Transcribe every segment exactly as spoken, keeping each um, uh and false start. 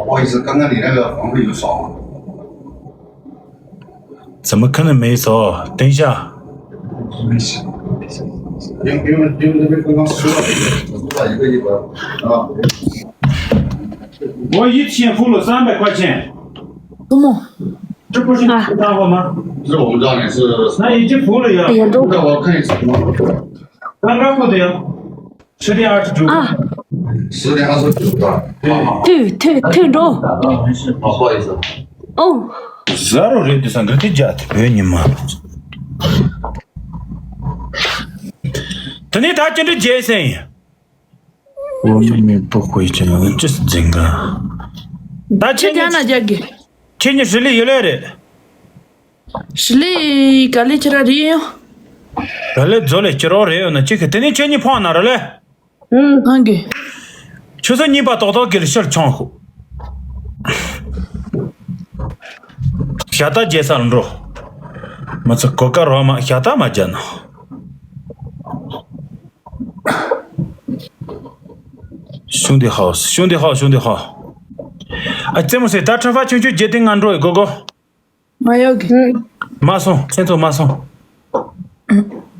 不好意思，刚刚你那个房费有少吗？怎么可能没少？等一下。因为因为因为那边刚刚收了一个，收了一个一百啊。我一天付了三百块钱。怎么？这不是你付账户吗？这是我们账单是。那已经付了呀。哎呀，都让我看一下。刚刚付的呀。十点二十九。啊。十点二十九吧。对。对对对，中。啊，不好意思。哦。ཟ་རོ་རེད་དུ་སང་གི་དེ་རྒྱ་དེ་བོད་ཉི་མ། དེ་ནས་ད་ཅི་འདྲ་རྒྱལ་སེང་ཡིན། 我们不会这样，这是真的。ད་ཁྱེད་ཁྱེད་ཀྱང་ན་རྒྱག་གི། ཁྱེད་གཉིས་ཧྲི་ལི་ཡོད་ལེ་རེད། ཧྲི་ལི་ག་ལེ་ཁྱེད་ར་རེད་ཡོང་། ག་ལེ་རྫོ་ལེ་ཁྱེད་རོགས་རེད་ཡོང་ན་ཅི་གི་དེ་ནས་ཁྱེད་གཉིས་ཕོང་ན་ར་ལེ། ཧང་གི། ཆུ་ཚོད་གཉིས་པ་ཏོག་ཏོག་གི་ལ་ཕྱིར་མཆོང་ཤོག་ཞ་ཏ་རྒྱལ་ས་ལ་འགྲོ། མི་ཚོ་གོ་ཀ་རོ་མ་ཞ་ཏ་མ་རྒྱལ་ན། ཤུང་དེ་ཧའོ་ཤུང་དེ་ཧའོ་ཤུང་དེ་ཧའོ། ཨ་ཙེ་མོ་སེ་ད་ཁྲ་ཧྥ་ཆུང་ཆུང་རྒྱལ་དེ་ང་འགྲོ་ཡི་གོ་གོ། མ་ཡོད་གི། མ་སོང་ཁྱེད་ཚོ་མ་སོང་།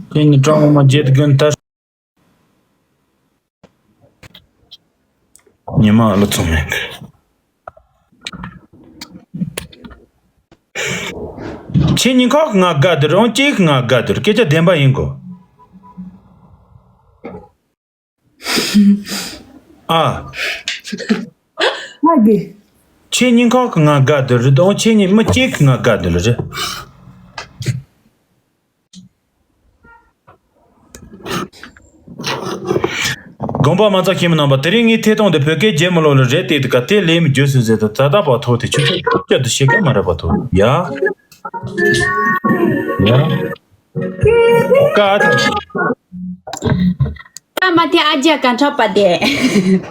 ཁྱེད་ནི་ཀྲང་མ་རྒྱལ་དེ་གོན་ད། ཉི་མ་ལོ་ཚོ་མེད། ཁྱེད་ཉིན་ཁག་ང་དགའ་དུ་རང་གཅིག་ང་དགའ་དུ་སྐད་ཆ་བདེན་པ་ཡིན་གོ། ཨ། ང་དགེ། ཁྱེད་ཉིན་ཁག་ང་དགའ་དུ་རེད་དང་ཁྱེད་ཉིན་མི་གཅིག་ང་དགའ་དུ་རེད། དགོངས་པ་མ་ཚོགས་ཤེས་མི་རྣམ་པ། དེ་རིང་ངའི་ཐད་གཏོང་དེ་བོད་སྐད་རྒྱལ་མི་ལོ་ལ་རེད་དེ་དུ་ག་དེ་ལས་མི་རྒྱུ་སུན་ཟེར་དུ་ད་ལྟ་བར་ཐོག་དེ་ཆུ་ཚོད་བཅུ་དུ་ཤེས་ཀ་མ་རེད་པ་ཐོག་ཡ། ཡ། ཀ་ཐ། ཀ་མ་དེ་ཨ་ཅག་ག་འཁྲབ་པ་དེ།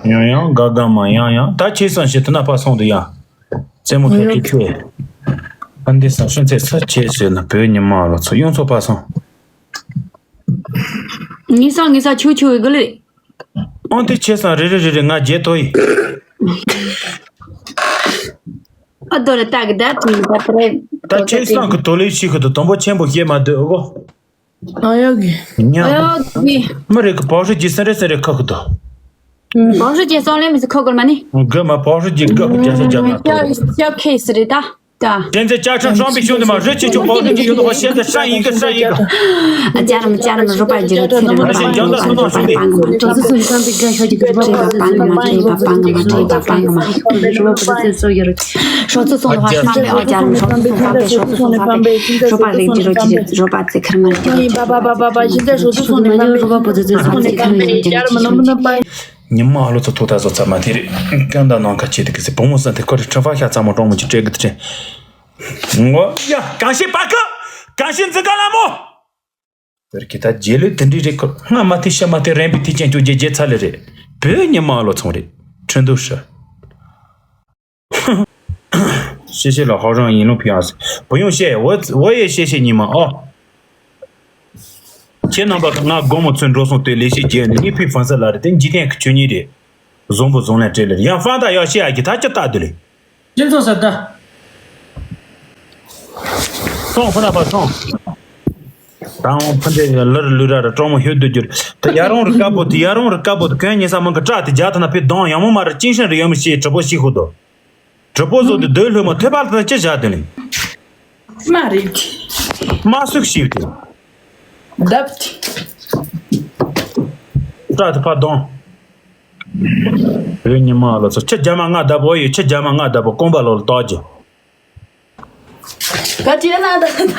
ཡང་ཡང་ག་ག་མ་ཡང་ཡང་ད་ཆེ་སང་ཞེ་དུ་ན་པ་སོང་དུ་ཡ། རྩེད་མོ་ཐོག་གི་ཁྱོད། ཨ་འདི་ས་ཤོན་ཚེ་ས་ཆེ་ཟེར་ན་བོད་ཉི་མ་ལོ་ཚོ་ཡོང་ཚོ་པ་སོང་། ངེ་ས་ངེ་ས་ཆུ་ཆུ་གི་ལེ། ཨང་དེ་ཆེ་སང་རེ་རེ་རེ་རེ་ང་རྒྱལ་ཐོ་ཡི། ཨ་དོ་རེ་ཏག་གི་ད་ཐུང་པ་ཏ་རེ། ད་ཆེ་སང་གི་དོ་ལེ་ཤི་གི་དོ་དོན་པོ་ཆེན་པོ་བཤད་མ་འདོད་ཨོ་གོ། ཨ་ཡོ་གི། ཉ། ཨ་ཡོ་གི། མི་རེ་གི་པའོ་ཧྲི་ཇི་སན་རེ་སན་རེ་ཁ་གི་དོ། པའོ་ཧྲི་ཇི་སོང་ལེ་མི་སི་ཁ་གོལ་མ་ནི། གི་མ་པའོ་ཧྲི་ཇི་གི་གི་རྒྱ་ས་རྒྱ་ན་དོ། ཤ་ཤ་ཁེ་སི་རེ་ད། ད། དེ་ཚེ་ཅ་ཆ་ཧྲང་པི་ཤུང་དེ་མ་རེད་ཅི་ཆུ་པའོ་ཧྲི་ཇི་ཡོད་དོ་ཤེས་ད་ཧྲ་ཡིན་གི་ཧྲ་ཡིན་གི། ཨ་ཅག་རམ་ཅག་རམ་རོ་པ་ཇི་རོ་ཚེ་ར་རོ་པ་ཇི་རོ་པ་ཇི་རོ་པ་ང་མ་ཁྲེ་པ་པ་ང་མ་ཁྲེ་པ་པ་ང་མ་ཁྲེ་པ་པ་ང་མ། ཧྲོ་ཚོ་སོང་ལ་ཧ་ཤང་པེ་ཨོ་ཅག་རམ་ཧྲོ་ཚོ་སོང་ཧ་པེ་ཧྲོ་ཚོ་སོང་ཧ་པེ་ཧྲོ་པ་རིག་ཇི་རོ་ཇི་རོ་ཧྲོ་པ་ཚེ་ཁར་མ་རིག་ཇི་རོ་ཇི་རོ། ཧྲོ་པ་པ་པ་པ་ཤིན་ཏེ་ཧྲོ་ཚོ་སོང་ནི་པ་པེ། ཧྲོ་པ་པོ་ཚོ་ཚོ་སོང་ནི་ཁར་མ་རིག་ཇི་རོ་ཇི་རོ། ཉི་མ་ལོ་ཚོ་ཐོག་ད་བཟོ་ཚར་མ་དེ་རེད། ཀན་ད་ནང་ཁ་ཆེ་དེ་གི་སི་བུ་མོ་སན་དེ་ཁོ་རེ་ཁྲ་ཧྥ་ཤ་ཚ་མོ་གྲོང་མོ་ཅི་སྤྲད་གི་དེ་དྲན། ངོ་ཡ་གང་ཤེས་པ་ཀི། གང་ཤེས་འཛིན་ག་ལ་མོ། དེར་གི་ད་རྗེས་ལུས་དེ་འདྲི་རེད་ཁོ་སྔ་མ་དེ་ཤ་མ་དེ་རན་པའི་དེ་ཅན་ཅོ་རྗེ་རྗེ་ཚ་ལེ་རེད། བོད་ཉི་མ་ལོ་ཚོང་རེད། ཁྲི་འདུ་ཧྲི། ཤེས་ཤེས་ལ་ཧོ་རང་ཡིན་ལུང་ཕི་ཨ་སི། བུ་ཡོང་ཤེས་འོ་འོ་ཡེ་ཤེས་ཤེས་ཉི་མ་ཨོ། ཁྱེད་རྣམ་པ་ང་དགོང་མོ་ཚོད་འགྲོ་སོང་དེ་ལས་ཤེས་རྒྱལ་ནི་ངའི་ཕི་ཧྥང་སི་ལ་རེད་དེ་འཇིག་རྟེན་གི་ཆོས་ཉིད་རེད། བཟང་པོ་བཟང་ལན་སྤྲད་ལེ་ཡང་ཧྥང་ད་ཡག་ཤེས་ཨ་གི་ད་ཅི་ལྟ་དུ་ལེ། སྤྱི་ཚོགས་ས་ད། སོང་ཁོ་ན་པ་སོང་། དང་ཕུ་འདྲེ་ལར་ལུས་ར་ར་གྲོགས་མོ་ཧུད་དུ་གྱུར། ད་ཡ་རོང་རི་དཀར་པོ་དེ་ཡ་རོང་རི་དཀར་པོ་དེ་གོན་ཉེ་ས་མང་གི་སྐྲ་དེ་རྒྱ་ཐ་ན་ཕི་གདོང་ཡང་མོ་མ་ར་ཅིན་ཤན་རི་ཡ་མི་ཤེས་གྲི་པོ་ཤི་ཁུ་དོ། གྲི་པོ་བཟོ་དེ་སྡོད་ལྷོད་མ་ཐེ་པ་ལ་ད་ཅི་བཞག་དེ་ལིང་། མ་རེད། མ་སུག་ཤིག་དེ། རྡབ་དེ། སྐྲ་དེ་ཕ་གདོང་། རི་ཉི་མ་ལ་ཚོ་ཁྱི་རྒྱ་མ་ང་བདག་པོ་ཡོད་ཁྱི་རྒྱ་མ་ང་བདག་པོ་རྐང་པ་ལོ་ལ་ལྟོགས་ཀྱི། ག་ཅི་ན་ད་ད།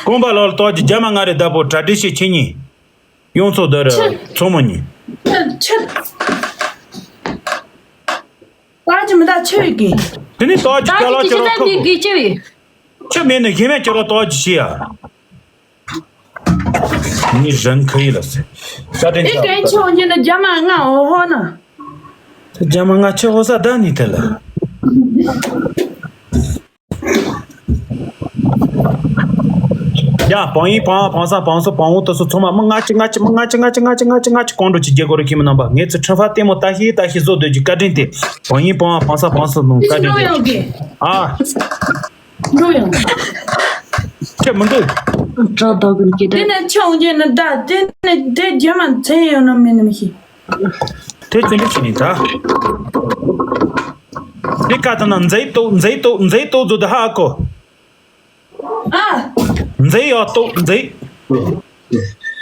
རྐང་པ་ལོ་ལ་ལྟོགས་ཀྱི་རྒྱ་མ་ང་རེ་བདག་པོ་གྲ་སྒྲིག་བྱེད་ཁྱི་གཉིས། ཡོང་ཚོ་ད་ར་ཆི། ཚོ་མོ་གཉིས། ཆི་ཆི། ད་ཅི་མི་ད་ཆི་ཡོད་གི། དེ་ནི་ད་ཅི་ད་སྐྱ་ལ་ཅི་སྐྱ་ཅི་ལ་ད་ཁོ་འདི་གི་ཅི་ཡོད། ཆི་མེད་ནི་ཧེ་མེད་སྐྱ་ལ་ད་ཅི་ཤི་ཡ། ནི་རང་ཁ་ཡི་ལ་སེ། ས་དྲན་ཨེ་ཆ་གན་ཆོ་ཉི་ན་རྒྱ་མ་ང་འོ་ཧོ་ན། རྒྱ་མ་ང་ཆི་ཧོ་ས་ད་ནི་དེ་ལ། ཡ། བང་ཡིན་བང་བང་ས་བང་སོ་བང་འོ་དུ་སོ་ཚང་མ་མི་ལྔ་བཅུ་ལྔ་བཅུ་མི་ལྔ་བཅུ་ལྔ་བཅུ་ལྔ་བཅུ་ལྔ་བཅུ་ལྔ་བཅུ་གང་འགྲོ་ཅི་རྒྱལ་སྒོ་རུ་ཁྱིམ་མི་རྣམ་པ། ངེད་ཚོ་ཁྲི་ཕ་ལྟད་མོ་ལྟ་ཤེས་ལྟ་ཤེས་བཟོ་སྡོད་ཀྱི་བཀའ་དྲིན་ཏེ། བང་ཡིན་བང་བང་ས་བང་སོ་ལུང་བཀའ་དྲིན་ཏེ། ཨ། འགྲོ་ཡང་། ཁྱེད་མི་འདུག་དྲག་དག་གི་སྐད་དེ་ནས་ཆང་རྒྱས་ན་ད་དེ་ནས་དེ་རྒྱ་མ་མཚན་ཡོད་ན་མེད་ན་མི་ཤེས། དེ་ཅི་འདྲ་བྱས་ནས་ད། དེ་ཀ་ད་ན་མཛེས་ཏོག་མཛེས་ཏོག་མཛེས་ཏོག་བཟོ་དུ་ཧ་གོ། ཨ། མཛེས་ཡག་ཏོག་མཛེས།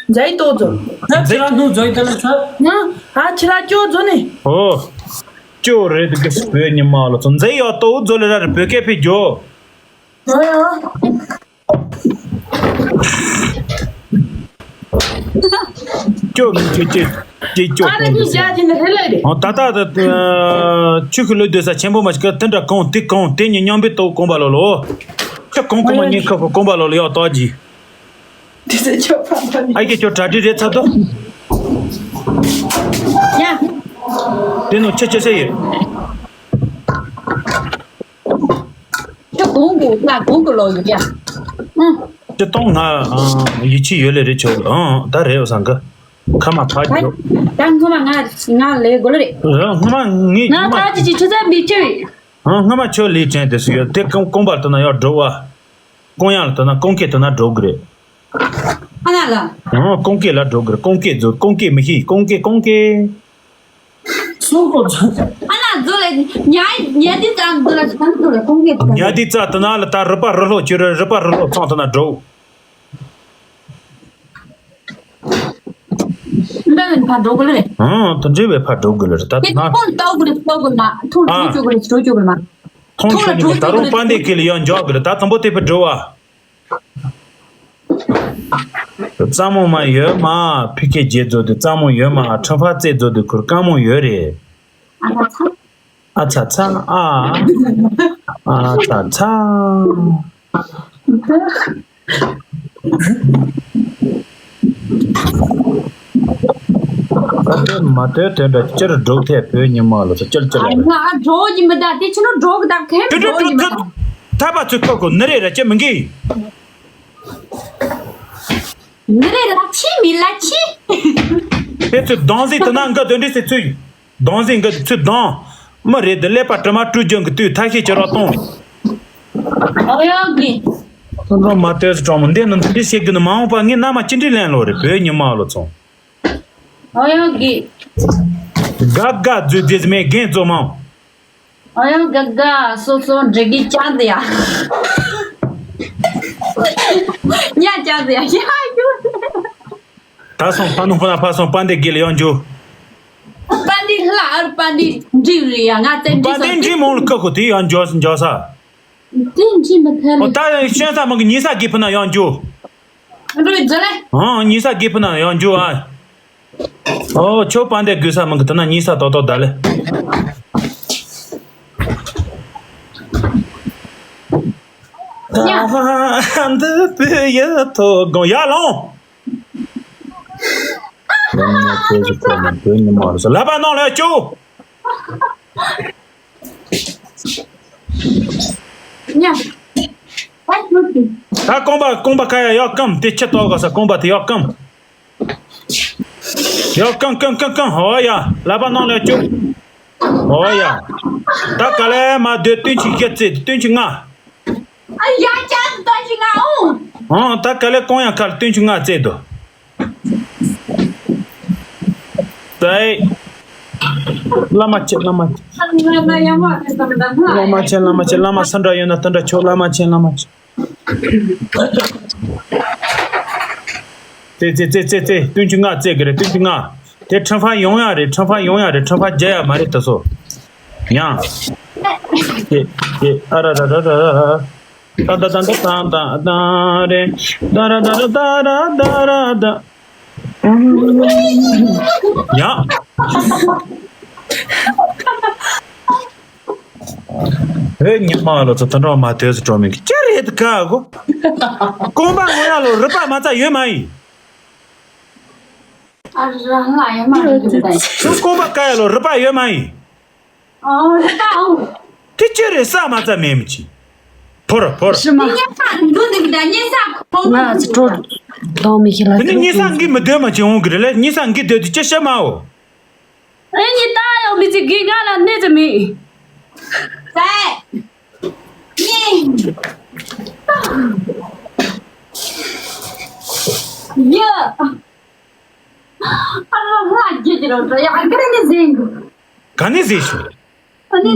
མཛེས་ཏོག་བཟོ། ད་ཁྱེད་རང་སྣུམ་བཟོ་ཡི་དེ་ལ་ཚོད། ང་ཨ་ཁྱེད་རང་ཅོ་བཟོ་ནི། ཨོ། ཅོ་རེད་གི་བོད་ཉི་མ་ལོ་ཚོ་མཛེས་ཡག་ཏོག་བཟོ་ལེ་ར་རེ་བོད་སྐད་ཕེ་རྒྱོ། ཨོ་ཡ། ཅོ་གི་ཅོ་ཅོ་ཅོ་ཅོ་ཨ་ར་གི་ཅ་ཅི་ནི་ཧེ་ལེ་རེ། ཨོ་ད་ད་ད་ཆུ་ཁི་ལོ་སྡོད་ས་ཆེན་པོ་མ་ཞིག་གི་དེ་འདྲ་གང་དེ་གང་དེ་ཉི་མཉམ་པའི་ཏོག་གོམ་པ་ལོ་ལོ། ཁྱོད་གང་གོམ་པ་ཉི་ཁ་ཁོ་གོམ་པ་ལོ་ལོ་ཡག་ཏོག་ཅི། དེ་ཚོ་ཁྱོད་ཕམ་པ་ནི། ཨ་ཀྱེ་ཁྱོད་གྲ་སྒྲིག་རེད་ཚར་དོ། ཡ། དེ་ནོ་ཆེ་ཆེ་ཆེ་ཡོད། ཁྱོད་གོང་གོ་ལ་གོང་གོ་ལོ་ཡོད་ཡ། ཨང་། ཁྱོད་གཏོང་ང་ཡིད་ཆེས་ཡོད་ལེ་རེད་ཆོག་ཨང་ད་རེད་བསམ་གི། ཁ་མ་ཕ་ད་རྒྱོ། ད་སྔོན་མ་ང་ང་ལས་དགོས་ལེ་རེད། སྔོན་མ་ངས་ང་ད་ཅི་ཅི་ཁྲི་ཚབ་འདི་ཁྱོད། ཨང་སྔོན་མ་ཁྱོད་ལས་དྲན་དེ་སུ་ཡོད་དེ་རྐང་རྐང་པར་དུ་ན་ཡོད་འགྲོ་བ། རྐང་ཡང་ལ་དུ་ན་རྐང་སྐེ་དུ་ན་འགྲོ་གི་རེད། ཨ་ན་ལ། ཨང་རྐང་སྐེ་ལ་འགྲོ་གི་རེད་རྐང་སྐེ་ཛོ་རྐང་སྐེ་མི་ཤེས་རྐང་སྐེ་རྐང་སྐེ། སུ་གོ་ཛོ། ཨ་ན་ཛོ་ལེ་ཉ་ཉ་དི་ཙམ་ཛོ་ལ་ཙམ་ཛོ་ལེ་རྐང་སྐེ་ཛོ་ལེ། ཉ་དི་ཙམ་དུ་ན་ལ་ད་རུ་པ་རུ་ལྷོ་ཁྱེར་རུ་པ་རུ་ལྷོ་ཚང་དུ་ན་འགྲོ། འདི་ནི་ཕར་འགྲོ་དགོས་ལེ་རེད། ཨང་དུ་འདྲེ་བའི་ཕར་འགྲོ་དགོས་ལེ་རེད་ད་དེ་ཐོང་ལྟ་དགོས་རེད་ལྟ་དགོས་ན་ཐོང་ཨ། འགྲོ་དགོས་རེད་འགྲོ་དགོས་རེད་མ། ཐོང་ཆོས་ནི་ད་རུང་པ་འདི་གི་ལ་ཡང་འཇོག་གི་རེད་ད་དང་པོ་དེ་ཕར་འགྲོ་བ། གཙང་མོ་མ་ཡོད་མ། ཕི་ཁེ་རྗེ་རྫོ་དུ་གཙང་མོ་ཡོད་མ། ཁྲི་ཕ་རྩེ་རྫོ་དུ་ཁུར་དཀར་མོ་ཡོད་རེད། ཨ་ཚ་ཚ། ཨ་ཚ་ཚ་ཨ། ཨ་ཚ་ཚ། ད་དེ་མ་དོན་དོན་འདྲ་སྤྱིར་སྒྲོག་ཐད་བོད་ཉི་མ་ལ་ས་སྤྱིར་སྤྱིར་ཨ་ང་སྒྲོག་གི་མི་ད་དེ་ཕྱི་ནང་སྒྲོག་གི་ད་ཁེམ་དེ་སྒྲོག་གི་མི་ད། ཐ་པ་ཚོས་ཁོ་ཁོ་ནི་རེད་ར་ཅི་མི་འགི། ནི་རེད་ལ་ཆི་མི་ལ་ཆི། དེ་ཚོས་གདོང་ཟིག་དུ་ན་འགའ་དོན་འདྲི་སེ་ཚུས། གདོང་ཟིག་འགའ་ཚུས་གདོང་། མི་རེད་དེ་ཀླད་པ་དྲི་མ་བཀྲུ་རྒྱུ་འགི་དུས་ཐ་ཤེས་ཀྱི་རོགས་གཏོང་། ཨོ་ཡོ་གི། ཁོང་ཚོ་མ་ལྟོས་སུ་གྲོང་མོ་འདི་ནི་འདི་བཤད་རྒྱུ་ནི་མ་འོངས་པ་ངས་མནའ་མ་ཅི་འདྲའི་ལེན་ལོ་རེད་བོད་ཉི་མ་ལོ་ཚོང་། ཨོ་ཡོ་གི། དགའ་དགའ་རྫུས་རྫུས་མེད་རྒན་རྫོ་མང་། ཨོ་ཡོ་དགའ་དགའ་སོ་སོ་འདྲེ་གི་ཅང་དེ་ཡ། ཉ་ཅང་དེ་ཡ་ཡ་ཡོ། ད་སོང་ཕ་ནུ་ཕ་ན་ཕ་སོང་པ་འདི་དགེ་ལ་ཡང་འཇུ། པ་འདི་ལ་ཨར་པ་འདི་འགྲིག་རེད་ཡ་ང་ཙན་པ་འདི་འགྲིག་མོང་ལ་ཀ་ཁོ་དེ་ཡང་འཇོ་འཇོ་ས། དེ་འགྲིག་མི་ཐལ། ཨོ་ད་ཤོན་ས་མང་གི་ཉི་ས་དགེ་ཕུ་ན་ཡང་འཇུ། འགྲོ་ཡི་ཛ་ལེ། ཨང་ཉི་ས་དགེ་ཕུ་ན་ཡང་འཇུ་ཨ། ཨོ་ཆོ་པ་འདི་དགོས་ས་མང་གི་དེ་ན་ཉི་ས་ཏོག་ཏོག་ད་ལེ། ཡ། ད་འདི་པི་ཡ་ཐོ་གོ་ཡ་ལོང་། ལ་པ་ནང་ལ་ཅུ། ད་རྐང་པ་རྐང་པ་ཁ་ཡ་ཡག་སྐམ་དེ་ཁྱི་ཏོག་ག་ས་རྐང་པ་དེ་ཡག་སྐམ། ཡག་སྐམ་སྐམ་སྐམ་སྐམ་ཧོ་ཡ་ལ་པ་ནང་ལ་ཅུ། ཧོ་ཡ། ད་ག་ལེ་མ་སྡོད་བདུན་ཅུ་བཞི་བརྩེགས་བདུན་ཅུ་ལྔ། ཨ་ཡ་ཅག་ཏོ་ཅི་ང་འོང་། ཨང་ད་ག་ལེ་གང་ཡང་ཁར་བདུན་ཅུ་ལྔ་བརྩེགས་དོ། ཙའི། བླ་མ་ཆེ་བླ་མ་ཆེ། ང་ང་ཡ་མ་ཁེ་སམ་ད་ང་བླ་མ་ཆེ་བླ་མ་ཆེ་བླ་མ་སུ་འདྲ་ཡོད་ན་དེ་འདྲ་ཆོག་བླ་མ་ཆེ་བླ་མ་ཆེ། ཙེ་ཙེ་ཙེ་ཙེ་ཙེ་བདུན་ཅུ་ལྔ་བརྩེགས་གི་རེད་བདུན་ཅུ་ལྔ། དེ་ཁྲི་ཕ་ཡོང་ཡ་རེད་ཁྲི་ཕ་ཡོང་ཡ་རེད་ཁྲི་ཕ་རྒྱ་ཡ་མ་རེད་ད་སོ། ཡང་། དེ་དེ་ཨ་ར་ར་ར་ར། ཏ་ཏ་ཏ་ཏ་ཏ་ཏ་རེ། ཏ་ར་ཏ་ར་ཏ་ར་ཏ་ར་ཏ། ཡ། བོད་ཉི་མ་ལོ་ཚོ་དུད་འགྲོ་མ་དོས་སུ་འགྲོ་མིན་གི་ཅི་རེད་ག་གོ། རྐང་པ་ངོ་ཡ་ལོ་རུ་པ་མ་ཚ་ཡོད་མ་ཡིན། ཨ་ར་ལ་ཡ་མ་རེད་གི་ད་ཡིན། ཁྱོད་རྐང་པ་ཀ་ཡ་ལོ་རུ་པ་ཡོད་མ་ཡིན། ཨ་རུ་པ་ཨང་། དེ་ཅི་རེད་ས་མ་ཚ་མེད་མི་ཅི། ཕོར་ཕོར། ཕྱི་མ། ཉལ་ས་འདུག་འདུག་ད་ཉལ་ས་ཁོང་ང་ཚོ་གྲོ་གདོང་མི་ཤེས་ལ། དེ་ནི་ཉལ་ས་འགི་མི་སྡོད་མ་ཅི་འོང་གི་རེད་ལ། ཉལ་ས་འགི་སྡོད་དུས་ཅི་ཤ་མའོ། ཨེ་ཉི་ད་ཡོང་མི་ཚེ་གི་ང་ལ་གནས་ཚེ་མི། ད་ཉལ། ཡ། ཨ་ལ་ང་རྒྱལ་གྱི་རོ་ཡ་ག་ནས་ཟིན། ག་ནས་ཟིན་ཤོག་ཨ་ནི་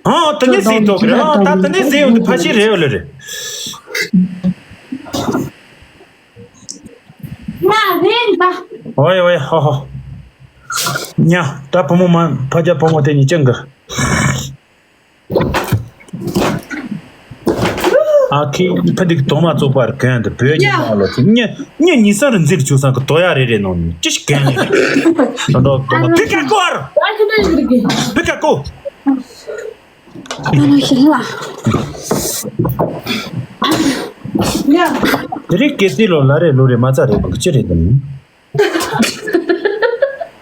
ཨ་དེ་ནས་ཟིན་ཐོག་གི་རེད། ཨ་ད་དེ་ནས་ཟིན་ཡོང་དུས་ཕ་ཤི་རེད་ཡོད་ལ་རེད། ང་རེད་ད། ཨོའི་ཨོའི་ཧོ་ཧོ། ཉ་ད་བུ་མོ་མ་ཕ་རྒྱ་བུ་མོ་དེ་ཉིད་ཅན་གི་ཨ་ཁི་ཕ་འདིག་དོ་མ་བཙོག་པར་གན་དུ་བོད་ཉི་མ་ལོ་ཚོ་ཉ་ཉ་ཉི་སར་འཛིར་ཆུ་སང་གི་དོ་ཡ་རེ་རེ་ནོ་ནི་ཅི་ཞིག་གན་ལེ། དོ་འདོ་དོ་མ་ཕི་ཀ་ཀོར། ཕི་ཀ་ཀོ། ཨ་ནི་ཤི་ལ། དེ་རིང་སྐད་ཚིག་ལོ་ལ་རེ་ལོ་རེ་མ་ཚ་རེ་བ་ཅི་རེད་དམ།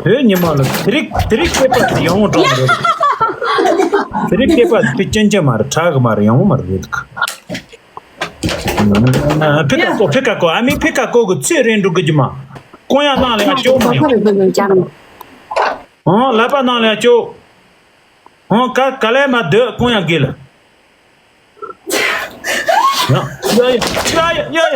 བོད་ཉི་མ་ལ་དེ་རིང་དེ་རིང་སྐད་པ་དེ་ཡང་འགྲོ་མ་རེད། དེ་རིང་སྐད་པ་དེ་ཅན་ཅན་མ་རེད། དྲག་གི་མ་རེད། ཡང་མ་རེད། ཕི་ཀ་ཀོ་ཕི་ཀ་ཀོ་ཨ་མི་ཕི་ཀ་ཀོ་གི་ཚེ་རིང་འགྲོ་གི་ཇི་མ། ཀོང་ཡ་ནང་ལ་ཡ་ཅོ་མ་ཡ། ཨང་ལ་པ་ནང་ལ་ཡ་ཅོ། ཨང་ཀ་ཀ་ལས་མ་སྡོད་ཀོང་ཡ་གེ་ལ། ཡ་ཡ་ཡ་ཡ་ཡ།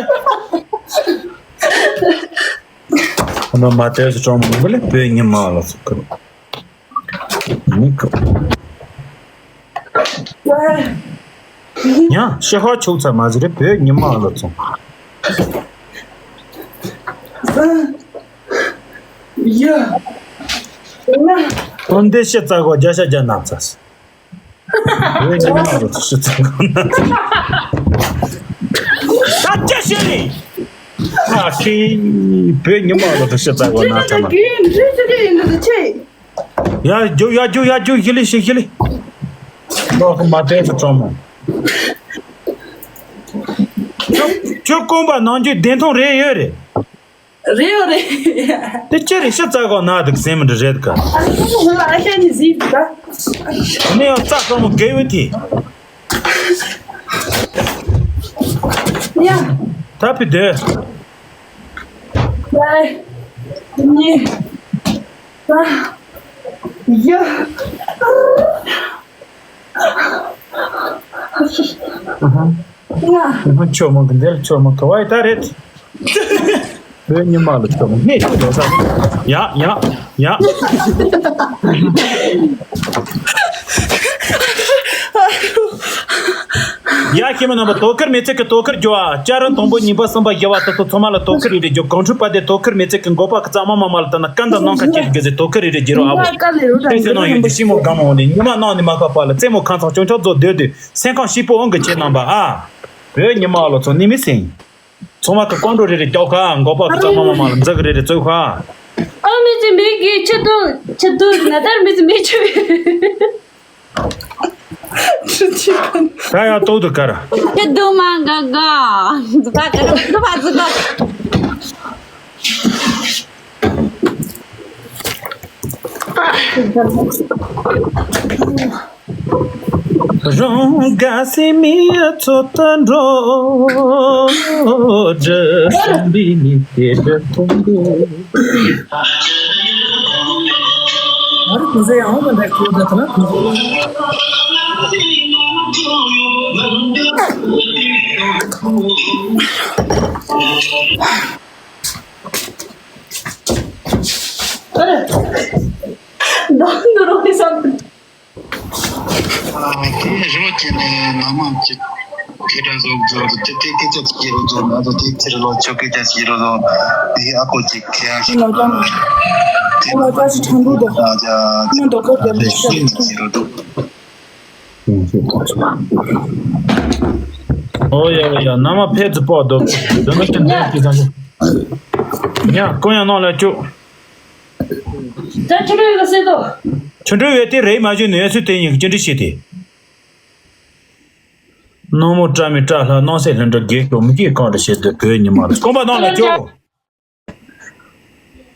ཁོ་ན་མ་དེ་སུ་ཀྲོང་མོ་ལེ་བོད་ཉི་མ་ལ་སུ་ཀ་ནི་ཀ། ཡ་ཤ་ཧ་ཆུག་ཚ་མ་ཟི་རེ་བོད་ཉི་མ་ལ་ཚོང་། ཡ། ཨོ་འདི་ཤི་ཚ་གོ་རྒྱ་ཤ་རྒྱ་ནག་ཚ། བོད་ཉི་མ་ལ་ཚོང་ཤི་ཚ་གོ་ན། ད་ཅི་ཤི་ནི། ཨ་ཁི། བོད་ཉི་མ་ལ་ཚོང་ཤི་ཚ་གོ་ན་ཚ་མ། ཡ་རྒྱུ་ཡ་རྒྱུ་ཡ་རྒྱུ་ཤི་ལི་ཤི་ཤི་ལི། ལོག་མ་དེ་སུ་ཀྲོང་མོ། ཁྱོད་ཁྱོད་རྐང་པ་ནང་རྒྱུ་བདེན་མཐོང་རེད་ཡོད་རེད། རེད་ཡོད་རེད། དེ་ཅི་རེད་ཤི་ཚ་གོ་ན་དུག་སེམས་མི་འདྲ་རེད་ག་ཨ་ནི་ཁོ་ལ་ཨ་ཤ་ནི་ཟིག་ད། ནི་ཡང་རྩ་ཀྲོང་མོ་དགེ་བའི་དེ། ཡ། ད་ཕི་དེ། ཡ། ནི། ད། ཡ། ཨ་ཧ། ང་། ཨ་ཧ། ཆོ་མོ་གི་འདིར་ཆོ་མོ་ག་བ་ཡི་ད་རེད། བོད་ཉི་མ་ལ་ཆོ་མོ་ངས་ཆོ་ས། ཡ་ཡ་ཡ། ཡ་ཁྱེད་མི་རྣམ་པ་དོ་ཁུར་མི་ཚེ་གི་དོ་ཁུར་རྒྱོ་ཨ། ཅ་ར་དང་པོ་གཉིས་པ་གསུམ་པ་བཞི་བ་དེ་ཚོ་ཚང་མ་ལ་དོ་ཁུར་རེ་རེ་རྒྱོ། གོང་ཁྲུ་པ་དེ་དོ་ཁུར་མི་ཚེ་གི་མགོ་པ་གི་གཙང་མ་མ་མ་ལ་ད་ན་ཀན་ད་ནང་ཁ་ཁྱེད་གི་ཟེ་དོ་ཁུར་རེ་རེ་རྒྱོ་རོ་ཨ་བོ། དེ་ཚོ་ནང་ཡོད་དེ་ཤི་མོ་གང་མ་འོང་དེ་ཉི་མ་ནང་ནས་མ་ཁ་པ་ལ་རྩེ་མོ་ཁང་ཚང་ཅུང་ཆོག་རྫོགས་སྡོད་དེ་སེམས་ཁམས་སྐྱིད་པོ་འོང་གི་ཁྱེད་རྣམ་པ་ཨ། བོད་ཉི་མ་ལ་ཚོ་ནི་མི་སེང་། ཚང་མ་གི་ཀོང་འགྲོ་རེ་རེ་རྒྱོ་ཁ་མགོ་པ་གི་གཙང་མ་མ་མ་ལ་འཛག་རེ་རེ་བཙོས་ཁ། ཨ་མི་ཚེ་མི་གི་ཆེ་དུ་ཆེ་དུ་ན་དར་མི་ཚེ་མི་ཆེ། ད་ཡང་ཏོག་ཏུ་དཀར། ཁྱེད་དུ་མ་འགའ་འགའ། འདི་པ་ག་འདི་པ་འདི་པ། རང་དགའ་སའི་མི་ཚོ་ལྟ་འགྲོ། འདྲ་བསམ་པའི་མི་དེ་འདྲ་མཐོང་དགོས། དེ་རོ་ཅན་ནས་ནང་མང་གི་ཁེ་དྲ་བཟོ་བཟོ་དེ་དེ་སྐད་ཆ་ཅིག་རོ་བཟོ་ན་དེ་དེ་རོ་ཆོ་སྐད་ཆ་ཅིག་རོ་བཟོ་དེ་ཨ་ཁོ་ཅིག་ཁེ་ཨ་ཤི་ལོ་ཀ་ནི་ལོ་ཀ་ཅིག་ཁྲང་རུ་དོ་ནི་དོ་ཁོ་དེ་ཤི་ནི་ཅིག་རོ་དོ། ཨོ་ཡ་ཡ་ཡ་ནང་མ་ཕེ་ཙི་པོ་དོ་དོ་ནི་ཅན་དེ་ཀི་ཟ་ནི་ཉ་ཀོ་ཡ་ནང་ལ་ཅུ། ད་ཆུ་འགྲོ་ཡོད་ག་སེ་དོ། ཆུ་འགྲོ་ཡོད་དེ་རེད་མ་བྱུང་ནས་སུ་དེ་ཡིན་ཅི་འདྲི་བྱེད་དེ། ནང་མོ་བཀྲ་མི་བཀྲ་ལྷ་སྣང་སེ་ལྷུན་གྲུབ་རྒྱལ་སྐྱོང་མི་སྐྱེ་གང་དུ་བྱེད་འདོད་བོད་ཉི་མ་ལ་རྐང་པ་ནང་ལ་སྐྱོ།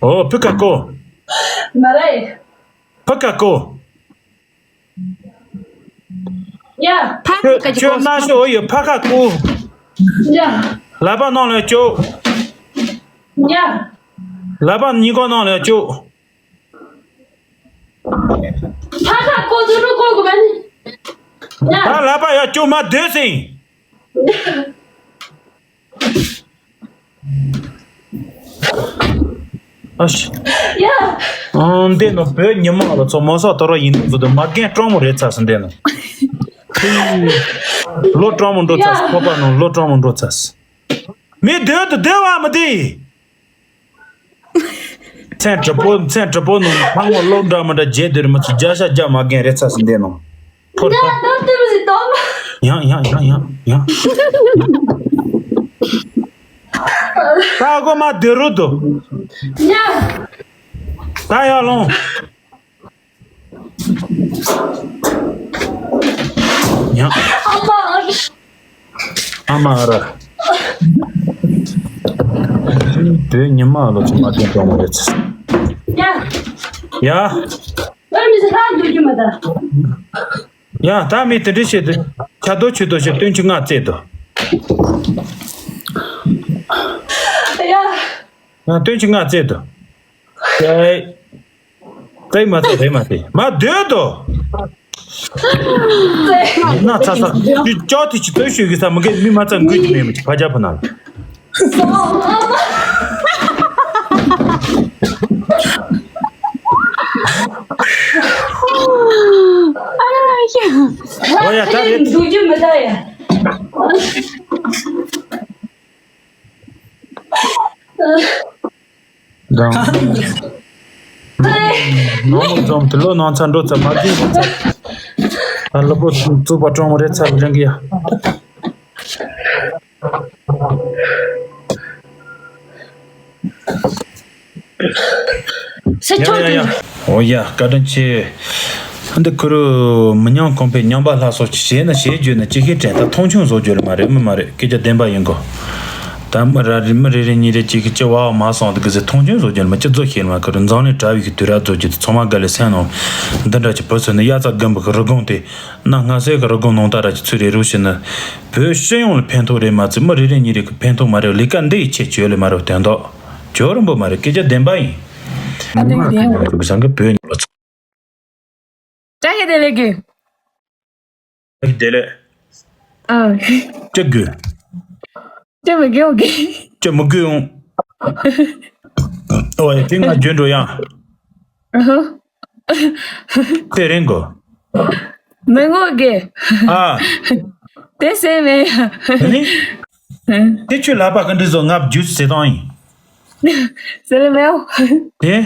ཨོ་ཕི་ཀ་ཀོ། མ་རེད། ཕི་ཀ་ཀོ། ཡ། ཕ་ཁྱོད་ཁྱོད་སྣ་ཤོ་འོ་ཡོད་ཕ་ཁ་ཀུ། ཡ། ལག་པ་ནང་ལ་བཅུག་ཡ། ལག་པ་གཉིས་ཀ་ནང་ལ་བཅུག་ཕ་ཁ་ཀོ་ཚུ་རུ་ཀོ་གུ་མ་ནི། ཡ། ད་ལག་པ་ཡ་བཅུག་མ་སྡོད་སིང་། ཨ་ཤི། ཡ། ཨང་འདི་ནོ་བོད་ཉི་མ་ལ་ཚོ་མོ་སོགས་དོ་ར་ཡིན་འདུག་འདུག་མ་རྒན་སྤྲང་མོ་རེད་ཚ་སི་འདི་ནོ། ལོ་སྤྲང་མོ་འགྲོ་ཚ་སི་ཡ། ཁོ་པ་ནོ་ལོ་སྤྲང་མོ་འགྲོ་ཚ་སི། མི་སྡོད་དུ་བདེ་བ་མི་བདེ། མཚན་གྲི་པོ་མཚན་གྲི་པོ་ནོ་ཕ་ངོ་ལོ་འདྲ་མི་འདྲ་རྗེས་སྡོད་མི་ཚོ་བརྒྱ་ཤ་བརྒྱ་མ་རྒན་རེད་ཚ་སི་འདི་ནོ། ཕོར་ཡ་ཕོར། ད་དེ་མི་ཟིག་དོ་མ། ཡང་ཡང་ཡང་ཡང་ཡང་། ད་གོ་མ་སྡོད་རོགས་དོ། ཡ། ད་ཡར་ལོངས། ཡང་། ཨ་མ། ཨ་མ་ཨ་ར། བོད་ཉི་མ་ལོ་ཚོ་མ་བསྟན་གཏོང་བ་རེད། ཡ། ཡ། ཨ་མི་ཚེ་ཁ་འདུག་རྒྱུ་མ་ད། ཡ་ད་མི་དེ་འདྲ་བྱེད་དུ་ཆ་དོ་ཆུ་དོ་ཞེས་སྟོན་ཆུ་ང་རྩེད་དོ། ཡ། ཡ་སྟོན་ཆུ་ང་རྩེད་དོ། ཡ། ཙེ་མ་ཙེ་རེ་མ་ཙེ་མ་སྡོད་དོ། ཙེ། ན་ཚ་ཚ་དུས་ཅག་དུས་ཅི་ཏོ་ཤོད་གི་ས་མི་གེ་མི་མ་ཙ་འགུལ་གི་མེད་མི་ཕ་ཇ་ཕ་ན་ལ། སོ། ཨ་ཡ། འོ་ཡ་ད་རེད། འདུག་རྒྱུ་མི་ད་ཡ། དང་། ནང་མོ་འཛོམས་དེ་ལོ་ནང་ཚ་འགྲོ་ཚ་མ་བརྒྱུད་འགྲོ་ཚ། ཨ་ལོ་པོ་བཙུགས་པ་གྲོང་མོ་རེད་ཚ་རེད་གི་ཡ། སེ་ཆོག་ཡ་ཡ་ཡ། འོ་ཡ་བཀའ་དྲིན་ཆེ། འདི་ཁུ་རུ་མི་ཉམས་གོང་འཕེལ་ཉམས་པ་ལྷ་སོགས་ཀྱི་བྱས་ན་བྱས་བརྗོད་ན་ཅི་ཤེས་དྲན་ད་མཐོང་ཆུང་བཟོ་རྒྱུ་ལ་མ་རེད་མི་མ་རེད་སྐད་ཆ་བདེན་པ་ཡིན་གོ། ད་མི་ར་རེ་མི་རེ་རེ་གཉིས་རེ་གཅིག་གི་ཅི་བ་བ་མ་སོང་དུ་གི་ཟེར་མཐོང་ཆུང་བཟོ་རྒྱུ་ལ་མ་ཅི་བཟོ་ཤེས་ལ་མ་ཁུ་རུ་འཛམ་གླིང་གྲྭ་བའི་གི་དུས་ར་བཟོ་རྒྱུ་དེ་ཚང་མ་དགའ་ལས་སེམས་ནང་འདི་འདྲ་ཅི་བུ་ཚོ་ནི་ཡ་ཙག་རྒན་པོ་གི་རི་སྒོང་དེ་ན་སྔ་སེ་གི་རི་སྒོང་ནང་ད་ར་ཅི་ཚུད་རེ་རུ་ཞིག་ནི་བོད་སྤྱི་ཡོངས་ལ་ཕན་ཐོགས་རེད་མ་ཚད་མི་རེ་རེ་གཉིས་རེ་གི་ཕན་ཐོགས་མ་རེད་ལས་ཀ་འདི་ཡི་ཆེད་བྱོས་ལས་མ་རེད་དོན་དག་ཇོ་རིན་པོ་མ་རེད་སྐད་ཆ་བདེན་པ་ཡིན། ཨ་ནི་བདེན། བཟང་གི་བོད་ཉོ་ལ་ཚོ། བཀྲ་ཤིས་བདེ་ལེགས་དགེ། བཀྲ་ཤིས་བདེ་ལེགས། ཨ། ཅི་དགོས། ཅི་མི་དགོས་དགེ། ཅི་མི་དགོས་འོང་། ཨོ་ཡ་དེ་ང་བརྗོད་འགྲོ་ཡང་། ཨ་ཧ། དེ་རིང་གོ། མི་ངོ་དགེ། ཨ། དེ་སེ་མེ། ཨ་ནི། དེ་ཁྱོད་ལག་པ་ག་འདྲ་བཟོ་ང་བརྗོད་ཟེར་སྟངས་ཡིན། ཟེར་ལེ་མེའོ། དེ།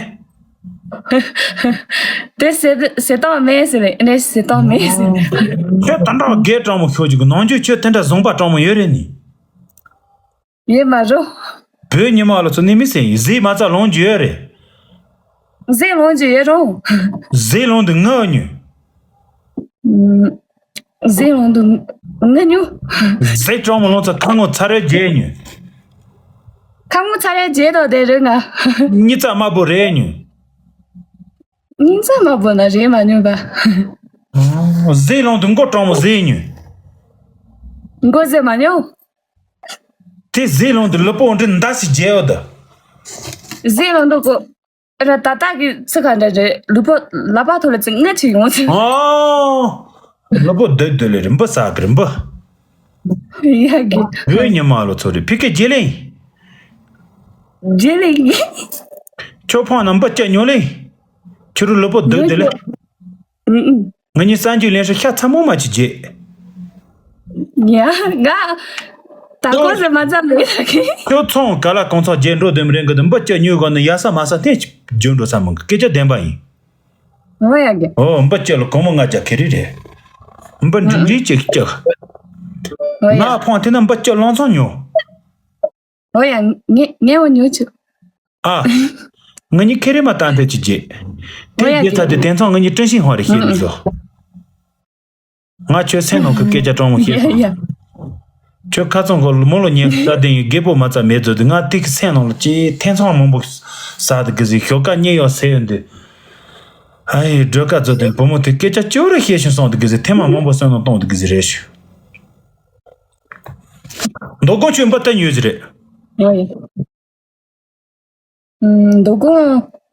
དེ་ཟེར་ཟེར་སྟངས་མེད་ཟེར་ལེ་ཨེ་ནས་ཟེར་སྟངས་མེད་ཟེར། ཁྱོད་ད་འདྲ་རྒས་སྤྲང་མོ་ཤོད་ཅིག་ནང་ཆོས་ཁྱོད་དེ་འདྲ་བཟང་པ་སྤྲང་མོ་ཡོད་རེད་ནི། ཡོད་མ་རོ། བོད་ཉི་མ་ལ་ཚོ་ནི་མི་ཟེར་ཡིན་ཟས་མ་རྩ་ལོང་རྒྱུ་ཡོད་རེད། ཟས་ལོང་རྒྱུ་ཡོད་རོ། ཟས་ལོང་དུ་ངུ་ཉོས། ཟས་ལོང་དུ་ང་ཉོ། ཟས་གྲོགས་མོ་ལོང་ཚ་ཁ་ངོ་ཚ་རེ་རྒྱས་ཉོ། ཁ་ངོ་ཚ་རེ་རྒྱས་དོ་དེ་རེད་ང་། གཉིས་རྩ་དམར་པོ་རེ་ཉོ། གཉིས་རྩ་དམར་པོ་ན་རེ་མ་ཉོ་པ། ཟས་ལོང་དུ་མགོ་གྲོགས་མོ་ཟས་ཉོ། མགོ་ཟས་མ་ཉོ། དེ་ཟས་ལོང་དུ་ལུས་པོ་འདྲི་འདའ་སི་རྒྱས་ཡོད་དོ། ཟས་ལོང་དུ་གོ། ར་ད་ལྟ་གི་ཚིག་ག་འདྲ་རེད་ལུས་པོ་ལག་པ་ཐོག་ལ་ཚིག་ལྔ་ཅིག་ཡོང་ཚེ། ཨོ། ལུས་པོ་སྡོད་སྡོད་ལེ་རིམ་པ་ཟ་གི་རིམ་པ། ཡ་གི། བོད་ཉི་མ་ལོ་ཚོ་རེད་ཕི་ཀེ་རྗེ་ལེ། རྗེ་ལེ། ཁྱོད་ཕང་ན་འབུ་སྐྱ་ཉོ་ལེ། ཁྱོད་རུ་ལུས་པོ་སྡོད་སྡོད་ལེ། ཨུ་ཨུ། ང་གཉིས་གསར་འགྱུར་ལེན་ཧྲ་ཤ་ཚ་མོ་མ་ཅི་རྗེ། ཡ་ང་། ད་ཁོ་ཟེར་མ་ཚ་མི་ཡ་གི། ཁྱོད་ཚོང་ག་ལ་གང་ཚང་རྗེས་འགྲོ་དེ་མི་རིང་གི་འདི་འབུ་སྐྱ་ཉོས་གོ་ནི་ཡ་ས་མ་ས་ཐེ་རྒྱུ་འགྲོ་ས་མང་གི་སྐད་ཆ་བདེན་པ་ཡིན། ངོ་ཡ་གི། ཨོ་འབུ་སྐྱ་ལ་གོང་མོ་ང་རྒྱ་ཁེ་རི་རེད། འབུ་འབྲིང་འབྲིང་ཅིག་སྐྱ། ངོ་ཡ། ང་ཕང་དེ་ན་འབུ་སྐྱ་ལང་ཚང་ཉོ། ཨོ་ཡ། ངས་ངས་འོ་ཉོ་ཆུ། ཨ། ང་གཉིས་ཁེ་རེ་མ་བཏང་དེ་ཅི་རྗེས། དེ་ཨོ་ཡ་རྗེས་ཚ་དེ་དེང་སང་ང་གཉིས་བཀྲ་ཤིས་ཧོན་རེ་ཤེས་ཨུ་ཨུ། མི་ཟོ། ང་ཁྱོད་སེམས་ནང་གི་སྐད་ཆ་དྲང་མོ་བཤད་ཡ་སོང་། ཡ། ཁྱོད་ཁ་ཚང་གོ་མོ་ལོ་ཉན་ས་དེ་ཡི་རྒད་པོ་མ་ཚ་མེད་ཚོ་དེ་ང་དེ་གི་སེམས་ནང་ལ་ཅི་ཐེན་ཚང་མང་པོ་ཟ་དེ་གི་ཟིག་ཞོགས་ཀ་གཉིད་ཡོད་ཟེར་ཡོད་འདི། ཨ་ཡེ་སྒྲོལ་དཀར་ཚོ་དེ་བུ་མོ་དེ་སྐད་ཆ་ཅོ་རེ་བཤད་ཤིང་སོང་འདུག་གི་ཟེར། ཐེངས་མ་མང་པོ་སོང་ནང་གཏོང་འདུག་གི་ཟེར་རེད་ཞུ། མདོ་དགོང་ཁྱོད་འབུ་ཏི་ཉོས་ཟེར་རེད། ཨོ་ཡ། ཨུམ། མདོ་དགོང་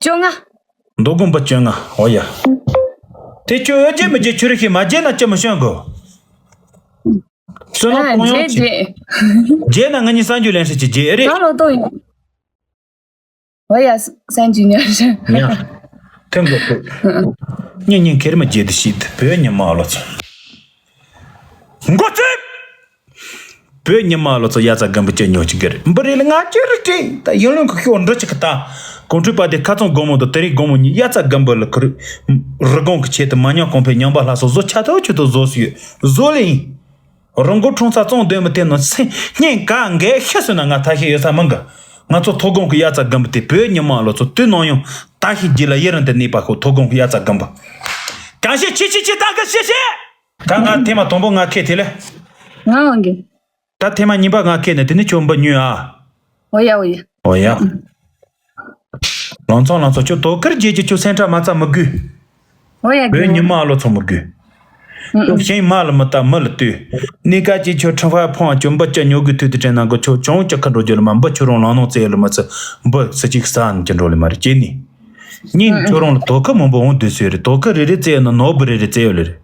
བཅོ་ལྔ། མདོ་དགོང་འབུ་བཅོ་ལྔ། ཨོ་ཡ། དེ་ཁྱོད་ཨེ་བརྗེད་མི་བརྗེད། ཁྱོད་རེ་ཞིག་མ་བརྗེད་ན་ཅི་མི་ཤོང་གོ། བསོད་ནམས་ཨ་གང་ཡོང་བརྗེད་ཆེ། བརྗེད། བརྗེད་ན་ང་གཉིས་གསར་འགྱུར་ལེན་ས་ཅིག་བརྗེད་ཨེ་རེད། ད་ལོ་ཏོ་ཡིན། ཨོ་ཡ། གསར་འགྱུར་ཉར་ཤག་ཡ། ཐེངས་འགོ་ཁོས། གཉིས་གཉིས་ཁེར་མི་བརྗེད་དུ་ཤིད་བོད་ཉི་མ་ལོ་ཚོ། མགོ་ཚོས། བོད་ཉི་མ་ལོ་ཚོ་དབྱར་རྩྭ་དགུན་འབུ་ཅི་ཉོ་ཅི་གི་རེད། འབུ་རེ་ལ་ང་ཅི་རེ་སྤྲད་ད་ཡུན་རིང་གི་ཤོག་འབྲི་ཅི་གི་ད། གོང་ཁྲོས་པ་དེ་ཁ་ཚང་དགོང་མོ་དང་དེ་རིང་དགོང་མོ་གཉིས་དབྱར་རྩྭ་དགུན་འབུ་ལ་ཁུར། རི་སྒང་གི་ཆེད་དུ་མ་ཉམས་གོང་འཕེལ་ཉམས་པ་ལྷ་སོགས་བཟོ་ཆ་ཐག་ཆོད་དུ་བཟོ་སུ་ཡོད་བཟོ་ལེ་ཡིན། རི་མགོ་འཁྲུངས་ས་གཙང་འདོད་མི་དེ་ནི་སེ་སྙིང་ག་འགས་ཤི་སོང་ན་ང་ཐ་ཤི་ཡོད་ས་མང་གི། ང་ཚོ་མཐོ་སྒང་གི་དབྱར་རྩྭ་དགུན་འབུ་དེ་བོད་ཉི་མ་ལོ་ཚོ་དུས་ནམ་ཡང་ད་ཤི་རྗེས་ལ་ཡི་རང་དུ་གནས་པ་ཁོ་མཐོ་སྒང་གི་དབྱར་རྩྭ་དགུན་འབུ། གང་ཤེས་ཆི་ཆི་ཆི་ད་གི་ཤི་ཤི། ད་ང་ཐེངས་མ་དང་པོ་ང་ཁེ་དེ་ལས། ང་འོང་གི། ད་ཐེངས་མ་གཉིས་པ་ང་ཁེ་ནས་དེ་ནི་ཁྱོད་འབུ་ཉོས་ཨ། འོ་ཡ་འོ་ཡ། འོ་ཡ། ལང་ཚོ་ལང་ཚོ་ཁྱོད་དོ་ཁུར་རྗེས་ཀྱི་ཁྱོད་སེམས་ཁྲལ་མ་རྩ་མི་དགོས། འོ་ཡ་བོད་ཉི་མ་ལོ་ཚོ་མི་དགོས། ཁྱོད་ཤིང་མ་ལ་མི་ལྟ་མི་ལ་ལྟོས། གནས་སྐབས་ཀྱི་ཁྱོད་ཁྲི་ཕ་ཕོང་ཁྱོད་འབུ་ཅི་ཉོ་དགོས་དུས་དེ་དྲན་ན་གི་ཁྱོད་ཅུང་ཅི་ཁ་འགྲོ་རྒྱུ་ལ་མ་འབུ་ཁྱོད་རང་ལང་ནང་རྩེ་ལ་མི་ཚུ་འབུ་སུ་གཅིག་ས་ནི་ཅི་འགྲོ་ལ་མ་རེད་ཅེ་ནི། གཉིས་ནི་ཁྱོད་རང་ལ་དོ་ཁུར་མང་པོ་འོང་དུས་སུ་རེད། དོ་ཁུར་རེ་རེ་རྩེ་ཡོད་ན་ནོར་བུ་རེ་རེ་རྩེ་ཡོད་ལ་རེད།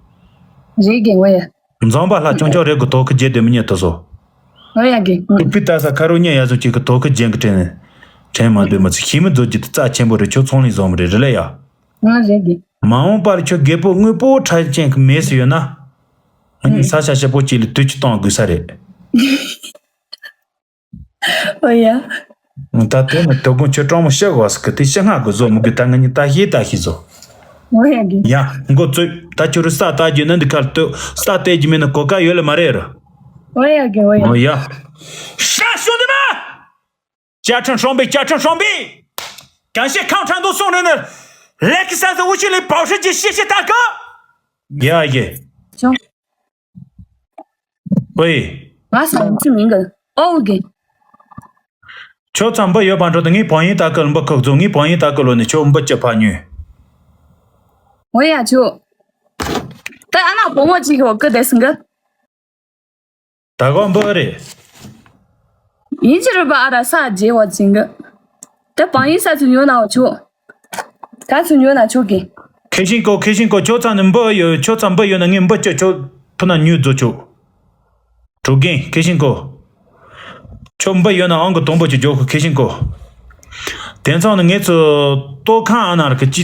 རེད་གི་འོ་ཡ། འཛོམས་པ་ལྷ་ཆུང་ཆུང་རེ་གི་དོ་ཁུར་རྒྱས་དེ་མི་རྙེད་དུ་སོ། འོ་ཡ་གི། ཐུག་པའི་ལྟ་ས་ཁ་རོ་ཉེ་ཡ་ཟུང་གཅིག་གི་དོ་ཁུར་རྒྱན་གི་དྲན། དྲན་མ་འདོད་མི་ཚེ་ཤི་མི་རྫོགས་རྒྱུ་དེ་རྩ་ཆེན་པོ་རེད། ཁྱོད་ཚོང་ལས་བཟོ་མི་རེད་རེད་ལ་ཡ། ང་རེད་གི། མ་འོངས་པར་ཁྱོད་རྒད་པོ་དངོས་པོ་ཁྲ་ཅན་གི་མེད་སུ་ཡོད་ན། ང་གཉིས་ས་ཆ་ཞིབ་པོ་གཅིག་ལ་དུས་ཅི་གཏོང་དགོས་ས་རེད། ཨོ་ཡ། ད་དེ་ནི་དོ་དགོང་ཁྱོད་སྤྲང་མོ་ཤི་གོ་ཟེར་གི་དེ་ཤི་སྔ་གི་བཟོ་མི་དགོས། ད་ང་གཉིས་ལྟ་ཤེས་ལྟ་ཤེས་བཟོ། ཨོ་ཡ་གི། ཡ་མགོ་བཙུགས། ད་ཁྱོད་རུ་ས་ལྟ་རྒྱུ་ནི་འདི་ཁར་ལྟོས། ས་ལྟ་རྒྱུ་མེད་ན་གོ་སྐབས་ཡོད་ལ་མ་རེད་ར། ཨོ་ཡ་གི་ཨོ་ཡ། ཨོ་ཡ། ཤ་ཤུ་འདི་མ། བཅའ་ཁྲིམས་སྲུང་བའི་བཅའ་ཁྲིམས་སྲུང་བའི། གང་ཤེས་ཁམས་ཁྲང་དུ་སོང་རེ་ནི། ལས་ཀྱི་ས་སུ་འུ་ཆུ་ལས་པའོ་ཧྲི་ཅི་ཤེས་ཤེས་ལྟ་གི། ཡ་ཡེ། ཅོ། ཝེ། ང་ས་ཡིན་ཅི་མིན་གི། ཨོ་གི། ཁྱོད་ཚང་འབུ་ཡོད་པ་འགྲོ་དང་ངའི་བང་ཡིན་ལྟ་གི་འབུ་ཁུག་རྫོང་ངའི་བང་ཡིན་ལྟ་གི་ལོ་ནས་ཁྱོད་འབུ་ཅི་ཕ་ཉོས། ཝེ་ཡ་ཆོ། ད་ཨ་ན་བུ་མོ་ཅིག་གི་འོག་གི་བསྡད་སོང་གི། ད་གོ་འབུ་རེད། ཡིན་ཅི་རུ་པ་ཨ་ར་ས་རྗེ་བ་ཅིང་གི། ད་བང་ཡིན་ས་ཚུ་ཉོ་ན་ཆོ། ད་ཚུ་ཉོ་ན་ཆོ་གི། ཁེ་ཤིང་ཀོ་ཁེ་ཤིང་ཀོ་ཁྱོད་ཚང་ནི་འབུ་ཡོད། ཁྱོད་ཚང་འབུ་ཡོད་ན་ངས་འབུ་ཅི་ཁྱོད་ཕུ་ན་ཉོས་རྫོ་ཆོ། གྲུ་རྒན་ཁེ་ཤིང་ཀོ། ཁྱོད་འབུ་ཡོད་ན་ཨང་གི་དང་པོ་ཅིག་འཇོག་གི་ཁེ་ཤིང་ཀོ། དེང་སང་ནི་ངས་ཚུ་ལྟོ་ཁང་ཨ་ན་ར་གི་ཅི།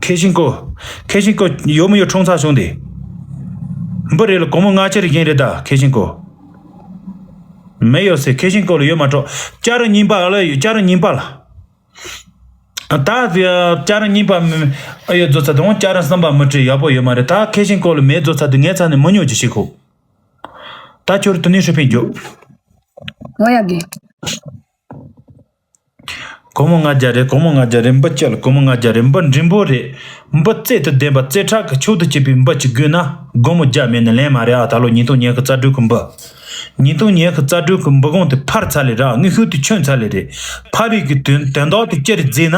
ཁེ་ཤིང་ཀོ། ཁེ་ཤིང་ཀོ་ཡོད་མི་ཡོད་ཁྲུང་ཚ་བྱུང་དེ། འབུ་རེ་ལ་གོང་མོ་ལྔ་ཆ་རེ་བཞིན་རེད་ད་ཁེ་ཤིང་ཀོ། མེ་ཡོད་སེ་ཁེ་ཤིང་ཀོ་ལ་ཡོད་མ་གྲོགས། ཅ་ར་གཉིས་པ་ལ་ཡོད་ཅ་ར་གཉིས་པ་ལ། ད་ཅ་ར་གཉིས་པ་མི་ཨ་ཡོད་རྫོ་ཚ་དང་ཅ་ར་གསུམ་པ་མི་བྲེ་ཡག་པོ་ཡོད་མ་རེད། ད་ཁེ་ཤིང་ཀོ་ལ་མེ་རྫོ་ཚ་དེ་ངའི་ཚ་ནས་མི་ཉོ་ཅི་ཤེས་ཁོ། ད་ཁྱོད་དུ་ནས་ཧྲི་ཕིན་འཇོག་ང་ཡ་གི། སྒོར་མོ་ལྔ་བརྒྱ་རེད། སྒོར་མོ་ལྔ་བརྒྱ་རེད། འབུ་ཅི་ལ་སྒོར་མོ་ལྔ་བརྒྱ་རེད། འབུ་འབྲིང་པོ་རེད། འབུ་རྩེ་དུ་ལྡན་པ་རྩེ་ཁྲག་གི་མཆོག་ཏུ་གྱུར་པའི་འབུ་ཅིག་དགོས་ན་སྒོར་མོ་བརྒྱ་མེད་ན་ལེན་མ་རེད་ཨ། ད་ལོ་ཉིས་སྟོང་ཉི་ཤུ་རྩ་དྲུག་གི་འབུ། ཉིས་སྟོང་ཉི་ཤུ་རྩ་དྲུག་གི་འབུ་གོང་དེ་འཕར་ཚར་ལེ་ར་དངུལ་ཤུགས་དེ་ཆོན་ཚར་ལེ་རེད། འཕར་རིགས་ཀྱི་དོན་དོན་དག་དེ་ཅི་རེད་ཟེར་ན།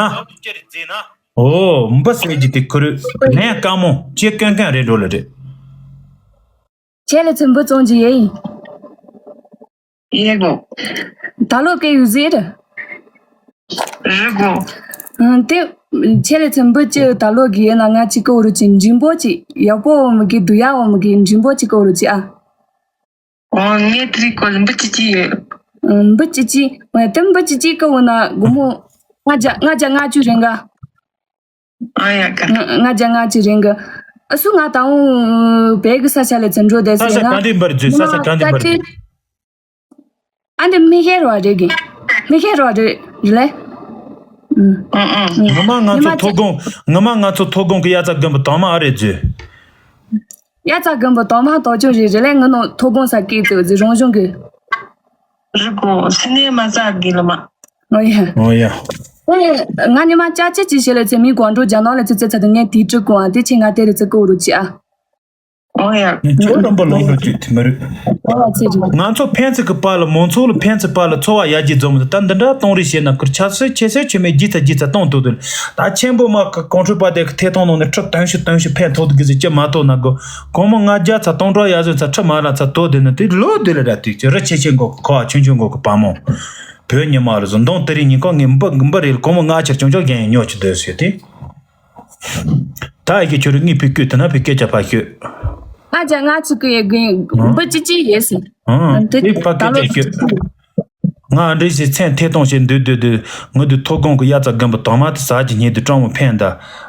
ཨོ་འབུ་ཟེར་གྱི་དེ་ཁུ་རུ་ལན་དཀའ་མོ་ཅེ་ཀན་ཀན་རེད་འགྲོ་ལེ་རེད། ཁྱེད་ལ་ཚིམ་འབུ་བཙོང་རྒྱུ་ཡིན། ཡེ་གོ། ད་ལོ་སྐད་ཡོད་ཟེར། རི་གོ། ཨང་དེ། ཁྱེད་ལ་ཚིམ་འབུ་ཅི་ད་ལོ་གི་ཡིན་ན་ང་ཅིག་གི་འོ་རུ་ཅི་འབྲིང་པོ་ཅི་ཡག་པོ་འོ་མི་གི་དུ་ཡག་འོ་མི་གི་འབྲིང་པོ་ཅིག་གི་འོ་རུ་ཅི་ཨ། ཨོ་ངས་དེ་རིང་ཀོ་ལ་འབུ་ཅི་ཅི་ཡོད། ཨང་འབུ་ཅི་ཅི་ཨོ་དེ་འབུ་ཅི་ཅི་གི་འོ་ན་སྒོར་མོ་ལྔ་བརྒྱ་ལྔ་བརྒྱ་ལྔ་བཅུ་རེད་ག་ཨ་ཡ་ཀ་ང་ང་ཅག་ང་ཅི་རིང་གི། ཨ་སུ་ང་ད་འུ་བལ་གི་ས་ཆ་ལ་ཚུར་འགྲོ་བསྡད་ས་ས་ཡིན་ན། ག་འདི་འབར་རྫུས་ས་ས་ག་འདི་འབར་རྫུས། ཨ་འདི་མི་ཤེས་རོ་རེད་གི། མི་ཤེས་རོ་རེད་རེད་ལེ། ཨུ། ཨུ་ཨུ། ངོ་མ་ང་ཚོ་ཐོ་དགོང་ངོ་མ་ང་ཚོ་ཐོ་དགོང་གི་དབྱར་རྩྭ་དགུན་འབུ་དྭངས་མ་ཨ་རེད་རྫུས། དབྱར་རྩྭ་དགུན་འབུ་དྭངས་མ་དྭངས་ཆུང་རེད་རེད་ལེ། ངི་ནོ་ཐོ་དགོང་ས་སྐད་ཙི་ཙི་རང་བྱུང་གི། རི་གོ་སི་ནེ་མ་ཟ་གི་ལ་མ། ཨོ་ཡ། ཨོ་ཡ། ཨེ། ང་ཉི་མ་ཅག་ཅི་ཅི་བྱེད་ལ་ཚེ་མི་གོང་འགྲོ་རྒྱ་ནག་ལ་ཚེ་ཚེ་ཚ་དུ་ངས་དེའི་དྲི་གོང་ཨ་དེ་ཆེ་ང་དེ་རུ་ཚེ་ཀོ་རུ་ཅི་ཨ། ཨང་ཡ། ཁྱོད་རང་པོ་ལོག་འགྲོ་རྒྱུ་དེ་མི་རེད། ཨོ་ལ་ཚེ་རིང་། ང་ཚོ་ཕན་ཚུན་གི་བར་ལ་མང་ཚོགས་ལ་ཕན་ཚུན་བར་ལ་ཚོར་བ་ཡར་རྒྱས་འཛོམས་ད་འདི་འདྲ་གཏོང་རེས་བྱས་ན་ཁུར་ཆ་སོས་ཆེ་སོས་ཆེ་མེད་རྒྱས་ཚ་རྒྱས་ཚ་གཏོང་ཐུབ་དུས་ད་ཆེན་པོ་མ་གི་གོང་ཁྲོས་པ་དེ་གི་ཐད་གཏོང་ནང་ནས་ཁྲི་དོན་ཞུ་དོན་ཞུ་ཕན་ཐོགས་དུ་གི་ཟིག་ཅི་མ་ཐོགས་ན་གོ་གོང་མོ་ང་རྒྱ་ཚ་གཏོང་གྲོགས་ཡར་བཟོས་ཚ་ཁྲི་མ་ར་ཚ་དོ་དེ་ནི་དེ་ལོ་དེ་ལ་ར་དུས་ཀྱི་རི་ཆེ་ཆེ་མགོ་གི་ཁོ་བ་ཆུང་ཆུང་མགོ་གི་བ་མོ་བོད་ཉི་མ་རུ་བཟོ་འདོང་དེ་རིང་ཉིན་གང་ངས་འབུ་འབུ་རེ་ལ་གོང་མོ་ང་ཕྱིར་ཅུང་ཅུང་རྒྱན་ཡིན་ཉོ་ཆུ་དོད་ཟེར་ཏེ། ད་ཨེ་ཀྱི་ཁྱོད་རིག་ངེས་ཕུད་སྐྱོད་དེ་ན་ཕུད་སྐད་ཆ་ཕ་ཤོད། ཨ་ཅག་ང་ཚོ་གི་ཡེ་གི་འབུ་ཅི་ཅི་ཡེ་སི། ཨང་། དེ་ཨེ་ཕ་སྐད་ཆ་ཤོད། ང་འདྲེ་ཞིག་མཚན་ཐད་གཏོང་བྱེད་འདོད་འདོད་འདོད་ངུ་དུ་ཐོ་དགོང་གི་དབྱར་རྩྭ་དགུན་འབུ་དང་མ་དུ་ཟ་གྱི་ཉེ་དུ་སྤྲང་མོ་ཕན་ད་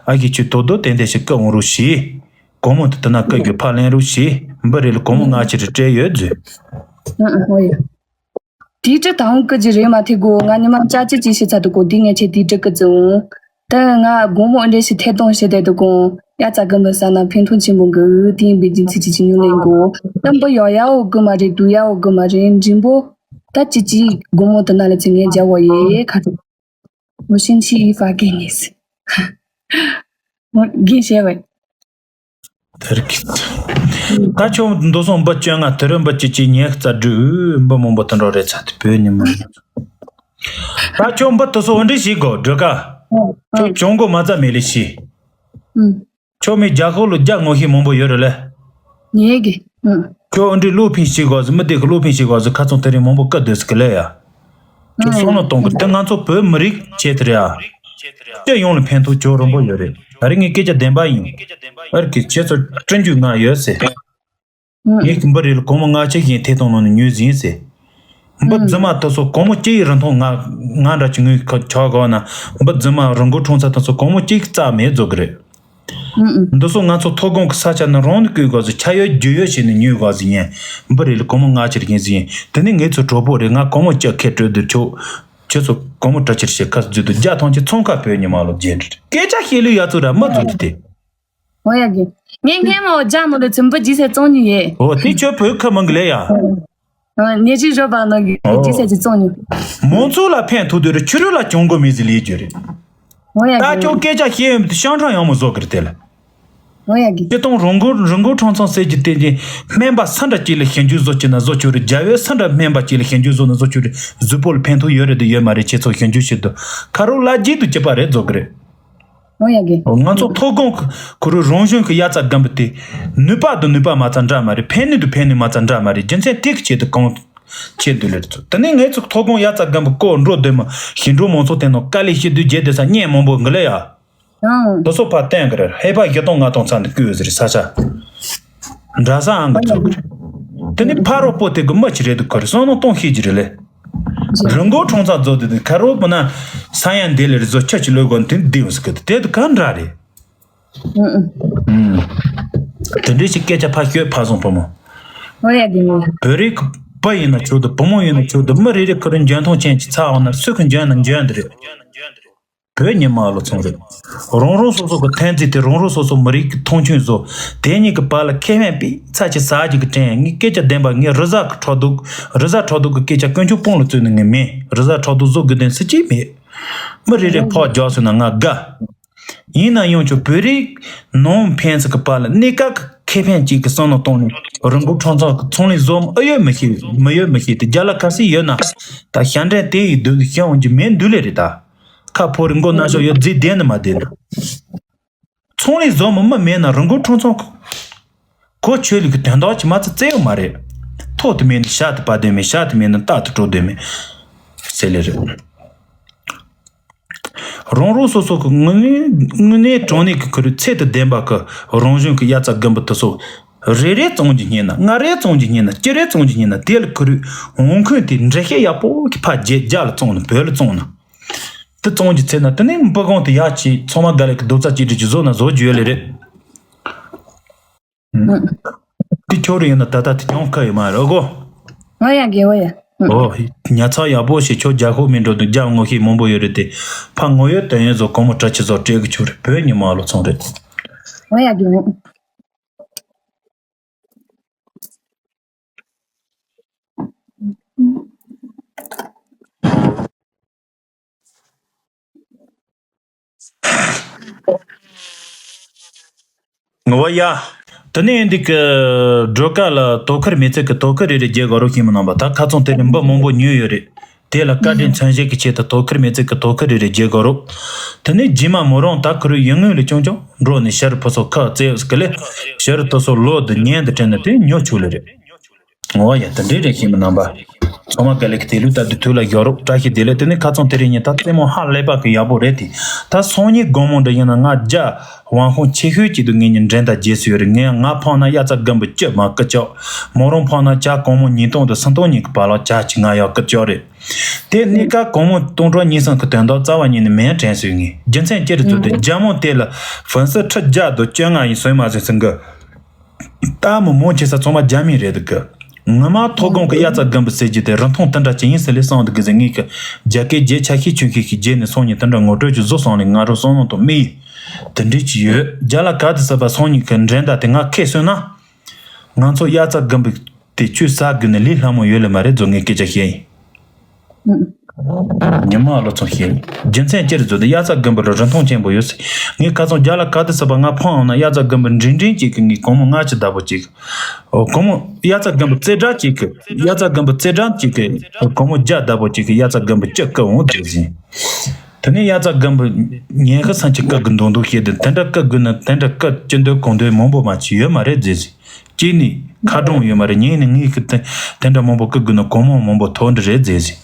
ཨ་ཀྱི་ཁྱོད་དོ་དོ་ཏན་ཏན་ཞིག་བཀའ་འོང་རུ་ཞི། གོང་མོ་དུ་དུ་ན་བཀའ་རྒྱུ་ཕ་ལེན་རུ་ཞི། འབུ་རེ་ལ་གོང་མོ་ང་ཕྱིར་སྤྲད་ཡོད་ཟོས། ཨ་ཨ་ཧོ་ཡ། དེའི་དྲི་དང་ཀི་ཇི་རེད་མ་ཐེ་གོ་ང་ཉི་མ་ཅག་ཅི་ཅི་ཤི་ཚ་དུ་གོ་དེ་ངས་ཆེ་དེའི་དྲི་ཀི་ཙི་འོང་། ད་ང་དགོང་མོ་འདྲེ་ཞིག་ཐད་གཏོང་བྱེད་དེ་དུ་གོང་ཡ་ཙ་གི་མི་ས་ན་ཕན་ཐོགས་ཆེན་པོ་གི་དེ་ཡིན་པའི་རྒྱུ་མཚན་ཅི་ཅི་ཉུང་ལེན་གོ་ད་འབུ་ཡོ་ཡའོ་གི་མ་རེད་དུ་ཡའོ་གི་མ་རེད་འབྲིང་པོ། ད་ཅི་ཅི་དགོང་མོ་དུ་ན་ལ་ཚེ་ངས་རྒྱ་བོ་ཡེ་ཁ་ཐུག་མོ་ཤིན་ཆི་ཡི་ཧྥ་གེ་ནི་སི། མོ་རྒན་བྱས་བས། དེར་གི། ད་ཁྱོད་འདུག་སོང་འབུ་བཅོ་ལྔ་དེ་རུ་འབུ་བཅུ་གཅིག་ཉེར་རྩ་དྲུག་འབུ་མང་པོ་དུ་འགྲོ་རེད་ཚ་དེ་བོད་ཉི་མ། ད་ཁྱོད་འབུ་དུ་སོ་འདྲི་ཞིག་གོ་འགྲོ་ཀ་ཁྱོད་གྱོང་གོ་མ་རྩ་མེད་ལེ་ཤི། ཁྱོད་མི་རྒྱ་ཁོ་ལོ་རྒྱ་ངོ་ཤེས་མང་པོ་ཡོད་རེད་ལེ། ཉེ་གི། ཁྱོད་འདྲི་བློ་ཕིང་ཞིག་གོ་ཟི་མི་དེ་གི་བློ་ཕིང་ཞིག་གོ་ཟི་ཁ་ཚོང་དེ་རིང་མང་པོ་བཀའ་སྡོད་ཟི་གི་ལེ་ཡ། ཁྱོད་བསམ་བློ་གཏོང་གི་དེ་ང་ཚོ་བོད་མི་རིགས་བྱེད་དེ་རེད་ཨ། སྤྱི་ཡོངས་ལ་ཕན་ཐོགས་ཅོ་རིན་པོ་ཡོད་རེད། ད་རེས་ངའི་སྐད་ཆ་བདེན་པ་ཡིན། ཨར་གི་ཁྱེད་ཚོ་སྤྲིན་རྒྱུ་ང་ཡོད་ཟེར། ངས་འབུ་རེ་ལ་གོང་མ་ལྔ་ཆ་བཞིན་ཐད་གཏོང་ནང་ནས་ཉོས་ཟིན་ཟེར། འབུ་རྫི་མ་དེ་ཚོ་གོང་མ་སྤྱི་ཡི་རིན་ཐང་ང་ང་འདྲ་ཅིག་ངོས་ཁ་ཆག་གོ་ན་འབུ་རྫི་མ་རི་མགོ་ཁྲོང་ཚ་དེ་ཚོ་གོང་མ་སྤྱི་རྩ་མེད་བཟོ་གི་རེད། འདི་ཚོ་ང་ཚོ་ཐོ་དགོང་གི་ས་ཆ་ནི་རང་ནི་བརྐོས་དགོས་ཟེར་ཆ་ཡོད་རྒྱུ་ཡོད་བྱས་ནས་ཉོས་དགོས་ཟེར་ཡིན། འབུ་རེ་ལ་གོང་མ་ལྔ་ཆ་བཞིན་ཟེར་ཡིན། དེ་ནི་ངེད་ཚོ་གྲོགས་པོ་རེད། ང་གོང་མ་སྤྱི་ཁས་སྤྲོད་དུ་ཆོག་ཁྱེད་ཚོ་གོང་མ་གྲ་ཆེར་བྱེད་ཁ་བརྫུས་དུ་རྒྱ་ཐང་ཆེ་ཚོང་ཁ་བོད་ཉི་མ་ལོ་རྒྱས་འདྲི་སྐད་ཆ་བཤད་ལུས་ཡ་ཚོ་ར་མ་ཚོ་དེ་དེ། འོ་ཡ་གི། ངས་སྔས་མ་འོ་ཇ་མོ་ལ་ཚིམ་པ་ཇི་སེ་བཙོང་ཉུ་ཡེ། འོ་དེ་ཁྱོད་བོད་ཁ་མང་གི་ལེ་ཡ། ཨ་ཉེ་ཅི་རོ་བ་ནོ་གི་ཇི་སེ་ཅི་བཙོང་ཉུ། མང་ཚོགས་ལ་ཕན་ཐོགས་དུས་རེ་ཕྱི་རོལ་ལ་གྱོང་གོ་མི་ཟི་ལས་རྒྱུ་རེད། འོ་ཡ་ད་གི། ཁྱོད་སྐད་ཆ་བཤད་ཡོད་མི་དེ་ཤང་ཁྲང་ཡང་མོ་བཟོ་གི་རེད་དེ་ལ། འོ་ཡ་གི། སྤྱི་སྟོང་རང་འགུལ་རང་འགུལ་ཁྲོང་ཚང་ཟེར་གྱི་དེ་གྱི་སྨན་པ་སུ་འདྲ་གཅིག་ལ་ཞིབ་འཇུག་བཟོ་གྱི་ན་བཟོ་ཆོག་རེད། རྒྱ་བོད་སུ་འདྲ་སྨན་པ་གཅིག་ལ་ཞིབ་འཇུག་བཟོ་ན་བཟོ་ཆོག་རེད། གཟུགས་པོ་ལ་ཕན་ཐོགས་ཡོད་རེད་དུ་ཡོད་མ་རེད་ཁྱེད་ཚོ་ཞིབ་འཇུག་བྱེད་དུ་ཁ་རོག་ལ་རྒྱས་དུ་གྱི་པ་རེད་བཟོ་གི་རེད། འོ་ཡ་གི། ང་ཚོ་ཐོ་དགོང་གི་ཁོ་རུ་རང་བཞིན་གྱི་དབྱར་རྩྭ་དགུན་འབུ་དེ་ནུས་པ་དང་ནུས་པ་མ་ཚང་འདྲ་མ་རེད། ཕན་ནུས་དང་ཕན་ནུས་མ་ཚང་འདྲ་མ་རེད། རྒྱུ་མཚན་དེ་གི་ཆེད་དུ་གང་ཆེད་དུ་ལེར་ཚོ་དེ་ནས་ངས་ཚོ་ཐོ་དགོང་དབྱར་རྩྭ་དགུན་འབུ་བརྐོ་འགྲོ་འདོད་མ་ཞིག་འགྲོ་མང་ཚོགས་དེ་ནང་དཀའ་ལས་ཤི་དུས་རྗེས་དེ་ས་བརྙན་མང་པོ་འགི་ལེ་ཡ། ཨང་། དེ་ཚོ་ཕར་བསྟན་གི་རེད། ཧེ་ཕ་བཞི་སྟོང་ལྔ་སྟོང་ཚང་དུ་བསྐོས་ཟེར་ས་ཆ། འདྲ་ས་ཨང་གི་ཚོ་གི་རེད། དེ་ནས་ཕ་རོགས་པོ་དེ་གི་མི་ཆི་རེད་དུ་ཁོ་རེ་བསམ་བློ་གཏོང་ཤེས་ཀྱི་རེད་ལེ། རི་མགོ་ཁྲོང་ཚང་རྫོགས་དེ་དུ་ཁ་རོག་པོ་ན་ས་ཡ་འདི་ལེ་རི་བཟོ་ཆ་ཆི་ལོས་གོ་དེ་འདི་ཡོང་སི་གི་དེ་དུ་ག་འདྲ་རེད། ཨུ་ཨུ། དེ་འདྲའི་ཞིག་སྐད་ཆ་ཕ་ཤོད་ཕ་བཟང་བུ་མོ། འོ་ཡ་དེ་མོ། བོད་རིགས་པ་ཡིན་ན་ཆོག་དུ་བུ་མོ་ཡིན་ན་ཆོག་དུ་མི་རེ་རེ་ཁོ་རང་འཇོན་ཐང་ཅན་གྱི་ཚ་འོང་ན་སུ་ཁོ་འཇོན་ན་འཇོན་དུ་རེད། བོད་ཉི་མ་ལོ་ཚོང་རེད། རང་རང་སོ་སོ་གི་ཐོན་རྫས་དེ་རང་རང་སོ་སོ་མི་རིགས་ཀྱི་མཐོང་ཆུང་བཟོ། དེ་གཉིས་ཀྱི་བར་ལ་ཁེ་ཕན་པའི་ཚ་ཆེ་ཟ་གྱི་གི་དྲན་ངས་སྐད་ཆ་བདེན་པ་ངས་རི་གཟར་གི་ཁྲག་འཐུང་། རི་གཟར་ཁྲག་འཐུང་གི་སྐད་ཆ་དཀོན་མཆོག་དཔུང་ལ་བཙུགས་ནས་ངས་མིན། རི་གཟར་ཁྲག་འཐུང་བཟོ་དགོས་དོན་སུ་གཅིག་མེད། མི་རེ་རེ་ཕོག་རྒྱག་སོང་ན་ང་དགའ། ཡིན་ན་ཡང་ཁྱོད་བོད་རིགས་ནང་ཕན་ཚུན་གྱི་བར་ལ་གནས་སྐབས་ཀྱི་ཁེ་ཕན་གཅིག་གི་བསམ་བློ་གཏོང་ནས་རི་མགོ་ཁྲོང་ཚང་གི་ཚོང་ལས་བཟོ་མི་ཨེ་ཡོད་མི་ཤེས་མི་ཡོད་མི་ཤེས་ཏེ་རྒྱ་ལ་ག་སྲིད་ཡོད་ན་ད་ཞབས་འདྲེན་དེ་ཡི་དུས་ཤེས་འོང་གི་མེད་འདུག་ལེ་རེད་ད། ཁ་ཕོ་རི་མགོ་ན་ཤོག་ཡོད་རྫིག་བསྡད་ནི་མ་བསྡད་ན། ཚོང་ལས་བཟོ་མི་མི་མེད་ན་རི་མགོ་ཁྲོང་ཚང་གོ་ཆོད་ལུགས་ཀྱི་དོན་དག་ཅིག་མ་ཚད་བཙལ་ཡོད་མ་རེད། ཐོག་ཏུ་མེད་ན་ཤ་དུ་པ་བསྡད་མེད་ཤ་དུ་མེད་ན་རྟ་དུ་བྲོ་བསྡད་མེད་ཟེར་ལེ་རེད། རང་རང་སོ་སོ་གི་དངོས་གནས་དངོས་གནས་དྲང་གནས་ཀྱི་ཁོར་ཡུག་ཚད་དུ་ལྡན་པ་གི་རང་བཞིན་གྱི་དབྱར་རྩྭ་དགུན་འབུ་དེ་ཚོ་རེ་རེ་བཙོང་རྒྱུ་རྙེད་ན་ལྔ་རེ་བཙོང་རྒྱུ་རྙེད་ན་བཅུ་རེ་བཙོང་རྒྱུ་རྙེད་ན་དེ་ལ་ཁོར་ཡུག་འོང་མཁན་དེ་འགྲེལ་བཤད་ཡག་པོ་གི་ཕ་རྒྱལ་རྒྱ་ལ་བཙོང་ན་བོད་ལ་བཙོང་ན་དེ་བཙོང་རྒྱུ་ཚད་ན་དེ་ནས་འབུ་གོང་དེ་ཡག་ཅིག་ཚང་མ་དགའ་ལས་ཀྱི་རྡོག་རྩ་གཅིག་སྒྲིལ་གྱི་བཟོ་ན་བཟོ་རྒྱུ་ཡོད་ལེ་རེད། དེ་ཁྱོད་རེ་ཡིན་ན་ད་ལྟ་དེ་ཀྱང་ཁ་ཡོད་མ་རེད་གོ། ཨོ་ཡ་གི་ཨོ་ཡ། ཨོ། ཉ་ཚགས་ཡག་པོ་ཞིག་ཁྱོད་རྒྱ་ཁོག་མི་འགྲོ་འདུག་རྒྱ་ངོ་ཤེས་མང་པོ་ཡོད་རེད་དེ། ཕ་ངོ་ཡོད་དོན་ཡོད་བཟོ་གོང་མོ་གྲ་ཆི་བཟོ་སྤྲད་གི་ཁྱོད་རེད་བོད་ཉི་མ་ལོ་ཚོང་རེད། ཨོ་ཡ་གི་ཨོ། ངོ་བ་ཡ། དེ་ནས་འདི་གི་སྒྲོལ་དཀར་ལ་དོ་ཁུར་མི་ཚེ་གི་དོ་ཁུར་རེ་རེ་རྒྱག་དགོས་རོགས་ཤེས་མི་རྣམ་པ། ད་ཁ་ཚོན་དེ་ནས་འབུ་མང་པོ་ཉོས་ཡོད་རེད། དེ་ལ་བཀའ་དྲིན་མཚོན་བྱེད་ཀྱི་ཆེད་དུ་དོ་ཁུར་མི་ཚེ་གི་དོ་ཁུར་རེ་རེ་རྒྱག་དགོས་རོགས། དེ་ནས་རྗེས་མ་མོ་རང་ད་ཁུར་ཡོང་ངོས་ལ་ཅུང་ཅུང་འགྲོ་ནས་ཕྱིར་ཕུ་སོ་ཁ་བཙལ་ཟིག་ལས། ཕྱིར་དུ་སོ་ལོ་དུ་ཉན་དུ་དྲན་ནས་དེ་ཉོ་ཆུག་ལེ་རེད། ཨོ་ཡ། དེ་འདྲའི་རེད་ཤེས་མི་རྣམ་པ། ཚང་མ་ག་ལེ་གི་དེ་ལུགས་ལྟར་དུ་དུས་ལ་ཡོད་རོགས། བཀྲ་ཤིས་བདེ་ལེགས། དེ་ནས་ཁ་ཚོན་དེ་རིང་ཉིན་ད་རྩེད་མོ་ཧ་ལས་པ་གི་ཡག་པོ་རེད་དེ། ད་སང་ཉིན་དགོང་མོ་འདྲ་ཡིན་ན་ང་རྒྱ་ཝང་ཧུང་ཆེ་ཤོས་ཀྱི་དུ་ངེད་གཉིས་འགྲན་ཟླ་རྒྱས་སུ་ཡོད་རེད། ངས་ང་འཕངས་ན་དབྱར་རྩྭ་དགུན་འབུ་བཅུ་མ་ཀི་ཅོག་མོ་རང་འཕངས་ན་ཇ་གང་མོ་ཉིས་སྟོང་དུ་སུམ་སྟོང་གཉིས་ཀྱི་བར་ལ་ཇ་གཅིག་ང་ཡག་ཀི་ཅོག་རེད། དེ་གཉིས་ཀ་གང་མོ་སྟོང་ཕྲག་གཉིས་གསུམ་གི་དོན་དག་རྩ་བ་ཉིད་ནས་མེད་དྲན་སོང་ངས། རྒྱུ་མཚན་ཅི་རེད་ཚོད་དེ་རྒྱ་མོ་དེ་ལ་ཧྥན་སི་ཁྲི་བརྒྱ་དང་བཅོ་ལྔ་ཡིན་སོང་མ་ཟིན་སོང་གི། ད་མི་མང་ཆེ་ས་ཚང་མ་རྒྱ་མི་རེད་འདུག་གི། ངོ་མ་མཐོ་སྒང་གི་དབྱར་རྩྭ་དགུན་འབུ་ཟེར་རྒྱུ་དེ་རིན་ཐང་དེ་འདྲ་ཅིག་ཡིན་ཟེར་ལས་བསམ་འདུག་གི་ཟེར། ངས་གི་རྒྱ་སྐད་རྒྱས་ཆ་ཤས་ཆུང་ཤས་ཤིག་རྒྱས་ནས་སང་ཉིན་དེ་འདྲ་ངོ་སྤྲོད་ཅིག་བཟོ་སོང་ལས། ང་རང་བསམ་བློ་དང་དམིགས་ཡུལ་དེ་འདྲས་ཅིག་ཡོད། རྒྱ་ལ་ག་དུས་ཟེར་བ་སང་ཉིན་གི་འགྲན་ཟླ་དེ་ང་ཁེ་སོང་ན། ང་ཚོ་དབྱར་རྩྭ་དགུན་འབུ་དེ་ཆུ་ཟ་དགོས་ནས་ལས་སླ་མོ་ཡོད་ལེ་མ་རེད་ཚོ། ངས་སྐད་ཆ་བཤད་ཡིན། ཉི་མ་ལོ་ཚོ་ཤེས། རྒྱུ་མཚན་ཅི་རེད་ཚོད་དེ། དབྱར་རྩྭ་དགུན་འབུ་ལ་རིན་ཐང་ཆེན་པོ་ཡོད་ཟེར། ངས་ཁ་སང་རྒྱ་ལ་ག་དུས་ཟེར་བ་ང་འཕངས་འོང་ན་དབྱར་རྩྭ་དགུན་འབུ་འབྲིང་འབྲིང་གཅིག་གི་ངས་གང་མོ་ལྔ་གཅིག་བདག་པོ་གཅིག་ཨོ་གང་མོ་དབྱར་རྩྭ་དགུན་འབུ་རྩེ་གྲ་གཅིག་གི། དབྱར་རྩྭ་དགུན་འབུ་རྩེ་གྲ་གཅིག་གི། ཨོ་གང་མོ་བརྒྱ་བདག་པོ་གཅིག་གི་དབྱར་རྩྭ་དགུན་འབུ་བཅུ་ཀི་འོང་དེ་ཟིན། དེ་ནས་དབྱར་རྩྭ་དགུན་འབུ་ཉན་ཁ་སང་ཆུ་ཀི་གི་འདོན་འདོན་བཤད་དེ། དེ་འདྲ་ཀི་དགོས་ན་དེ་འདྲ་ཀི་ཅི་འདོད་གང་འདོད་མང་པོ་མ་ཅིག་ཡོད་མ་རེད་ཟེར་ཟིན། གཅིག་ནི་ཁ་གྲོང་ཡོད་མ་རེད། གཉིས་ནི་ངས་ཀི་དེ་དེ་འདྲ་མང་པོ་ཀི་དགོས་ན་གང་མང་མང་པོ་ཐོག་འདྲ་རེད་ཟེར་ཟིན།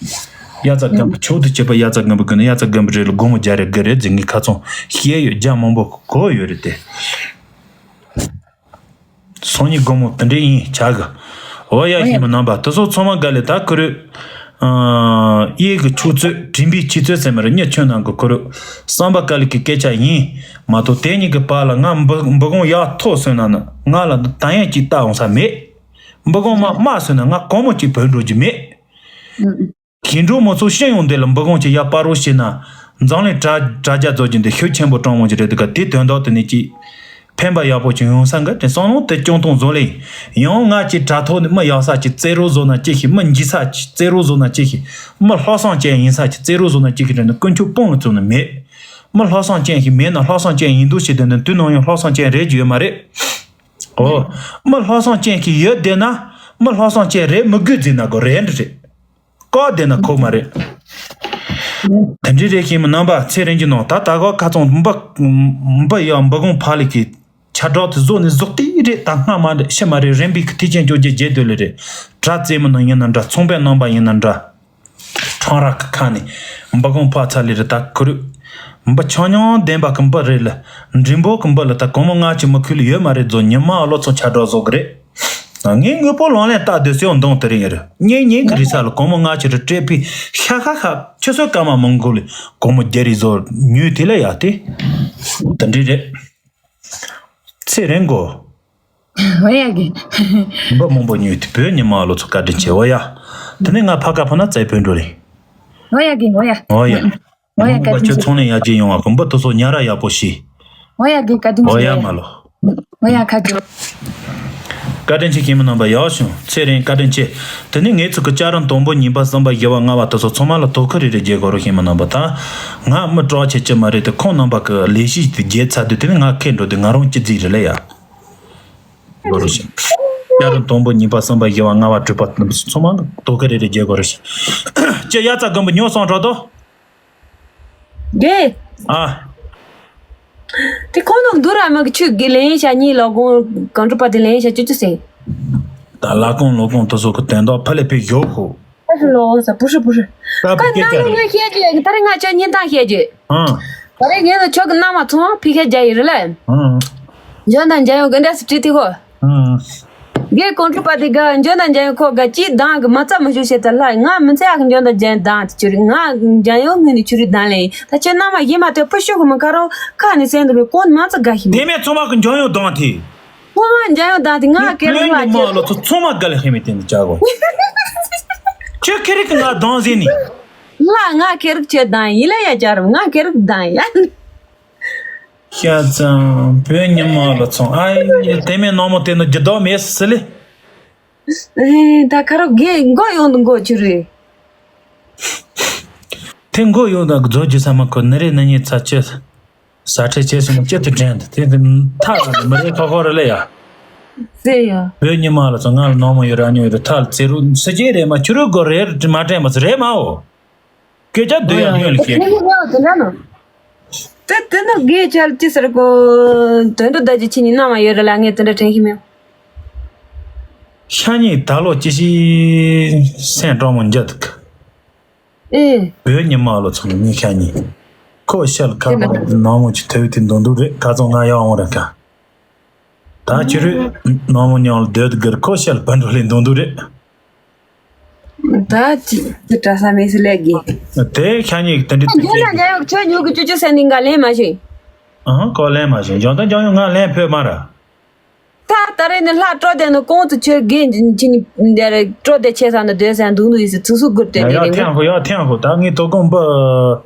དབྱར་རྩྭ་དགུན་འབུ་མཆོག་ཏུ་གཅེས་པ་དབྱར་རྩྭ་དགུན་འབུ་དགོས་ན་དབྱར་རྩྭ་དགུན་འབུ་རེ་ལ་སྒོར་མོ་བརྒྱ་རེ་དགོས་རེད་ཟེར། ངས་ཁ་ཚོན་བཤད་ཡོད། རྒྱ་མང་པོ་གོ་ཡོད་རེད་དེ། སང་ཉིན་དགོང་མོ་དེ་འདྲས་ཡིན་ཆགས་གི། འོ་ཡ། ཨོ་ཡ། ཤེས་མི་རྣམ་པ་དེ་ཚོ་ཚང་མ་ག་ལེ་ད་ཁུ་རུ། ཨ་གཡས་ཀྱི་ཕྱོགས་ཚོད་དྲན་པའི་ཆུ་ཚོད་ཟེར་མི་རེད། མྱི་ཁྱོད་རྣམས་ཀྱི་ཁུ་རུ་བསམ་པ་ག་ལེ་གི་སྐད་ཆ་ཡིན་མ་གཏོགས། དེ་གཉིས་ཀྱི་བར་ལ་ང་འབུ་འབུ་སྒོང་ཡར་ཐོག་སོང་ན་ནི་ང་ལ་ད་ཡང་གཅིག་ལྟ་འོང་ས་མེད། འབུ་སྒོང་མར་དམའ་སོང་ན་ང་གང་མོ་གཅིག་བུད་འགྲོ་རྒྱུ་མེད། ཞིང་འབྲོག་མི་ཚོ་ཤི་ཡོང་དུས་ལ་འབུ་སྒོང་ཅིག་ཡར་སྤར་རོགས་བྱས་ན། འཛམ་གླིང་དྲ་དྲ་རྒྱ་རྫོགས་ཀྱི་འདི་ཤུགས་ཆེན་པོ་སྤྲང་མོ་ཅིག་རེད་འདུག་ག། དེ་དོན་དག་དེ་ནས་ཅིག་ཕན་པ་ཡག་པོ་ཅིག་ཡོང་ས་འགའ་དེ་བསམ་བློ་དེ་སྐྱོང་གཏོང་བཟོ་ལེ། ཡང་ང་ཅིག་དྲ་ཐོག་ནས་མི་ཡག་ས་ཅིག་རྩེད་རོགས་བཟོ་ན་ཅི་ཤེས། མི་འཇིགས་ས་ཅིག་རྩེད་རོགས་བཟོ་ན་ཅི་ཤེས། མི་ལྷག་བསམ་ཅན་ཡིན་ས་ཅིག་རྩེད་རོགས་བཟོ་ན་ཅི་ཤེས་རེད་ན་དཀོན་མཆོག་དཔུང་ལ་བཙུགས་ན་མེད། མི་ལྷག་བསམ་ཅན་ཞིག་མེད་ན་ལྷག་བསམ་ཅན་ཡིན་འདུག་ཞེས་དེ་ནི་དུས་ནམ་ཡང་ལྷག་བསམ་ཅན་རེད་རྒྱུ་ཡོད་མ་རེད། ཨོ། མི་ལྷག་བསམ་ཅན་ཞིག་ཡོད་བསྡད་ན། མི་ལྷག་བསམ་ཅན་རེད་མི་དགོས་ཟེར་ན་གོ་རེད་འདྲ་རེད། བཀག་བསྡད་ན་ཁོ་མ་རེད། དེ་འདྲའི་རེད་ཤེས་མི་རྣམ་པ། ཚེ་རིང་གི་ནང་ད་ལྟ་གོ་ཁ་ཚོན་འབུ་འབུ་ཡག་འབུ་སྒོང་ཕ་ལི་གི་ཆ་གྲགས་དེ་བཟོ་ནས་བཟོ་ལྟས་རེད། ད་སྔ་མ་འདྲ་ཕྱི་མ་རེད། རིམ་པས་ཀི་ཐེག་ཆེན་བཅོ་བརྒྱད་རྒྱས་སྡོད་ལེ་རེད། དྲ་རྩེད་མོ་ནང་ཡིན་ན་འདྲ། ཚོང་པའི་རྣམ་པ་ཡིན་ན་འདྲ། ཁྲང་ར་ཁ་ཁ་ནས་འབུ་སྒོང་ཕ་ཚ་ལེ་རེད། ད་ཁུ་རུ་འབུ་ཆང་ཉང་ལྡན་པ་གི་འབུ་རེད་ལ། འབྲིང་པོ་གི་འབུ་ལ་ད་གོང་མོ་ང་ཅི་མི་ཁུལ་ཡོད་མ་རེད་ཛོ། ཉི་མ་ཨ་ལོ་ཚོ་ཆ་གྲགས་བཟོ་གི་རེད། ངས་དངོས་པོ་ལོང་ལེན་ལྟ་སྡོད་སེའོ་འདོང་དེ་རིང་ཡིན་རེད། གཉེན་ཉེ་གི་རི་ས་ལ་གོང་མོ་ང་ཅི་རུ་སྤྲད་པའི་ཤ་ཤ་ཤ་ཆུ་ཚོད་སྐར་མ་མང་གོ་ལེ་གོང་མོ་རྒྱ་རི་བཟོ་ཉོས་དེ་ལ་ཡ་དེ། དེ་འདྲ་རེད། ཚེ་རིང་གོ། འོ་ཡ་གི། འབུ་མང་པོ་ཉོས་ཏེ་བོད་ཉི་མ་ལོ་ཚོ་བཀའ་དྲིན་ཆེ། འོ་ཡ། དེ་ནས་ང་ཕ་ཁ་ཕོ་ན་རྩེ་བོད་འགྲོ་རེད། འོ་ཡ་གི། འོ་ཡ། འོ་ཡ། འོ་ཡ། བཀའ་དྲིན་ཆེ། ཁྱོད་ཚོང་ལས་ཡར་རྒྱས་ཡོང་བ་གོ། འབུ་དེ་ཚོ་ཉར་ར་ཡག་པོ་ཤེས། འོ་ཡ་གི། བཀའ་དྲིན་ཆེ། འོ་ཡ་མ་ལོ། འོ་ཡ། ཁ་ཅིག། བཀའ་དྲིན་ཆེ་ཤེས་མི་རྣམ་པ། ཡག་བྱུང་། ཚེ་རིང་བཀའ་དྲིན་ཆེ། དེ་ནས་ངེད་ཚོ་གི་ལྕགས་རིན་དང་པོ་གཉིས་པ་གསུམ་པ་བཞི་བ་ལྔ་བ་དེ་ཚོ་ཚང་མ་ལ་དོ་ཁུར་རེ་རེ་རྒྱག་དགོས་རོགས་ཤེས་མི་རྣམ་པ། ད་ང་མི་དྲག་ཆེ་ཅི་མ་རེད་དེ། ཁོང་རྣམ་པ་གི་ལས་གཞི་དེ་རྒྱལ་ཚར་དུས་དེ་ནས་ང་ཁེ་འགྲོ་དུས་ང་རང་སྐྱིད་རྫིག་རེད་ལེ་ཡ། དགོས་རོགས་ཤེས། ལྕགས་རིན་དང་པོ་གཉིས་པ་གསུམ་པ་བཞི་བ་ལྔ་བ་དྲུག་པ་ཚང་མ་ལ་དོ་ཁུར་རེ་རེ་རྒྱག་དགོས་རོགས་ཤེས། ཅི་དབྱར་རྩྭ་དགུན་འབུ་ཉོ་སོང་འགྲོ་དོ། རེད། ཨ། དེ་ཁོང་ནང་འདུག་ར་མ་གི་ཆུ་གི་ལེན་བྱ་གཉིས་ལོ་གོང་གང་གྲུབ་པ་དེ་ལེན་བྱ་ཅི་ཅི་ཟེར། ད་ལ་གོང་ལོ་གོང་དེ་ཚོ་གི་དོན་དག་ཕ་ལས་ཕེ་ཡོད་ཧོ། ཨ་ཧྲི་ལོ་ས་བུ་ཧྲི་བུ་ཧྲི། ད་ཀ་བུ་སྐད་ནང་ཆ་ལ་རེད། ང་བཤད་རྒྱུ་ད་རེས་ང་ཅག་གཉིས་དང་བཤད་རྒྱུ། ཨང་། ད་རེས་ངས་ལ་ཆོག་གི་ནང་མ་ཚོང་ཕི་ཁ་རྒྱ་ཡི་རེད་ལ། ཨང་། འཇོན་དང་འཇམ་ཡོང་གི་འདྲ་སི་ཁྲི་ཐི་ཧོ། ཨང་། རྒན་གོང་ཁྲུ་པ་དེ་ག་འཇོན་དང་འཇམ་ཡོང་ཁོ་ག་ཅི་དང་གི་མ་རྩ་མ་ཞུ་བྱེད་ད་ལ་ང་མི་ཚེ་ཨ་གི་འཇོན་དང་འཇམ་དང་དེ་ཆུ་རི་ང་འཇམ་ཡོང་ངུ་ནི་ཆུ་རི་དང་ལེ་ད་ཆེ་ན་མ་ཡེ་མ་ཐོས་ཕུ་ཤུ་གི་མ་ཁ་རོ་ཁ་ནི་སེང་དུ་རི་གོང་མ་རྩ་ག་ཤི་མ། དེ་མེད་ཚོ་མ་གི་འཇོན་ཡོང་དང་དེ། ཁོ་མ་འཇམ་ཡོང་དང་དེ་ང་ཁེ་རི་ལ་ཁྱེད་ཚོ་མ་ག་ལེ་ཧེ་མི་དེ་འདི་ཅག་གོ། ཁྱོད་ཁེ་རི་གི་ང་དང་ཟེ་ནི། ལ་ང་ཁེ་རི་ཁྱོད་དང་ཡིན་ལ་ཡ་ཅར་ང་ཁེ་རི་དང་ཡ། ཤ་ཙང་བོད་ཉི་མ་ལ་ཚོང་ཨ་ཡེ་དེ་མེད་ནོ་མོ་དེ་ནོ་རྒྱུ་ལྡོག་མེད་སི་ལེ། ཨེ་ད་ཁ་རོ་གེ་མགོ་ཡོང་དུ་མགོ་ཆུ་རེད། དེ་མགོ་ཡོང་དུ་རྫོགས་རྒྱུ་ས་མ་ཁོ་ནི་རེ་ནི་ཉི་ཚ་ཆེ། ས་ཁྲལ་ཆེ་སོང་ཅི་ཐུབ་དྲན་དུ་དེ་དུ་ཐག་ལ་མི་རེ་ཁོ་ཁོ་རེ་ལེ་ཡ། ཟེར་ཡ། བོད་ཉི་མ་ལ་ཚོ་ང་ལ་ནང་མ་ཡོད་ར་ཉོ་ཡོད་ར་ཐལ་ཚེ་རུ་སི་ཀྱེ་རེད་མ་ཁྱོད་རུ་གོ་རེད་མ་དྲན་པ་ཚོ་རེད་མ་འོ། སྐད་ཆ་བསྡུ་ཡང་སྙོན་ལ་བཤད་དེ་ནི་ངའི་འོ་དེ་འདྲ་ནོ། དེ་དེ་ནི་དགེ་ཆལ་ཅི་ཟེར་གོ། དོན་དུ་ད་ཅི་ཁྱེད་ཉིད་ནང་མ་ཡོད་ར་ལ་ངས་དེ་འདྲ་དྲན་ཤི་མེད། ཤ་ཉེ་ད་ལོ་ཅི་ཞིག་སེམས་སྤྲང་མོ་འཇག་ཏུ་ཁ། ཨེ། བོད་ཉི་མ་ལོ་ཚང་མི་ཤ་ཉེ། ཁོ་ཤལ་ཁ་པར་ནང་མོ་ཅི་ཐོས་དེ་འདོན་འདུག་རེད་ཁ་ཚོ་ང་ཡག་འོང་རེད་ཁ། ད་ཁྱོད་རེད། ནང་མོ་ཉང་ལ་སྡོད་དགར་ཁོ་ཤལ་བན་འགྲོ་ལས་འདོན་འདུག་རེད། ད་ཅི་ཅི་དྲ་ས་མེད་སི་ལས་གི། དེ་ཤ་ཉེ་གི་དེ་འདྲི་ཐུག་ཉོ་ན་ཉ་ཡོག་ཁྱོད་ཉོ་གི་ཅུ་ཅུ་སེ་ནི་འགའ་ལེན་མ་ཤེས། ཨང་ཁོ་ལེན་མ་ཤེས་འཇོན་ད་འཇོན་ཡོང་ང་ལེན་ཕོད་མ་ར། ད་ད་རེས་ནི་ལྷ་སྤྲོ་དེ་ནི་ཀོང་ཙི་ཆོས་དགེ་འཇིན་ཅི་ནི་འདིར་སྤྲོ་དེ་ཆེ་ས་ནི་སྡོད་ས་འདུག་ནི་ཡིན་སི་ཚུགས་སུ་སྒུར་དེ་ཡ་ནི་ཡ་རེད་ཐེངས་ཧོ་ཡ་ཐེངས་ཧོ་ད་ངའི་དོ་དགོང་པ།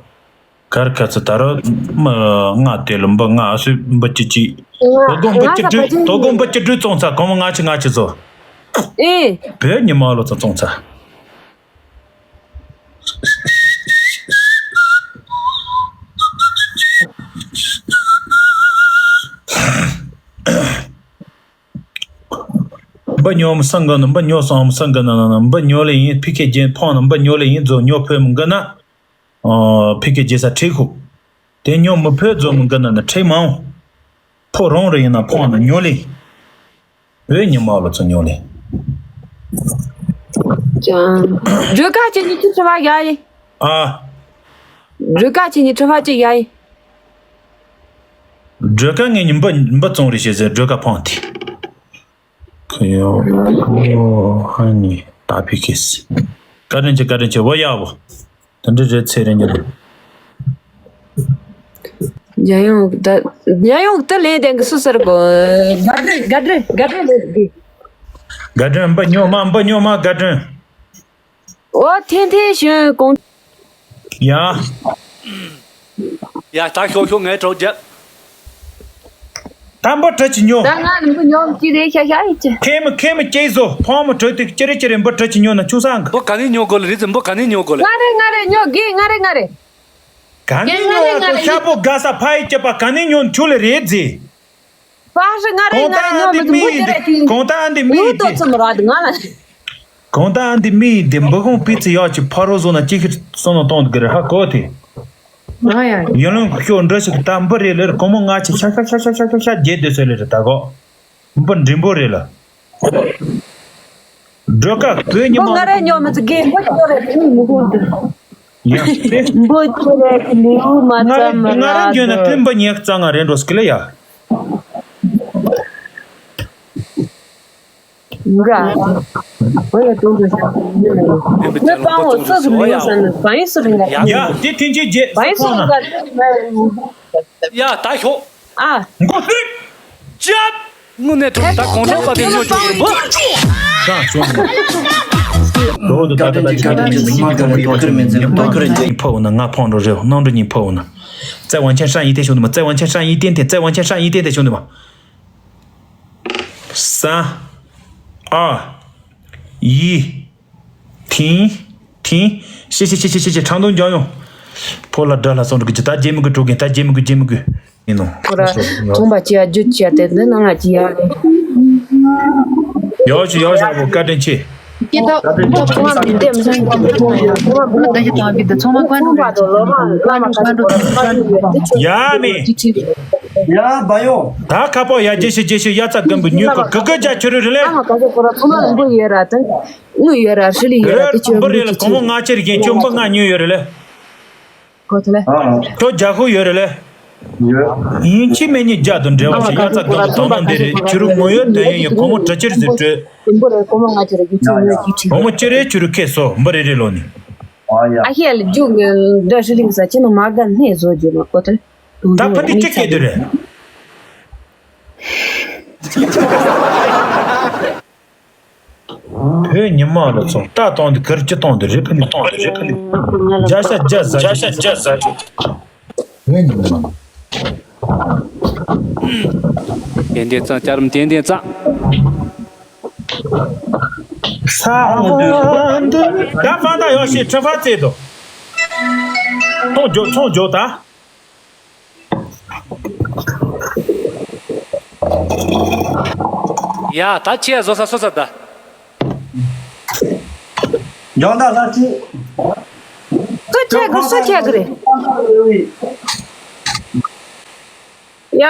གར་ཁ་ཚི་ད་ར་མ་ལྔ་དེ་ལ་འབུ་ལྔ་སུས་འབུ་གཅིག་གཅིག་དོ་དགོང་འབུ་གཅིག་སྦྲུལ་དོ་དགོང་འབུ་གཅིག་སྦྲུལ་བཙོང་ཚ་གོང་མ་ལྔ་གཅིག་ལྔ་གཅིག་བཙོ། ཨེ། བོད་ཉི་མ་ལོ་ཚ་བཙོང་ཚ། འབུ་ཉོ་མི་སང་གི་ན་འབུ་ཉོ་སང་མི་སང་གི་ན་ན་ན་འབུ་ཉོ་ལེ་ཡིན་ཕི་ཁེ་རྒྱན་ཕོང་ན་འབུ་ཉོ་ལེ་ཡིན་རྫོ་ཉོ་ཕོད་མི་གི་ན། ཨ། ཕི་ཁེ་རྒྱལ་ས་ཁྲེ་ཁུག་དེ་ཉོ་མི་ཕོད་རྫོ་མི་གི་ན་ན་ཁྲེ་མང་། ཕོ་རོང་རེ་ཡིན་ན་ཕོང་ན་ཉོ་ལེ། བོད་ཉི་མ་ལོ་ཚོ་ཉོ་ལེ། ཀྱང་། རུ་ཀ་ཅི་ནི་ཁྲི་ཁྲི་བ་ཡ་ཡི། ཨ། རུ་ཀ་ཅི་ནི་ཁྲི་བ་ཅི་ཡ་ཡི། སྒྲོལ་དཀར་ངས་ཉིན་པ་ཉིན་པ་བཙོང་རེ་བྱེད་ཟེར་སྒྲོལ་དཀར་ཕངས་ཏེ། ཁོ་ཡོ་ཁོ་ཧ་ནི་ད་ཕི་ཁེ་སི། བཀའ་དྲིན་ཆེ་བཀའ་དྲིན་ཆེ་བ་ཡག་པོ། དེ་འདྲ་རེད་ཚེ་རིང་གི། རྒྱལ་ཡོངས་ད་རྒྱལ་ཡོངས་ད་ལན་དེང་གི་སུ་ཟེར་གོ། ག་དྲི་ག་དྲི་ག་དྲི་ལན་དེ། ག་དྲི་འབའ་ཉོ་མ་འབའ་ཉོ་མ་ག་དྲི། ཨོ་ཐེན་ཐེན་ཞོན་གོང་། ཡ། ཡ་ད་ཤོག་ཤོག་ངའི་གྲོགས་རྒྱབ། ད་འབུ་གྲི་ཅི་ཉོ། ད་ང་ནི་འབུ་ཉོ་ཅི་རེད་ཤ་ཤ་ཡི་ཅི། ཁེ་མི་ཁེ་མི་སྐྱེས་བཟོ་ཕོང་མི་གྲོས་ཏིག་ཅི་རེ་ཅི་རེ་འབུ་གྲི་ཅི་ཉོ་ན་ཆུ་སང་གི། འབུ་ག་ནས་ཉོ་དགོས་ལ་རེད་ཟེར་འབུ་ག་ནས་ཉོ་དགོས་ལ། ང་རེ་ང་རེ་ཉོ་གི་ང་རེ་ང་རེ། ག་ནས་ཉོ་བ་ཁོ་ཤ་པོ་དགའ་ས་ཕ་ཡི་སྐྱེས་པ་ག་ནས་ཉོ་ཆུ་ལ་རེད་ཟེ། ཕ་ཧྲི་ང་རེ་ང་རེ་ཉོ་མི་ཚོ་མུ་ཏི་རེ་ཏི། གོང་ད་ཨ་འདི་མི་ཡི་ཏི། ཏོ་ཙམ་ར་དི་ང་ལ། གོང་ད་ཨ་འདི་མི་ཡི་ཏི་འབུ་གོང་སྤུས་ཚད་ཡག་ཅིག་ཕ་རོལ་བཟོ་ན་ཅི་ཁིར་སོང་ན་གཏོང་དགོས་རེད་ཧ་གོ་ཏི། ང་ཡ། ཡུལ་ལུང་ཤོག་འདྲ་ཞིག་ད་འབུ་རེ་ལེར་གོང་མོ་ང་ཆེ་ཤ་ཤ་ཤ་ཤ་ཤ་ཤ་རྒྱས་སྡོད་ས་ལེ་རེད་ད་གོ། འབུ་འབྲིང་པོ་རེད་ལ། སྒྲོལ་དཀར་བོད་ཉི་མ། ང་རེ་ཉོ་མི་ཚེ་གེ་འབུ་ཅོ་རེ་ཁི་མི་མི་ཧུར་དུ། ཡ། འབུ་ཅོ་རེ་ཁི་ལིའུ་མ་ང་རེ་ཙམ་ང་རེ་ལ་ཉོས་ན་དུ། ཕིན་པ་ཉེག་ཙང་ང་རེ་འགྲོ་སྐི་ལ་ཡ། འགའ། འོ་ཡ་དུང་དུ་ཤ་ཁི་ལིའུ་མ་ཡོང་། ངའི་པང་འོ་སོ་སི་ལིའུ་ས་ནི་བ་ཡི་སུ་རིང་ག་ཡ་དེ་ཐེན་ཅི་རྗེས་བ་ཡི་སུ་རིང་ག་ཡ་ད་ཤོག་ཨ། མགོ་ལྷུག་ཅབ། དངོས་གནས་དྲང་ད་གོང་ཁྲོ་པ་དེ་ཉོ་ཆོག་གི་འབུ། ཀྱང་བྱུང་། ལོ་འདི་ད་ལྟ་ད་ཅི་ག་དེ་ཅི་མི་ཉིད་ཀྱི་ཐོག་ནས་ཡོད་ཁར་མི་འཛིན་པ་ཁར་འཛིན། ཕོ་བོ་ན་ང་ཕོང་འགྲོ་རེ་ནང་འགྲོ་གཉིས་ཕོ་བོ་ན། 在完全善意点兄弟们，在完全善意点点兄弟们，在完全善意点点兄弟们。三、二、一。 ཐིང་། ཐིང་། ཤེ་ཤེ་ཤེ་ཤེ་ཤེ་ཤེ་ཁྲང་ཏུང་ལྗང་ཡོང་། ཕོ་ལ་དགྲ་ལྷ་སོང་འགྲོ་གི་ཅི་ད་རྗེ་མི་དགོས་གྲོགས་རྒན་ད་རྗེ་མི་དགོས་རྗེ་མི་དགོས་ཡིན་ནོ། ཁོ་ར་ཚོང་པ་ཅི་ཡ་རྒྱུ་ཅི་ཡ་དེ་འདི་ནང་ལ་ཅི་ཡ་རེད། ཡོ་ཆུ་ཡོ་ཆུ་ཨ་བོ་བཀའ་དྲིན་ཆེ། ཀྱེ་ད་ཁོ་ཚོང་པ་མི་འདེམས་སང་གི་ཁོ་ཚོང་པ་ཡོད་ཁོ་མ་མི་འདེམས་སང་གི་ད་ཁོ་ཚོང་པ་ཀུན་འགྲོ་རེད་ཚོང་པ་ཀུན་འགྲོ་ཀུན་འགྲོ་ཀུན་འགྲོ། ཡ་མེ། ཡ་བ་ཡོ། ད་ཁ་པོ་ཡ་རྒྱལ་ཤི་རྒྱལ་ཤི་ཡ་ཚ་གམ་བུ་ཉུལ་ཁོ་གི་གི་ཇ་ཆུ་རུ་རི་ལེ། ཨ་མ་ག་ཚོད་ཁོ་ར་ཚོང་པ་མི་འདེམས་ཡོད་ར་ད། དངུལ་ཡོད་ར་ཧྲི་ལི་ཡོད་ར་དེ་ཆོས་འབུ་རེ་ལ་གོང་མོ་ལྔ་ཆེར་རྒྱན་ཆོས་འབུ་ལྔ་ཉོས་ཡོད་རེ་ལེ། གོ་ཐུ་ལེ། ཁྱོད་རྒྱ་ཁུ་ཡོད་རེ་ལེ། ཡིན་གཅིག་མིན་གཉིས་རྒྱ་དང་འབྲེལ་བ་ཞིག་ཡ་ཚ་ག་བུ་དང་མོ་འདི་རེད་ཆུ་རུ་ངོ་ཡོད་དོན་ཡོད་ཡིན་གོང་མོ་གྲི་ཆེར་ཟེར་སྤྲོད། འབུ་རེ་གོང་མོ་ལྔ་ཆེར་རྒྱན་ཆོས་ཉོས་ཀྱི་ཁྲི། གོང་མོ་ཆེ་རེ་ཆུ་རུ་ཁེ་སོ་འབུ་རེ་རེ་ལོ་ནི། ཨ་ཧེ་ལ་རྒྱུ་འདྲ་ཧྲི་ལི་ས་ཆེ་ནོ་མ་ག་ནས་བཟོ་རྒྱུ་ལ་གོ་ཐུ་ལེ། ད་ཕ་དེ་ཅི་སྐད་དུ་རེད། བོད་ཉི་མ་ལ་ཚོ་ལྟ་སྟངས་འདི་གར་སྤྱི་སྟངས་འདི་རེད་ཕ་ནི་སྟངས་འདི་རེད་ཕ་ནི། བརྒྱ་ཆ་བརྒྱ་ཟ་བརྒྱ་ཆ་བརྒྱ་ཟ། བོད་ཉི་མ། ཏན་ཏན་ཙང་བསྐྱར་རམ་ཏན་ཏན་ཙང་། ས་འོང་དུས། ད་ཕ་ད་ཡོ་ཤི་ཁྲི་ཕ་རྩེ་དོ། ཚོང་རྒྱོ་ཚོང་རྒྱོ་ད། ཡ་ད་ཁྱེད་བཟོ་ས་སོ་ས་ད། ཡང་ད་ལྷ་ཅི། སུ་ཁྱེད་གི་སུ་ཁྱེད་གི་རེད། ཡ། ཡ།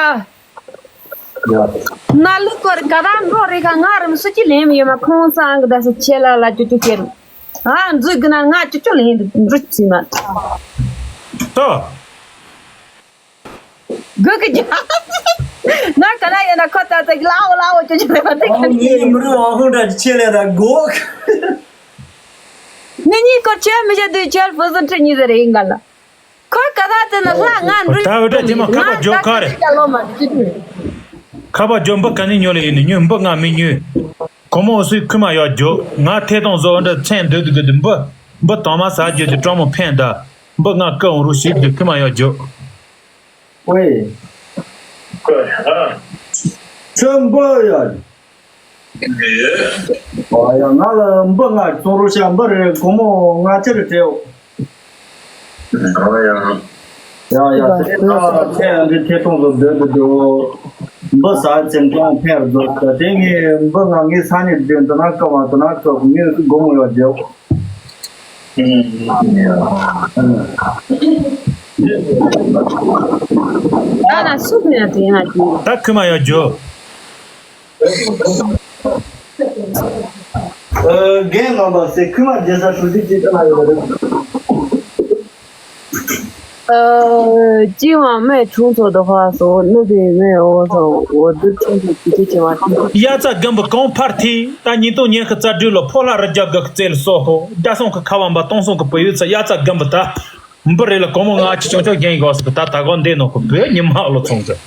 ན་ལུ་སྐོར་ག་ད་འགྲོ་རེ་ག་ང་རམ་སུ་ཅི་ལེམ་ཡོད་མ་ཁོང་སང་གི་ད་སུ་ཁྱེད་ལ་ལ་ཅུ་ཅུ་ཁྱེད། ཨ་འཛུལ་གི་ན་ང་ཅུ་ཅུ་ལེན་འགྲོ་ཅི་མ། ཏོ། གུ་གི་ཇ། ང་ག་ན་ཡོད་ན་ཁོ་ད་ཚ་གི་ལའོ་ལའོ་ཅོ་ཅོ་རེ་བ་དེ་ག་ཨང་ནི་མི་རུ་ཨང་ཧུང་འདྲ་ཅི་ཆེ་ལེ་ད་གོ། ནི་ནི་སྐོར་ཆེ་མི་ཆེ་དུས་ཆེར་ཕུ་སུ་ཁྲི་ཉི་ཟེར་ཡིན་ག་ལ། ཁོ་ག་ད་ཚ་ན་ལྷ་ང་འགྲུལ་ད་འོ་ད་ཅི་མ་ཁ་པ་ཇོ་ཁ་རེ། ཁ་པ་ཇོ་འབུ་ག་ནི་ཉོ་ལེ་ཡིན་ནི་ཉོ་འབུ་ང་མི་ཉོ། ཁོ་མོ་སུའི་ཁུ་མ་ཡོད་ཇོ་ང་ཐེ་ཏོང་བཟོ་འདྲ་མཚན་འདོད་དུ་གི་དུ་འབུ། འབུ་དང་མ་ཟ་རྒྱུ་དུ་ཀྲོང་མོ་ཕན་ད། འབུ་ང་ཀ་འོང་རུ་ཞིག་དུ་ཁུ་མ་ཡོད་ཇོ། ཝེ། ཁྱོད་འབུ་ཡ། ཨ་ཡ་ང་ལ་འབུ་ང་ཚོང་རུ་ཤ་འབུ་རེ་གོ་མོ་ང་ཅི་རེ་སྤྲད། ཨ་ཡ། ཡ་ཡ་དེ་ད་ཁྱེད་འདི་ཐེ་ཐོང་དུ་སྡོད་དུ་འདུག་འབུ་ཟ་ཚེ་ཀྲོང་ཕེར་འདུག་ད་དེ་ངས་འབུ་ང་ངའི་ས་ནས་བསྡད་འདི་ན་སྐབས་བ་དུ་ན་སྐབས་ངས་སྒོ་མོ་ཡོད་རྒྱབ། ད་ན་སུ་ཕེ་ན་དེ་ཡང་ཅི། ད་ཁུ་མ་ཡོད་རྒྱུ། རྒན་རྣམ་པ་སེ་ཁུ་མ་རྒྱལ་ས་ཧྲུའུ་ཅི་ཅི་ལྟ་ན་ཡོད་རེད། ཨ། ཅི་བ་མེ་ཆུང་ཚོ་དོ་ཧ་སོ་ནུ་བེ་མེ་འོ་སོ་འོ་དུ་ཆུང་ཚོ་ཅི་ཅི་ཅི་བ་ཅི། དབྱར་རྩྭ་དགུན་འབུ་གོང་འཕར་ཐིག་ད་ཉིས་སྟོང་ཉི་ཤུ་རྩ་དྲུག་ལོ་ཕོ་ལྷ་རི་རྒྱ་གི་རྩེ་ལ་སོ་ཧོ་རྒྱ་སྲུང་གི་ཁ་བ་འབའ་སྟོང་སྲུང་གི་བུ་ཡུལ་ཚ་དབྱར་རྩྭ་དགུན་འབུ་ད་འབུ་རེ་ལ་གོ་མོ་ང་ཅི་ཆུང་ཆུང་རྒྱན་ཡིག་འོ་སོ་གི་ད་ད་གོ་འདི་ནོ་གི་བུ་ཉི་མ་ལོ་ཚོང་ཟེར།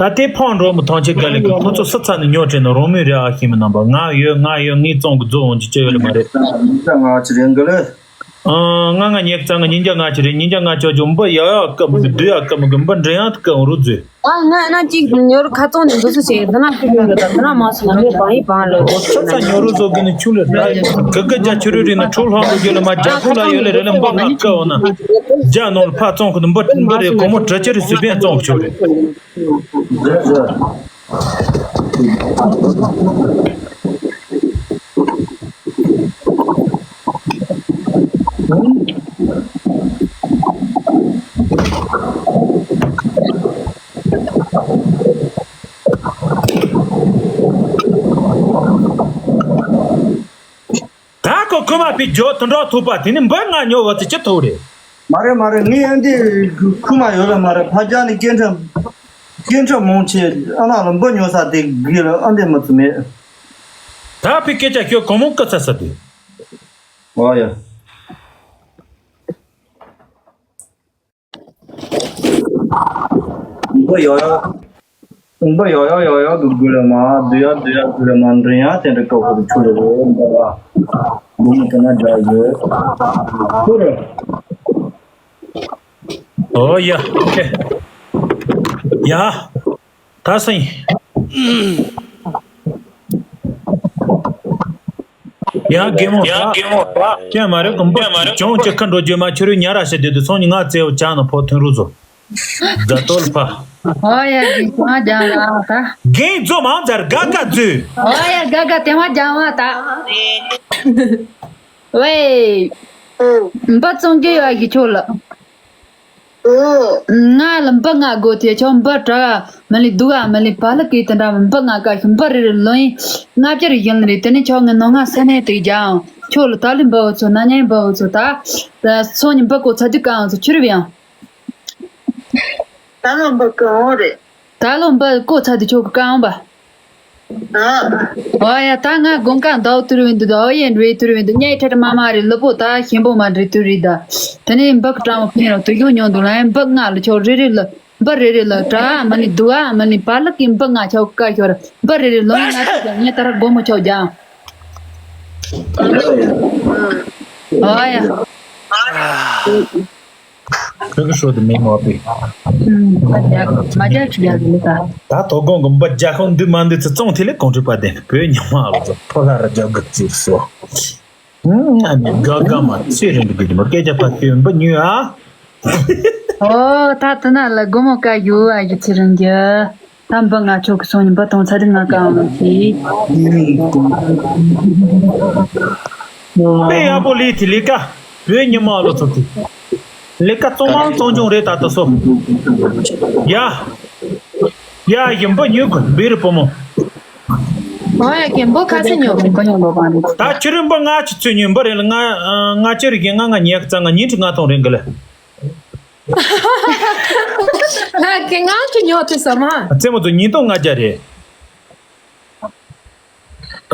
ད་ལྟའི་ཕོན་འགྲོ་མི་ཐང་ཆེ་ག་ལེ་གི་ཁོ་ཚོ་སི་ཚ་ནས་ཉོ་བྲེ་ན་རོང་མི་རེ་ཨ་ཤི་མི་རྣམ་པ་ང་ཡོད་ང་ཡོད་ངའི་བཙོང་གི་རྫོ་འོང་གི་ཅི་ཡོད་ལེ་མ་རེད། ང་ཅི་རེད་གི་ལེ། ང་ང་ཉེག་ཙང་ང་ཉིན་རྒྱ་ང་ཅི་རེད་ཉིན་རྒྱ་ང་ཅོ་ཅོ་འབུ་ཡག་ཡག་སྐབས་མི་གི་བསྡུ་ཡག་སྐབས་མི་གི་འབུ་འདྲེན་ཡག་སྐབས་རུ་རྫོས། ཨ་ང་ན་གཅིག་ཉོ་རུ་ཁ་ཚོང་ནས་འདུག་སུ་བྱེད་འདི་ན་ཁྱོད་ཉོ་གི་ད་འདི་ན་མ་སོང་ང་ངས་བང་ཡིན་བང་ལ་འོ་ཆོ་ཚ་ཉོ་རུ་བཟོ་གི་ནི་ཆུ་ལ་ད་གི་གི་རྒྱ་ཆུ་རུ་རི་ན་ཁྲུ་ལྷང་རུ་རྒྱུ་ལ་མ་རྒྱ་ཁུ་ལ་ཡོད་ལ་རི་ལ་འབུ་ང་ཀ་འོ་ན་རྒྱ་ནོར་ཕ་བཙོང་གི་འདི་འབུ་འབུ་རེ་གོ་མོ་གྲི་ཆུ་རི་སུ་བེན་བཙོང་ཆོ་རེ། ད་ཁོ་ཁུ་མ་པི་ཇོ་དུ་འགྲོ་ཐུབ་པ་དེ་ནི་འབུ་ང་ཉོ་བ་ཚེ་ཅི་ཐུབ་རེད། མ་རེད་མ་རེད། ངས་ཨ་འདི་ཁུ་མ་ཡོད་ལ་མ་རེད། ཕ་རྒྱ་ནི་སྐད་འཕྲིན་སྐད་འཕྲིན་མང་ཆེ་ཨ་མ་ལ་འབུ་ཉོ་ས་དེ་གི་ལ་ཨ་འདི་མི་ཚུ་མེད། ད་ཕི་སྐད་ཆ་ཤོད་གོ་མོ་ཀི་ཚ་ས་དེ། ཨོ་ཡ། འབུ་ཡོ་ཡོ། འབུ་ཡོ་ཡོ་ཡོ་ཡོ་གི་དགུ་ལ་མ་བསྡུ་ཡ་བསྡུ་ཡ་དགུ་ལ་མ་འདྲེན་ཡ་དེ་འདྲ་སྐབས་ཁོ་རུ་ཆུ་ལ་རེད་འདྲ་བ། འབུ་མི་དེ་ན་འདྲ་ཡོད། ཁོ་རེད། ཨོ་ཡ། ཨོ་ཁེ། ཡ། ད་སེང་། ཡང་རྒན་མོ་ཡང་རྒན་མོ་ཅན་མ་རེད་གོམ་པ་ཅུང་ཅི་ཁ་འགྲོ་རྒྱུ་མ་ཁྱོད་རུ་ཉ་ར་ཤ་དེ་དུ་སོང་ཉི་ང་བཙལ་བ་ཅང་ན་ཕོ་ཐོན་རུ་ཚོ། རྫ་ཏོལ་ཕ། ཨོ་ཡ་རྒན་ཅང་ལ་ད། རྒན་རྫོ་མང་ཚར་དགའ་དགའ་རྫོས། ཨོ་ཡ་དགའ་དགའ་དེ་མ་ཅང་བ་ད། ཝེ། འབུ་བཙོང་རྒྱུ་ཡོད་གི་ཁྱོད་ལ། ང་ལ་འབུ་ལྔ་དགོས་ཏེ་ཁྱོད་འབུ་དྲག་མི་ལི་སྡུག་མི་ལི་བ་ལི་ཀི་དེ་འདྲ་འབུ་ལྔ་ཀ་ཤི་འབུ་རེ་རེ་ལོན་ལྔ་བཅུ་རེ་ཡིན་རེད། དེ་ནས་ཁྱོད་ངའི་ནོ་ང་ས་ནས་དེ་རྒྱའང་ཁྱོད་ལ་ད་ལི་འབུ་འུ་ཚོ་ན་ཉན་འབུ་འུ་ཚོ་ད་སོ་ཉི་འབུ་ཀོ་ཚ་དུས་ཀའང་ཚོ་ཆུ་རུ་ཡང་། ད་ལོ་འབུ་ཀི་འོང་རེད། ད་ལོ་འབུ་ཀོ་ཚ་དུས་ཁྱོད་ཀི་ཀའང་བ། ཨོ་ཡ་ད་ང་དགོང་ཀ་ཟླ་བ་ཏུ་རུ་བིན་དུ་ཟླ་བ་ཡན་རེ་ཏུ་རུ་བིན་དུ་ཉའི་ཁྲ་ཁྲ་མ་མ་རེ་ལུ་པོ་ད་ཞིམ་པོ་མ་རེ་ཏུ་རེ་ད། དེ་ནས་འབུ་ཀྲང་བ་ཕིན་རོ་དུ་ཡོང་ཉོ་འདུག་ལ་ཡང་འབུ་ལྔ་ལུ་ཆོ་རེ་རེ་ལུ་འབུ་རེ་རེ་ལུ་དྲ་མ་ནི་དུ་ཨ་མ་ནི་པ་ལུ་ཀི་འབུ་ལྔ་ཆོ་ཀ་ཤོར་འབུ་རེ་རེ་ལུ་ང་ཏུ་ཀ་ཉེ་ཏར་སྒོ་མོ་ཆོ་ཇ། ཨོ་ཡ། ཁོ་གི་ཧྲོ་དེ་མེད་མ་པི། ཨུམ། མ་རྒྱག་མ་རྒྱག་ཅི་རྒྱག་གི་མི་ད། ད་དོ་དགོང་གི་འབུ་རྒྱག་ཁོང་འདི་མ་འདི་ཚོ་བཙོང་ཐེ་ལེ་གོང་ཁྲི་པ་དེ་བོད་ཉི་མ་ལོ་ཚོ་ཕོ་ལྷ་ར་རྒྱག་གི་ཅིག་སོ། ཨུམ། ཨ་ནི་དགའ་དགའ་མ་ཚེ་རིང་གི་མ་སྐད་ཆ་ཕ་ཤོད་འབུ་ཉོས་ཨ། ཨོ་ད་དེ་ན་ལ་སྒོར་མོ་དཀའ་ཡོད་ཨ་ཡི་ཚེ་རིང་གི། ད་འབུ་ང་ཆོག་གི་སོང་ནི་འབུ་གཏོང་ཚར་དུས་ང་གང་ལ་ཤེས། དཔེ་ཡག་པོ་ལས་དེ་ལས་ཀ། བོད་ཉི་མ་ལོ་ཚོ་དེ། ལས་ཀ་གཙང་མ་གཙང་རྐྱང་རེད་ད་ལྟ་སོ། ཡ། ཡ་ཡིན་འབུ་ཉོ་གི་འབུ་རི་བུ་མོ། ཨོ་ཡ་ཀན་འབུ་ཁ་སེ་ཉོ་གི་འབུ་ཉོ་འབུ་གང་རེད། ད་ཁྱོད་རི་འབུ་ལྔ་ཆི་ཚོད་ཉོས་འབུ་རེད་ལ་ལྔ་ལྔ་ཅི་རེད་གི་ལྔ་ལྔ་ཉལ་གི་ཙང་ང་ཉིན་གཅིག་ལྔ་ཐོང་རེད་གི་ལ། ང་གི་ང་གི་ཉོ་དུས་ས་མ། རྩེད་མོ་ཚོ་ཉིས་སྟོང་ལྔ་བརྒྱ་རེད།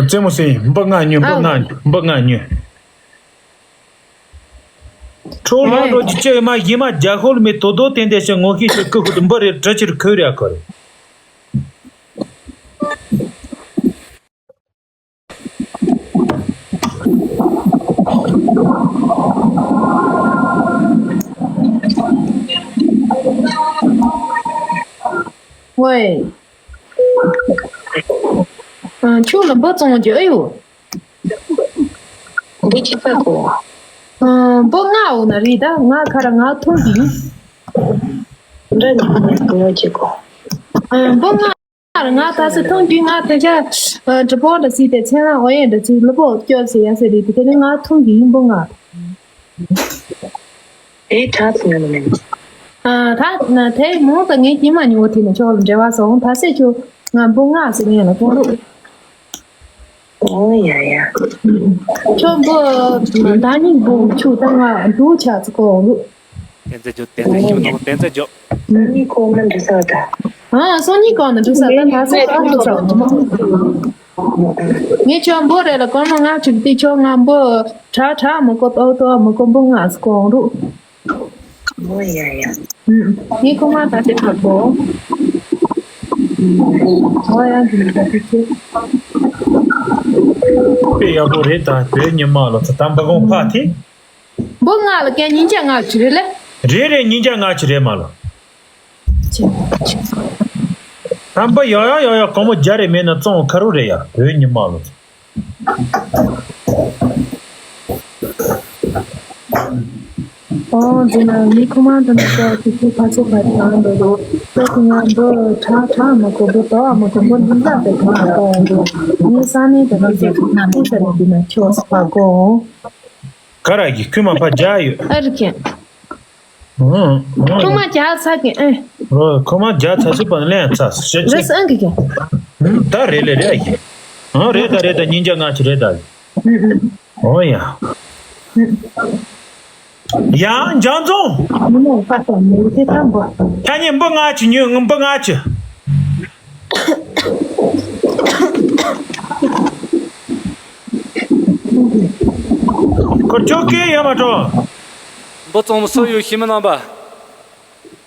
རྩེད་མོ་སེ་འབུ་ལྔ་ཉོས་འབུ་ལྔ་ཉོས་འབུ་ལྔ་ཉོས། ཁྲོ་ལོ་ལོ་ཅི་ཅི་མ་ཡི་མ་རྒྱ་ཤོལ་མེ་དོ་དོ་ཏན་ཏན་ཞིག་ངོ་ཤེས་ཤིག་ཀུ་ཀུ་དུ་འབུ་རེད་གྲི་ཕྱིར་ཁོས་རེ་ཨ་ཁོ་རེད། ཝེ། ཨ། ཁྱོད་ལ་འབུ་བཙོང་རྒྱུ་ཨེ་ཡོད། འདི་ཅི་ལྟ་གོ། ཨ། འབུ་ལྔ་འོ་ན་རེད་ད་ང་ཁ་ར་ང་ཐུང་གི་ཡིན། འདྲ་ཉིད་ནས་འབུ་བ་ཅི་གོ། ཨ། འབུ་ལྔ། ང་ད་སི་ཐོང་རྒྱུ་ང་ཐེ་ཆ། ཨ། གྲི་པོ་འདྲ་སི་དེ་ཚེ་རང་འོ་ཡེ་འདྲ་སི་ལུ་པོ་སྐྱོ་སི་ཡ་སི་རི་དེ་དེ་ནི་ང་ཐུང་གི་ཡིན་པོ་ང་། དེ་ད་སི་ནི་མིན། ཨ། ད་ན་དེ་མོ་ད་ངའི་ཀྱི་མ་ཉོ་དེ་ནི་ཆོག་ལ་འབྲེལ་བ་སོང་ད་སེ་ཆུ་ང་འབུ་ང་སི་ངས་ལ་ཐོང་རུ། ཨོ་ཡ་ཡ། ཁྱོད་འབུ་ད་ནི་འབུ་ཆུ་ད་ང་འབྲུ་ཆ་ཚི་གོ་རུ། བསྟན་འཛིན་ཇོ། བསྟན་འཛིན་ཇོ་ནོ། བསྟན་འཛིན་ཇོ། སང་ཉིན་གོང་ན་འགྲོ་ས་ད། ཨ། སང་ཉིན་གོང་ན་འགྲོ་ས་ད་ད་ས་ག་འགྲོ་ས། ངས་ཁྱོད་འབོ་རེ་ལ་གོང་མ་ང་ཅིག་དེ་ཁྱོད་ང་འབོ་དྲག་དྲག་མི་གོ་ཏོ་ཏོ་མི་གོ་འབོ་ང་སུ་གོང་རུ། ཨོ་ཡ་ཡ། ངས་ཁོ་མ་ད་དེ་ཁ་གོ། ཨོ་ཡ་འདི་ནི་ད་དེ་ཁྱོད། དཔེ་ཡག་པོ་རེད་ད་བོད་ཉི་མ་ལོ་ཚོ་དམ་པ་གོང་འཕགས་དེ། འབུ་ལྔ་ལ་ཀན་ཉིན་བྱ་ལྔ་ཅི་རེད་ལེ། རེད་རེད་ཉིན་བྱ་ལྔ་ཅི་རེད་མ་ལོ། ཅི་ཅི། ཨ་འབུ་ཡག་ཡག་ཡག་ཡག་གོང་མོ་རྒྱ་རེད་མེད་ན་བཙོང་ཁ་རུ་རེད་ཡ་བོད་ཉི་མ་ལོ། ཨོ་འདི་ན་མི་ཁོ་མ་འདི་ན་ཅག་ཅིག་ཅིག་ཕ་ཚོ་ཕ་ཚོ་ཨང་འདོད་དོ། ཁྱོད་ཀྱི་ང་འབུ་ཁྲག་ཁྲག་མ་གོ་འབུ་དོ་མ་གོ་འབུ་འདི་ལ་དེ་གང་ལ་གོ་འོང་འདུག་ངའི་ས་ནས་དེ་ལ་ཟེར་ན་ཁུ་ས་ནས་འདི་ན་ཁྱོད་ས་ཕ་གོ་འོང་། ག་ར་གི་ཁུ་མ་ཕ་རྒྱ་ཡོད། ཨ་རི་ཁན། ཁུ་མ་རྒྱ་ཚ་གི་ཨེ། ཁུ་མ་རྒྱ་ཚ་ཞིག་པ་ལན་ཚ་ཞིག་ཅི། རེས་ཨང་གི་གི། ད་རེ་ལེ་རེ་གི། རེ་ད་རེ་ད་ཉིན་རྒྱ་ང་ཆི་རེ་ད་གི། ཨོ་ཡ། ཡང་འཇང་རྫོང་། མི་མང་ཁ་ཏོ་མི་དེ་ཐམ་པ། ཐ་ཉེ་འབུ་ང་ཆི་ཉོས་ངུ་འབུ་ང་ཆི། ཁོ་ཅོ་ཀེ་ཡོད་མ་འགྲོ། འབུ་གཙང་མ་སུ་ཡོད་ཤི་མི་ནང་པ།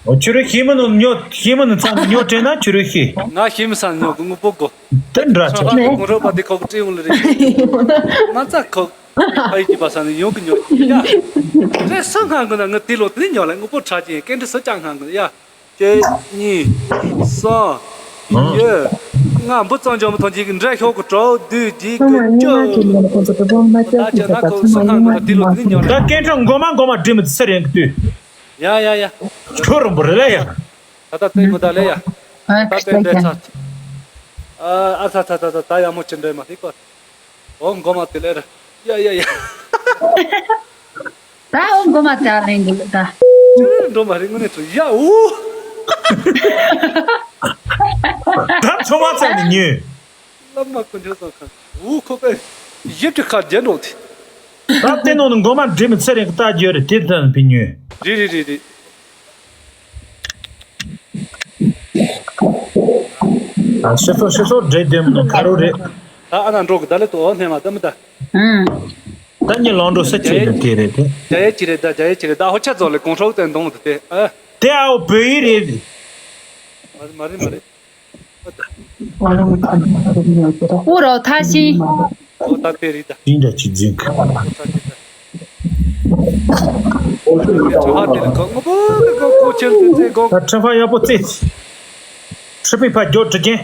ཨོ་ཆུ་རུ་ཤི་མི་ནང་ཉོ་ཤི་མི་ནང་ཚང་ཉོ་དྲན་ན་ཆུ་རུ་ཤི། ང་ཤི་མི་སང་ཉོ་གི་ངུ་པོ་གོ། དེ་འདྲ་ཆོ། ཁོང་རོ་པ་དེ་ཁོག་ཀྲི་ཡོང་ལ་རེད། མ་ཚ་ཁོག་ཨ་ཡི་ཀྱི་པ་ས་ནས་ཡོང་གི་ཉོ་ཡ། རེ་སུ་སྔ་གི་ན་ངི་དེ་ལོ་དེ་ཉོ་ལ་ངུ་པོ་ཁྲ་ཅན་སྐད་འདྲི་སུ་ཅག་སྔ་གི་ཡ། གཅིག་གཉིས་གསུམ། བཞི། ལྔ་འབུ་གཙང་འཇོག་མི་ཐོན་གྱི་འདྲ་ཤོག་གི་གྲོགས་བདུད་ཀྱི་ཀུ་ཅོ། ད་ཅི་ན་ཁོ་སུ་སྔ་གི་ན་དེ་ལོ་དེ་ཉོ་ལ། ད་སྐད་འདྲི་མགོ་མ་མགོ་མ་འདྲི་མི་ཚེ་རིང་གི་དུས། ཡ་ཡ་ཡ། ཁྱོད་རང་པོ་རེད་ལ་ཡ། ད་ད་ལྟའི་མི་ད་ལེ་ཡ། ད་ལྟའི་འདྲེ་ཚ། ཨ་ཨ་ཚ་ཚ་ཚ་ཚ་ད་ཡ་མོ་ཅི་འདྲེ་མ་ཐིག་གོ། འོ་མགོ་མ་དེ་ལེ་ར། ཡ་ཡ་ཡ། ད་འོ་མགོ་མ་དེ་ཨ་ལེན་གི་ད། ཅི་འགྲོ་མ་རེད་དངོས་གནས་ཚོ་ཡ་འུ། ད་ཚོ་མ་ཚ་ནི་ཉོས། བླ་མ་དཀོན་མཆོག་གསུམ་ཁ་འུ་ཁོ་པས་ཡིབ་ཀྱི་ཁ་རྒྱན་འགྲོ་དེ། ད་ལྟའི་ནང་ནས་མགོ་མ་འདྲེ་མི་ཚེ་རིང་གི་ལྟ་རྒྱུ་རེད་དེ་ད་ཕི་ཉོས། རེད་རེད་རེད་རེད། ཨ་ཤི་སོ་ཤི་སོ་འདྲེ་ལྡེམ་ནི་ཁ་རུ་རེད། ད་ཨ་ན་འགྲོ་གི་ད་ལེ་ཏོ་ཨོ་ནེ་མ་ད་མི་ད། ཨང་། ད་ཉི་ལོང་འགྲོ་ས་ཅི་རེད་དེ་རེད་དེ། རྒྱ་ཡེ་ཅི་རེད་ད་རྒྱ་ཡེ་ཅི་རེད་ད་ཧོ་ཆ་ཛོ་ལེ་གོང་ཧྲོག་ཙན་དོང་དུ་དེ་ཨ། དེ་ཨའོ་བོད་ཡིག་རེད། མ་རེད་མ་རེད་མ་རེད། ཨུ་རོ་ཐ་ཤི། ཨོ་ད་དེ་རེད་ད། ཡིན་ད་ཅི་འཛིན་གི། ཨོ་ད་དེ་ད། ཁྱོད་ཧ་དེ་ལ་གོ་ངོ་བོ་གི་གོ་གོ་ཆེན་དུ་ཚེ་གོ་ད་ཁྲི་ཕ་ཡག་པོ་རྩེ། ཁྲི་ཕའི་ཕ་རྒྱོ་དྲི་རྒྱན།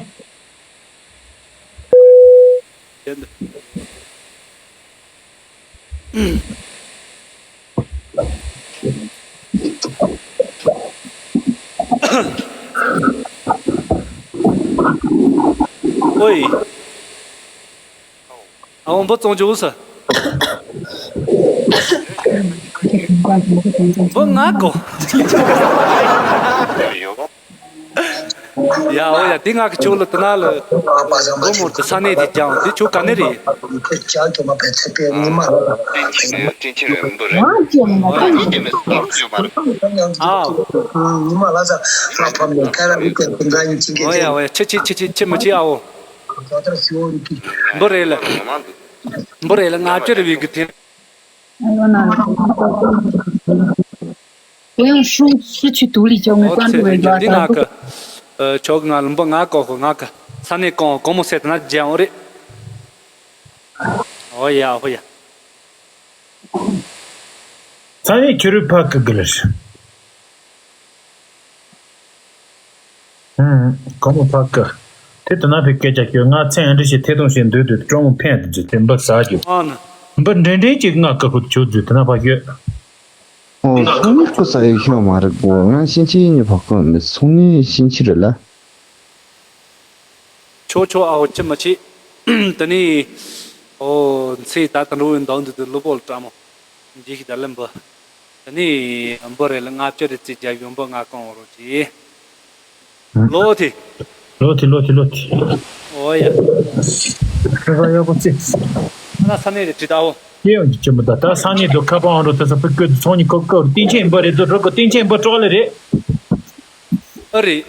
ཨོའི། ཨ་འོ་འབུ་བཙོང་རྒྱུ་ས། འབུ་ང་གོ། ཡ་འོ་ཡ་དེ་ང་གི་ཆོག་ལ་དེ་ན་ལ། འབུ་མོར་དུ་ས་གནས་དེ་ཀྱང་དེ་ཆོག་ག་ནས་རེད། ཨ། འོ་ཡ་འོ་ཡ་ཆི་ཆི་ཆི་ཆི་ཆི་མི་ཆི་ཨ་འོ། འབུ་རེད་ལ། འབུ་རེད་ལ་ང་བཅུ་རེ་བའི་གི་དེ།我用书，书去读里教我关注了一下。འདི་ང་གི། ཨ། ཆོག་ང་ལ་འབུ་ང་གོ་ཁོ་ང་གི་ས་གནས་གང་གང་མོ་ཟེར་ན་ལྗང་རེད། ཨོ་ཡ་ཨོ་ཡ། ས་གནས་ཁྱོད་རུ་ཕ་གི་གི་ལ། ཧུམ། གོང་མ་ཕ་ཀི། དེ་དུ་ན་ཕི་སྐད་ཆ་ཁྱོད་ང་མཚན་ཨ་འདྲི་ཞིག་ཐད་གཏོང་བྱེད་འདོད་དུས་ཀྲོང་མོ་ཕན་དུ་འཇུ་དེ་འབུ་ཟ་རྒྱུ། ཨ་ན། འབུ་འདྲེན་འདྲེན་གྱི་ང་ཀི་ཁུ་ཆུ་འཛུལ་དུ་ན་ཕ་ཡོད། ཨོ་སུ་ནི་ཁུ་ས་ཡོད་ཤོད་མ་རེད་གོ། ང་ཤིན་ཆི་ཡིན་ནི་ཕ་ཀི་མི་སུ་ནི་ཤིན་ཆི་རེད་ལ། ཆོ་ཆོ་ཨའོ་ཅི་མ་ཆི། དེ་ནི། ཨོ་ཚེ་ད་ད་འགྲོ་བའི་མདང་དུ་དུ་ལུ་པོ་ལ་བཀྲ་མོ། འདི་ཞིག་ད་ལེན་པོ། དེ་ནི། འབུ་རེ་ལ་ལྔ་བཅུ་རེ་རྩིས་རྒྱ་ཡོན་པོ་ང་གང་རོ་ཅི། ལོ་ཐི། ལོ་ཐི་ལོ་ཐི་ལོ་ཐི། ཨོ་ཡ། ཁ་ཁ་ཡག་པོ་ཙི། ཨ་ན་ས་གནས་རེ་བྲིས་ད་ཨོ། ཡེ་ཡོང་གི་ཅི་མི་ད་ད་ས་གནས་དུ་ཁ་པང་རོ་ད་ས་ཕུ་ཀོད་ཚོང་ཉི་ཀོ་ཀོ་རུ་ཏིན་ཆེན་འབུ་རེ་དུ་རོ་ཀོ་ཏིན་ཆེན་འབུ་ཀྲོག་ལེ་རེད། ཨ་རེད།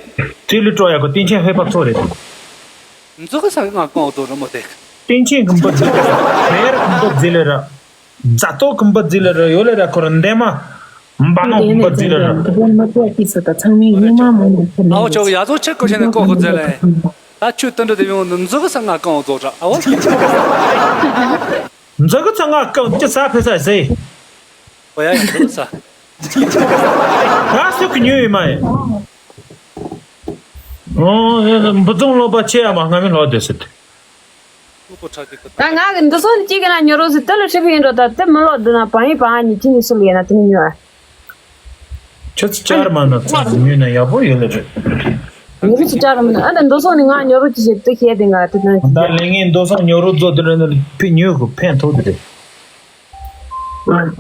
ཏི་ལི་ཀྲོ་ཡ་ཀོ་ཏིན་ཆེན་ཧེ་པ་ཚོ་རེད། འཛུགས་ས་ང་གང་དུ་རོ་མོ་དེ། ཏིན་ཆེན་གི་འབུ་རྫི་ལེ་ར། མེར་འབུ་རྫི་ལེ་ར། རྫ་ཏོ་གི་འབུ་རྫི་ལེ་ར་ཡོ་ལེ་ར་ཁོ་ར་འདེ་མ། འབའ་ནོ་འབུ་རྫི་ལེ་ར། འདི་པོ་མ་ཐུག་ཨ་ཀི་སོ་ད་ཚང་མའི་སྙིང་མ་མོ་མོ་ཁོ་ནས། ཨའོ་ཅོག་ཡ་ཚོ་ཆེ་ཀོ་ཆེ་ནས་ཀོ་ཁོ་རྫི་ལེ། ད་ཆུ་ཏན་ཏན་དེ་ཡོང་འཛུགས་ས་ང་གང་རྫོགས་ར་ཨའོ། འཛུགས་ས་ང་གང་ཅི་ས་ཕེ་ས་ཟེ། ཨོ་ཡ་ཡ་འཛུགས་ས། ད་སུ་གི་ཉོས་ཡོད་མ་ཡིན། ཨོ། འབུ་རྫོང་ལོག་པ་ཆེ་ཡ་མ་སྔ་མི་ལོག་བསྡད་སྲིད། ད་ང་གི་འདི་སོང་གཅིག་གི་ན་ཉོ་རོགས་སི་དེ་ལ་ཧྲི་ཕི་ཡིན་འགྲོ། ད་དེ་མི་ལོག་འདི་ན་བང་ཡིན་བང་ཉི་ཁྱི་ཉི་སུ་ལ་ཡིན་ན་དེ་ནི་ཉོ་ཨ། ཁྱོད་ཚོ་ཅར་མ་ན་ཚ་ཟི་ཉོས་ན་ཡག་པོ་ཡོད་ལ་རེད། ཉི་རི་ཚོ་ཅར་མ་ན་ཨ་ད་འདི་སོང་ནི་ང་ཉོ་རོགས་ཅི་བྱེད་དེ་ཤེས་དེ་ང་དེ་ན་ད་ལས་ངན་འདི་སོང་ཉོ་རོགས་ཚོ་དེ་ན་ཕི་ཉོས་གི་ཕན་ཐོགས་དེ་རེད།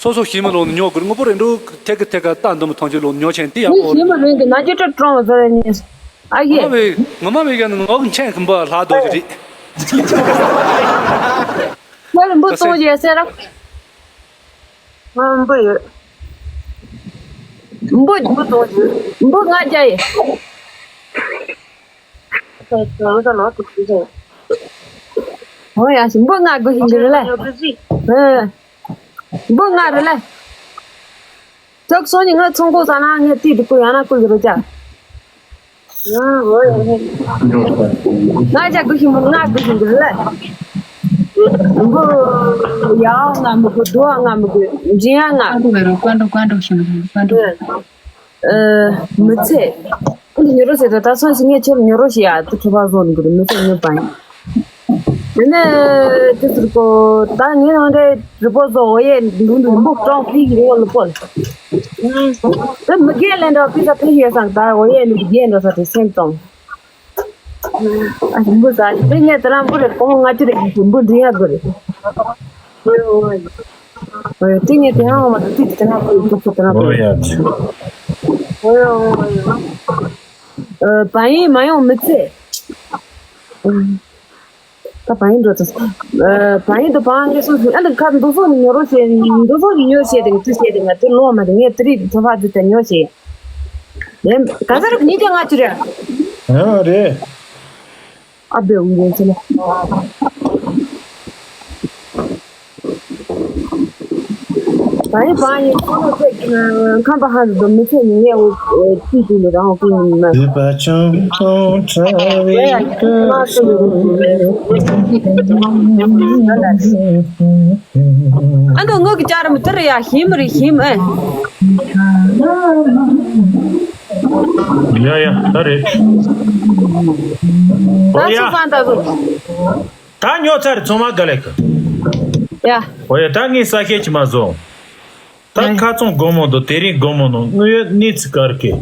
སོ་སོ་ཤི་མ་ལོང་ཉོ་གི་དངོས་པོ་རེ་འགྲོ་ཐེ་གི་ཐེ་ག་ལྟ་འདོམ་ཐོང་ཆེ་ལོ་ཉོ་ཆེན་དེ་ཡག་མི་པོ་ཤི་མ་རེད་གི་ན་ཅི་ཏྲ་ཀྲོང་ཟེར་ནི། ཨ་ཡེ། ངོ་མ་བའི་ངོ་མ་བའི་ག་ནི་ངོ་གི་མཆན་གི་འབུ་ལྷག་རྡོ་རེད། ང་ལ་འབུ་གཏོང་རྒྱུ་ཟེར་ར། ང་འབུ་ཡོད། འབུ་འབུ་གཏོང་རྒྱུ། འབུ་ལྔ་བརྒྱ་ཡོད། ཨོ་ཡ་ཞིག་འབུ་ལྔ་དགོས་ཤིང་གི་རེད་ལ། ཨེ། འབུ་ལྔ་རེད་ལ། ཅོག་སོང་ནི་ང་ཚོང་ཁོག་ས་ན་ངས་ཏི་དི་ཀུ་ཡང་ན་ཀུ་ཡི་རོ་ཅག་ང་ཅག་དགོས་ཤིང་འབུ་ལྔ་དགོས་ཤིང་གི་རེད་ལ། འབུ་ཡའོ་ང་མི་དགོས་དུ་ང་མི་དགོས་འཇིན་ཡ་ང་། ཀ་འགྲོ་ཀ་འགྲོ་ཤིང་ཀ་འགྲོ། ཨ། མི་ཚེ། འདི་ཉོ་རོགས་བྱེད་དོ་ད་སོང་ཞིག་ངས་ཁྱེད་ཉོ་རོགས་བྱེད་ཡ་དུ་གྲོད་པ་བཟོ་ནི་གི་མི་ཚེ་ཉོ་པ་ཡིན། དེ་ནས་དེ་ཟེར་གོ་ད་ངས་ནང་འདྲེ་རི་པོ་བཟོ་འོ་ཡེ་འདུག་འདུག་འབུ་ཀྲོང་ཕི་གི་རི་བོ་ལུ་པོ་ལ། དེ་མི་རྒན་ལས་འདྲ་ཕི་ས་ཕི་ཡོད་སང་ད་འོ་ཡེ་ནི་རྒན་འདྲ་ས་དེ་སེམས་གཏོང་། ཨ་ཞིམ་པོ་ཟ་ཞིག་དེ་ངས་དེ་རང་འབུ་རེ་གོང་ལྔ་བཅུ་རེ་ཡིན་གྱི་འབུ་འདི་ཡག་གི་རེད། ཨོ་ཡ། དེ་ངས་དེ་རང་འོ་མ་དེ་དེ་རང་འབུ་རེ་ཏོག་ཙམ་དེ་རང་འབུ་རེ། ཨོ་ཡ། ཨ་བ་ཡིན་མ་ཡོང་མི་ཚེ། ད་བ་ཡིན་འགྲོ་ཚེ། ཨ་བ་ཡིན་དུ་བང་ངས་སོང་ཟིན་ཨ་ལི་ཁ་འདུག་སོང་ནི་ཉོ་རོགས་བྱེད་འདུག་སོང་ནི་ཉོ་བྱེད་དེ་ང་ཚོ་བྱེད་དེ་ང་ཚོ་ལོག་མ་དེ་ངས་དེ་རིགས་ཚོ་ཕ་ཚོ་དེ་ཉོ་བྱེད། ལན་ག་ས་རུ་ཉིས་བརྒྱ་ལྔ་བཅུ་རེད། ཨ་རེད། ཨ་བེ་འུ་རེད་ཚེ་ལ། ད་ཡིན་པ་ཡིན་ཁོ་ཚོ་ཚེ་ཁམས་པ་ཧ་ཟི་དོ་མི་ཚེ་ནི་ངས་འོ་ཚིག་ཅིག་ལ་རང་ཀུན་ཡིན་མ། བོད་པ་ཆུང་ཆུང་ཁྲ་བའི་སྐུ་ཨ་མདོ་ངོ་གི་ཅག་ར་མི་དེ་རེད་ཡ། ཞིམ་རེད་ཞིམ་ཨེ། ཡ་ཡ་ད་རེད། ད་ཨོ་ཡ། ཚོ་ཕན་ད་ཚོ། ད་ཉོ་ཚར་ཚང་མ་དགའ་ལེ་གི། ཡ། ཨོ་ཡ་ད་ངས་ས་ཤེད་ཅི་མ་བཟོ། ད་ཁ་ཚང་སྒོར་མོ་དང་དེ་རིང་སྒོར་མོ་ནང་དངོས་ཡོད་གནས་ཚུལ་ག་རེ་གི།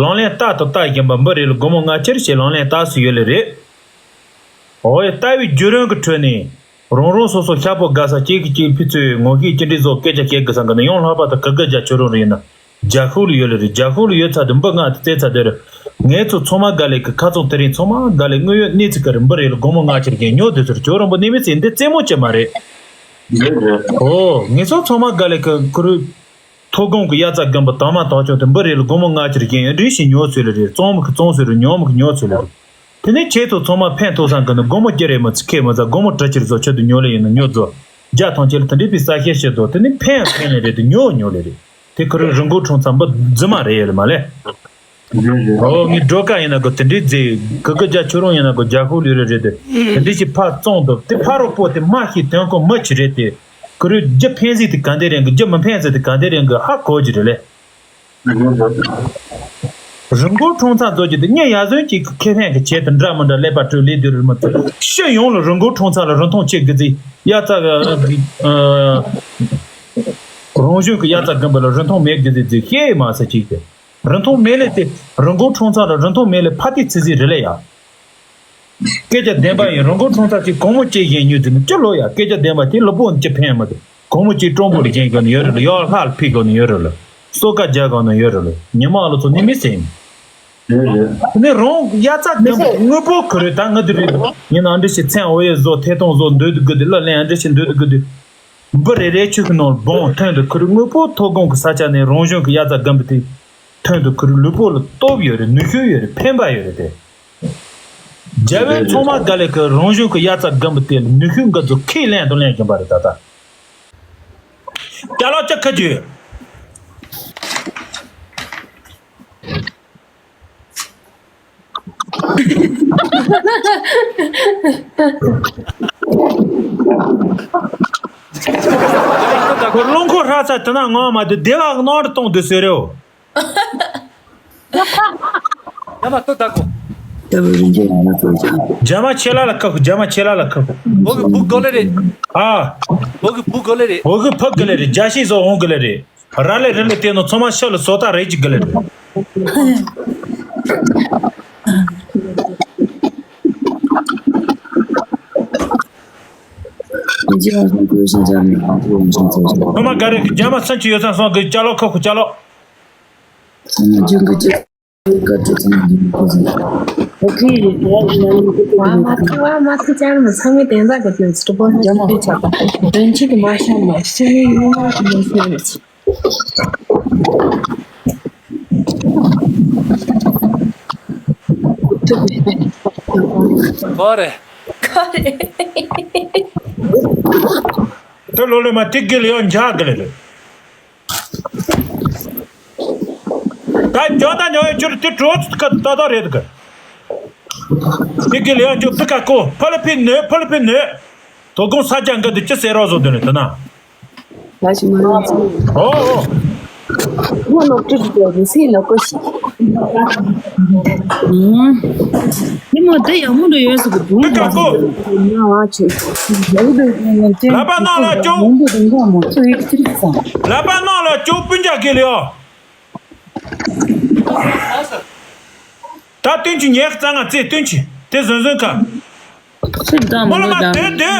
ལག་ལེན་བསྟར་དང་བསྟར་བཞིན་པ་འབུ་རེ་ལ་སྒོར་མོ་ལྔ་ཁྱེར་ཞེས་ལག་ལེན་བསྟར་སྲོལ་ཡོད་ལེ་རེད། ཨོ་ཡ་ལྟ་བའི་བརྒྱུད་རིམ་གྱི་ཁྲོད་ནས། རང་རང་སོ་སོ་ཤ་པོ་དགའ་ས་གཅིག་གིས་གཅིག་ཕི་ཚོས་ངོ་ཤེས་ཅི་འདྲའི་བཟོ་སྐད་ཆ་བཤད་དགོས་ས་འགའ་ནི་ཡང་ལྷག་པར་དུ་ག་གི་རྒྱ་ཁྱོད་རང་རེད་ན། རྒྱ་ཤུག་ལ་ཡོད་ལེ་རེད། རྒྱ་ཤུག་ལ་ཡོད་ཚ་དུ་འབུ་ལྔ་དུ་རྩེ་ཚ་དེ་རེད། ངས་ཚོ་ཚང་མ་དགའ་ལེ་གི་ཁ་ཚང་དེ་རིང་ཚང་མ་དགའ་ལེ་དངོས་ཡོད་གནས་ཚུལ་ག་རེ་འབུ་རེ་ལ་སྒོར་མོ་ལྔ་ཁྱེར་གྱིན་ཉོ་དུས་ཚོར་ཁྱོད་རང་པོ་གནས་མི་ཚེ་འདི་རྩེད་མོ་ཅི་མ་རེད། རེད་རེད། ཨོ་ངས་ཚོ་ཚང་མ་དགའ་ལེ་གི་ཁུ་རུ། ཐོ་དགོང་གི་དབྱར་རྩྭ་དགུན་འབུ་དང་མ་དང་ཆུང་དེ་འབུ་རེ་ལ་སྒོར་མོ་ལྔ་ཁྱེར་གྱིན་ཡོད་འདྲི་ཞིག་ཉོ་ཚོད་ལེ་རེད། བཙོང་མི་གི་བཙོང་ཚོད་རེད། ཉོ་མི་གི་ཉོ་ཚོད་ལེ་རེད། དེ་ནས་ཁྱེད་ཚོ་ཚང་མ་ཕན་ཐོགས་སང་གི་ནི་སྒོར་མོ་བརྒྱ་རེ་མ་ཚིག་ཁེ་མ་ཚ་སྒོར་མོ་དྲུག་ཁྱེར་བཟོ་ཆེད་དུ་ཉོ་ལེ་ཡིན་ན་ཉོ་རྫོ། བརྒྱ་ཐམས་ཅད་ལ་དེ་འདྲའི་པའི་ས་ཤེད་ཤེད་དོ་དེ་ནི་ཕན་ཡང་ཕན་ལེ་རེད་དེ་ཉོ་ཉོ་ལེ་རེད། དེ་ཁུ་རུ་རི་མགོ་ཁྲོང་ཚང་འབུ་རྫི་མ་རེད་ཡོད་ལེ་མ་ལེ། ཨོ་ངའི་སྒྲོ་ཀ་ཡིན་ན་གོ་དེ་འདྲའི་རྫི་གི་གི་རྒྱ་ཁྱོད་རང་ཡིན་ན་གོ་རྒྱ་ཤུག་ལུས་རེ་རེད་དེ། དེ་འདྲའི་ཞིག་ཕར་བཙོང་དོ་དེ་ཕ་རོགས་པོ་དེ་མ་ཤི་དོན་གོ་མི་ཆི་རེད་དེ། ཁུ་རུ་རྒྱུ་ཕན་ཟིག་དེ་ག་འདྲ་རེད་གི་རྒྱུ་མི་ཕན་ཟིག་དེ་ག་འདྲ་རེད་གི་ཧ་གོ་གི་རེད་ལེ། རི་མགོ་ཁྲོང་ཚང་རྫོགས་ཀྱི་དེ་ཉིན་ཡར་ཟོན་གྱི་ཁེ་ཕན་གྱི་ཆེད་དུ་འདྲ་མི་འདྲ་ཀླད་པ་སྤྲོད་ལས་དུས་རི་མོ་ཚོ་ཕྱི་ཡོང་ལ་རི་མགོ་ཁྲོང་ཚང་ལ་རིན་ཐང་ཆེ་གི་ཟིག་དབྱར་རྩྭ་གི་ཨ་རང་གཞུང་གི་དབྱར་རྩྭ་དགུན་འབུ་ལ་རིན་ཐང་མེད་གི་ཟིག་ཟིག་ཤེས་མ་ཟེར་གྱིས་ཏེ་རིན་ཐང་མེད་ལེ་དེ་རི་མགོ་ཁྲོང་ཚང་ལ་རིན་ཐང་མེད་ལེ་ཕ་ཏི་ཚི་ཟིག་རེད་ལེ་ཡ། སྐད་ཆ་བདེན་པ་ཡིན། རང་གོ་ཁྲོང་ཚ་ཅིག་གོང་མོ་ཅིག་བཞིན་ཉུལ་ཟིན་ཅི་ལོ་ཡ། སྐད་ཆ་བདེན་པ་དེ་ལོ་པོ་ཅི་ཕན་མ་དེ་གོང་མོ་ཅིག་ཀྲོང་པོ་ལ་བཞིན་གོ་ནི་ཡོད་རེད་ལ། ཡོ་ལྷ་ལ་ཕིག་གོ་ནི་ཡོད་རེད་ལ། སོ་ཀ་རྒྱག་གོ་ནི་ཡོད་རེད་ལ། ཉི་མ་ལོ་ཚོ་ནི་མི་སེམས། ནི་རང་ཡ་ཚ་གམ་དངོས་པོ་ཁུ་རེད་ད་ང་དེ་རེད། ཉི་ན་འདྲི་ཞིག་མཚན་འོ་ཡེ་བཟོ་ཐེ་གཏོང་བཟོ་འདོད་དུ་དགོས་དུས་ལ་ལན་འདྲི་ཞིག་འདོད་དུ་དགོས་དུས། འབུ་རེ་རེ་ཆུ་གི་ནང་སྦོང་ཐོན་དུ་ཁུ་རུ་དངོས་པོ་ཐོ་གོང་གི་ས་ཆ་ནས་རང་བྱུང་གི་དབྱར་རྩྭ་སྒམ་པོ་དེ་ཐོན་དུ་ཁུ་རུ་ལུས་པོ་ལ་སྟོབས་ཡོད་རེད། ནུས་ཤུགས་ཡོད་རེད། ཕན་པ་ཡོད་རེད་དེ། རྒྱ་བོད་ཚང་མ་དགའ་ལས་ཀྱི་རང་བྱུང་གི་དབྱར་རྩྭ་སྒམ་པོ་དེ་ལ་ནུས་ཤུགས་འགའ་ཚོ་ཁས་ལེན་དང་ལེན་བཞིན་པ་རེད་ད་ལྟ། ཅ་ལག་ཅི་ཁ་རྒྱུ། ཁོ་རླུང་ཁོ་ཧྲ་ས་དེ་ན་ངོ་མ་དེ་བདེ་བ་གནང་རུ་གཏོང་དུ་ཟེར་རེའོ། ཡ་མ་ཏོ་ད་གོ། ལྟ་བུ་རིན་ཆེན་ཡང་ན་ཚོ་ཅང་། རྒྱ་མ་ཆེ་ལ་ལ་ཁག་རྒྱ་མ་ཆེ་ལ་ལ་ཁག་བོ་གི་བུ་གོ་ལེ་རེད། ཨ། བོ་གི་བུ་གོ་ལེ་རེད། བོ་གི་ཕ་གི་ལེ་རེད། རྒྱ་ཤི་བཟོ་འོང་གི་ལེ་རེད། ར་ལེ་རི་ལེ་དེ་ནོ་ཚོ་མ་ཤ་ལ་བཟོ་ད་རེད་ཅིག་གི་ལེ་རེད། ཁོ་མ་ག་རེ་རྒྱ་མ་སུན་ཅི་ཡོད་ཚང་སོང་གི་ཅ་ལོ་ཁག་ཁུ་ཅ་ལོ། ག་རེ། ད་ལོ་ལེ་མ་ཏིག་གི་ལེ་ཡོ་འཇག་གི་ལེ་ལེ། ད་ཇོ་ད་ཉོ་ཡོད་ཅུར་དེ་གྲོ་ཚུ་ཀ་ཏོ་ཏོ་རེད་གི། དེ་གི་ལེ་ཡང་ཇོ་ཕི་ཀ་ཀོ་ཕ་ལ་ཕི་ནོས་ཕ་ལ་ཕི་ནོས། དོ་དགོང་ས་ཀྱང་གི་དུ་ཅི་ཟེར་རོགས་བཟོ་དོན་ནི་དུ་ན། ལ་ཞིག་མ་རང་ཚོ། ཨོ་ཨོ། ངོ་ལོག་ཏུ་དུ་དུ་སེ་ལོ་ཀོ་ཞིག་ཉི་མ་འདི་ཡག་མོ་འདྲ་ཡོད་ཟེར་གི་འདུག་ཕི་ཀ་ཀོ། ང་ཆེ། ལ་པ་ནང་ལ་ཅུ། ལ་པ་ནང་ལ་ཅུ་སྤུན་ཀྱག་གི་ལེ་ཡོ། ད་བསྟུན་གྱི་ཉེག་རྩ་ང་རྩེ་བསྟུན་གྱི་དེ་བཟོན་བཟོན་ཁ། ཕྱིར་བཏང་མོ་ལ་མ་མ་དེ་དེ།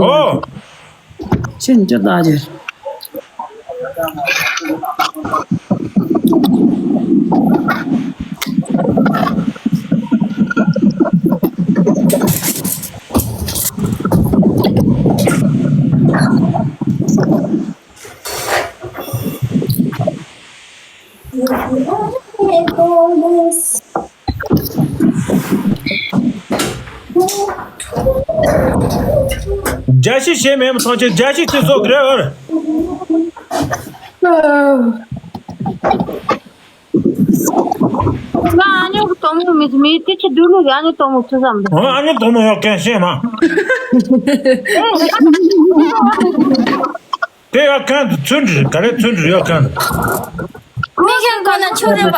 ཨོ། ཕྱིར་འཇོག་བཏང་རྒྱུ། རྒྱ་ཤི་ཞེས་མེད་མི་ཚང་ཆེ་རྒྱ་ཤི་ཚེ་སྲོག་གི་རེད་ཨར། ང་ཨ་ཉོ་གི་དོ་མོ་མི་མི་དེ་ཆི་དུ་ལུ་ཨ་ཉོ་དོ་མོ་ཚུ་བསམ་འདུག་ཨ་ཉོ་དོ་མོ་ཡོད་མཁན་ཤེས་མ། དེ་ཡོད་མཁན་དུ་ཚུན་དྲིར་ག་རེ་ཚུན་དྲིར་ཡོད་མཁན་དུ། མི་ཤང་གོ་ན་ཆོ་རེ་བ།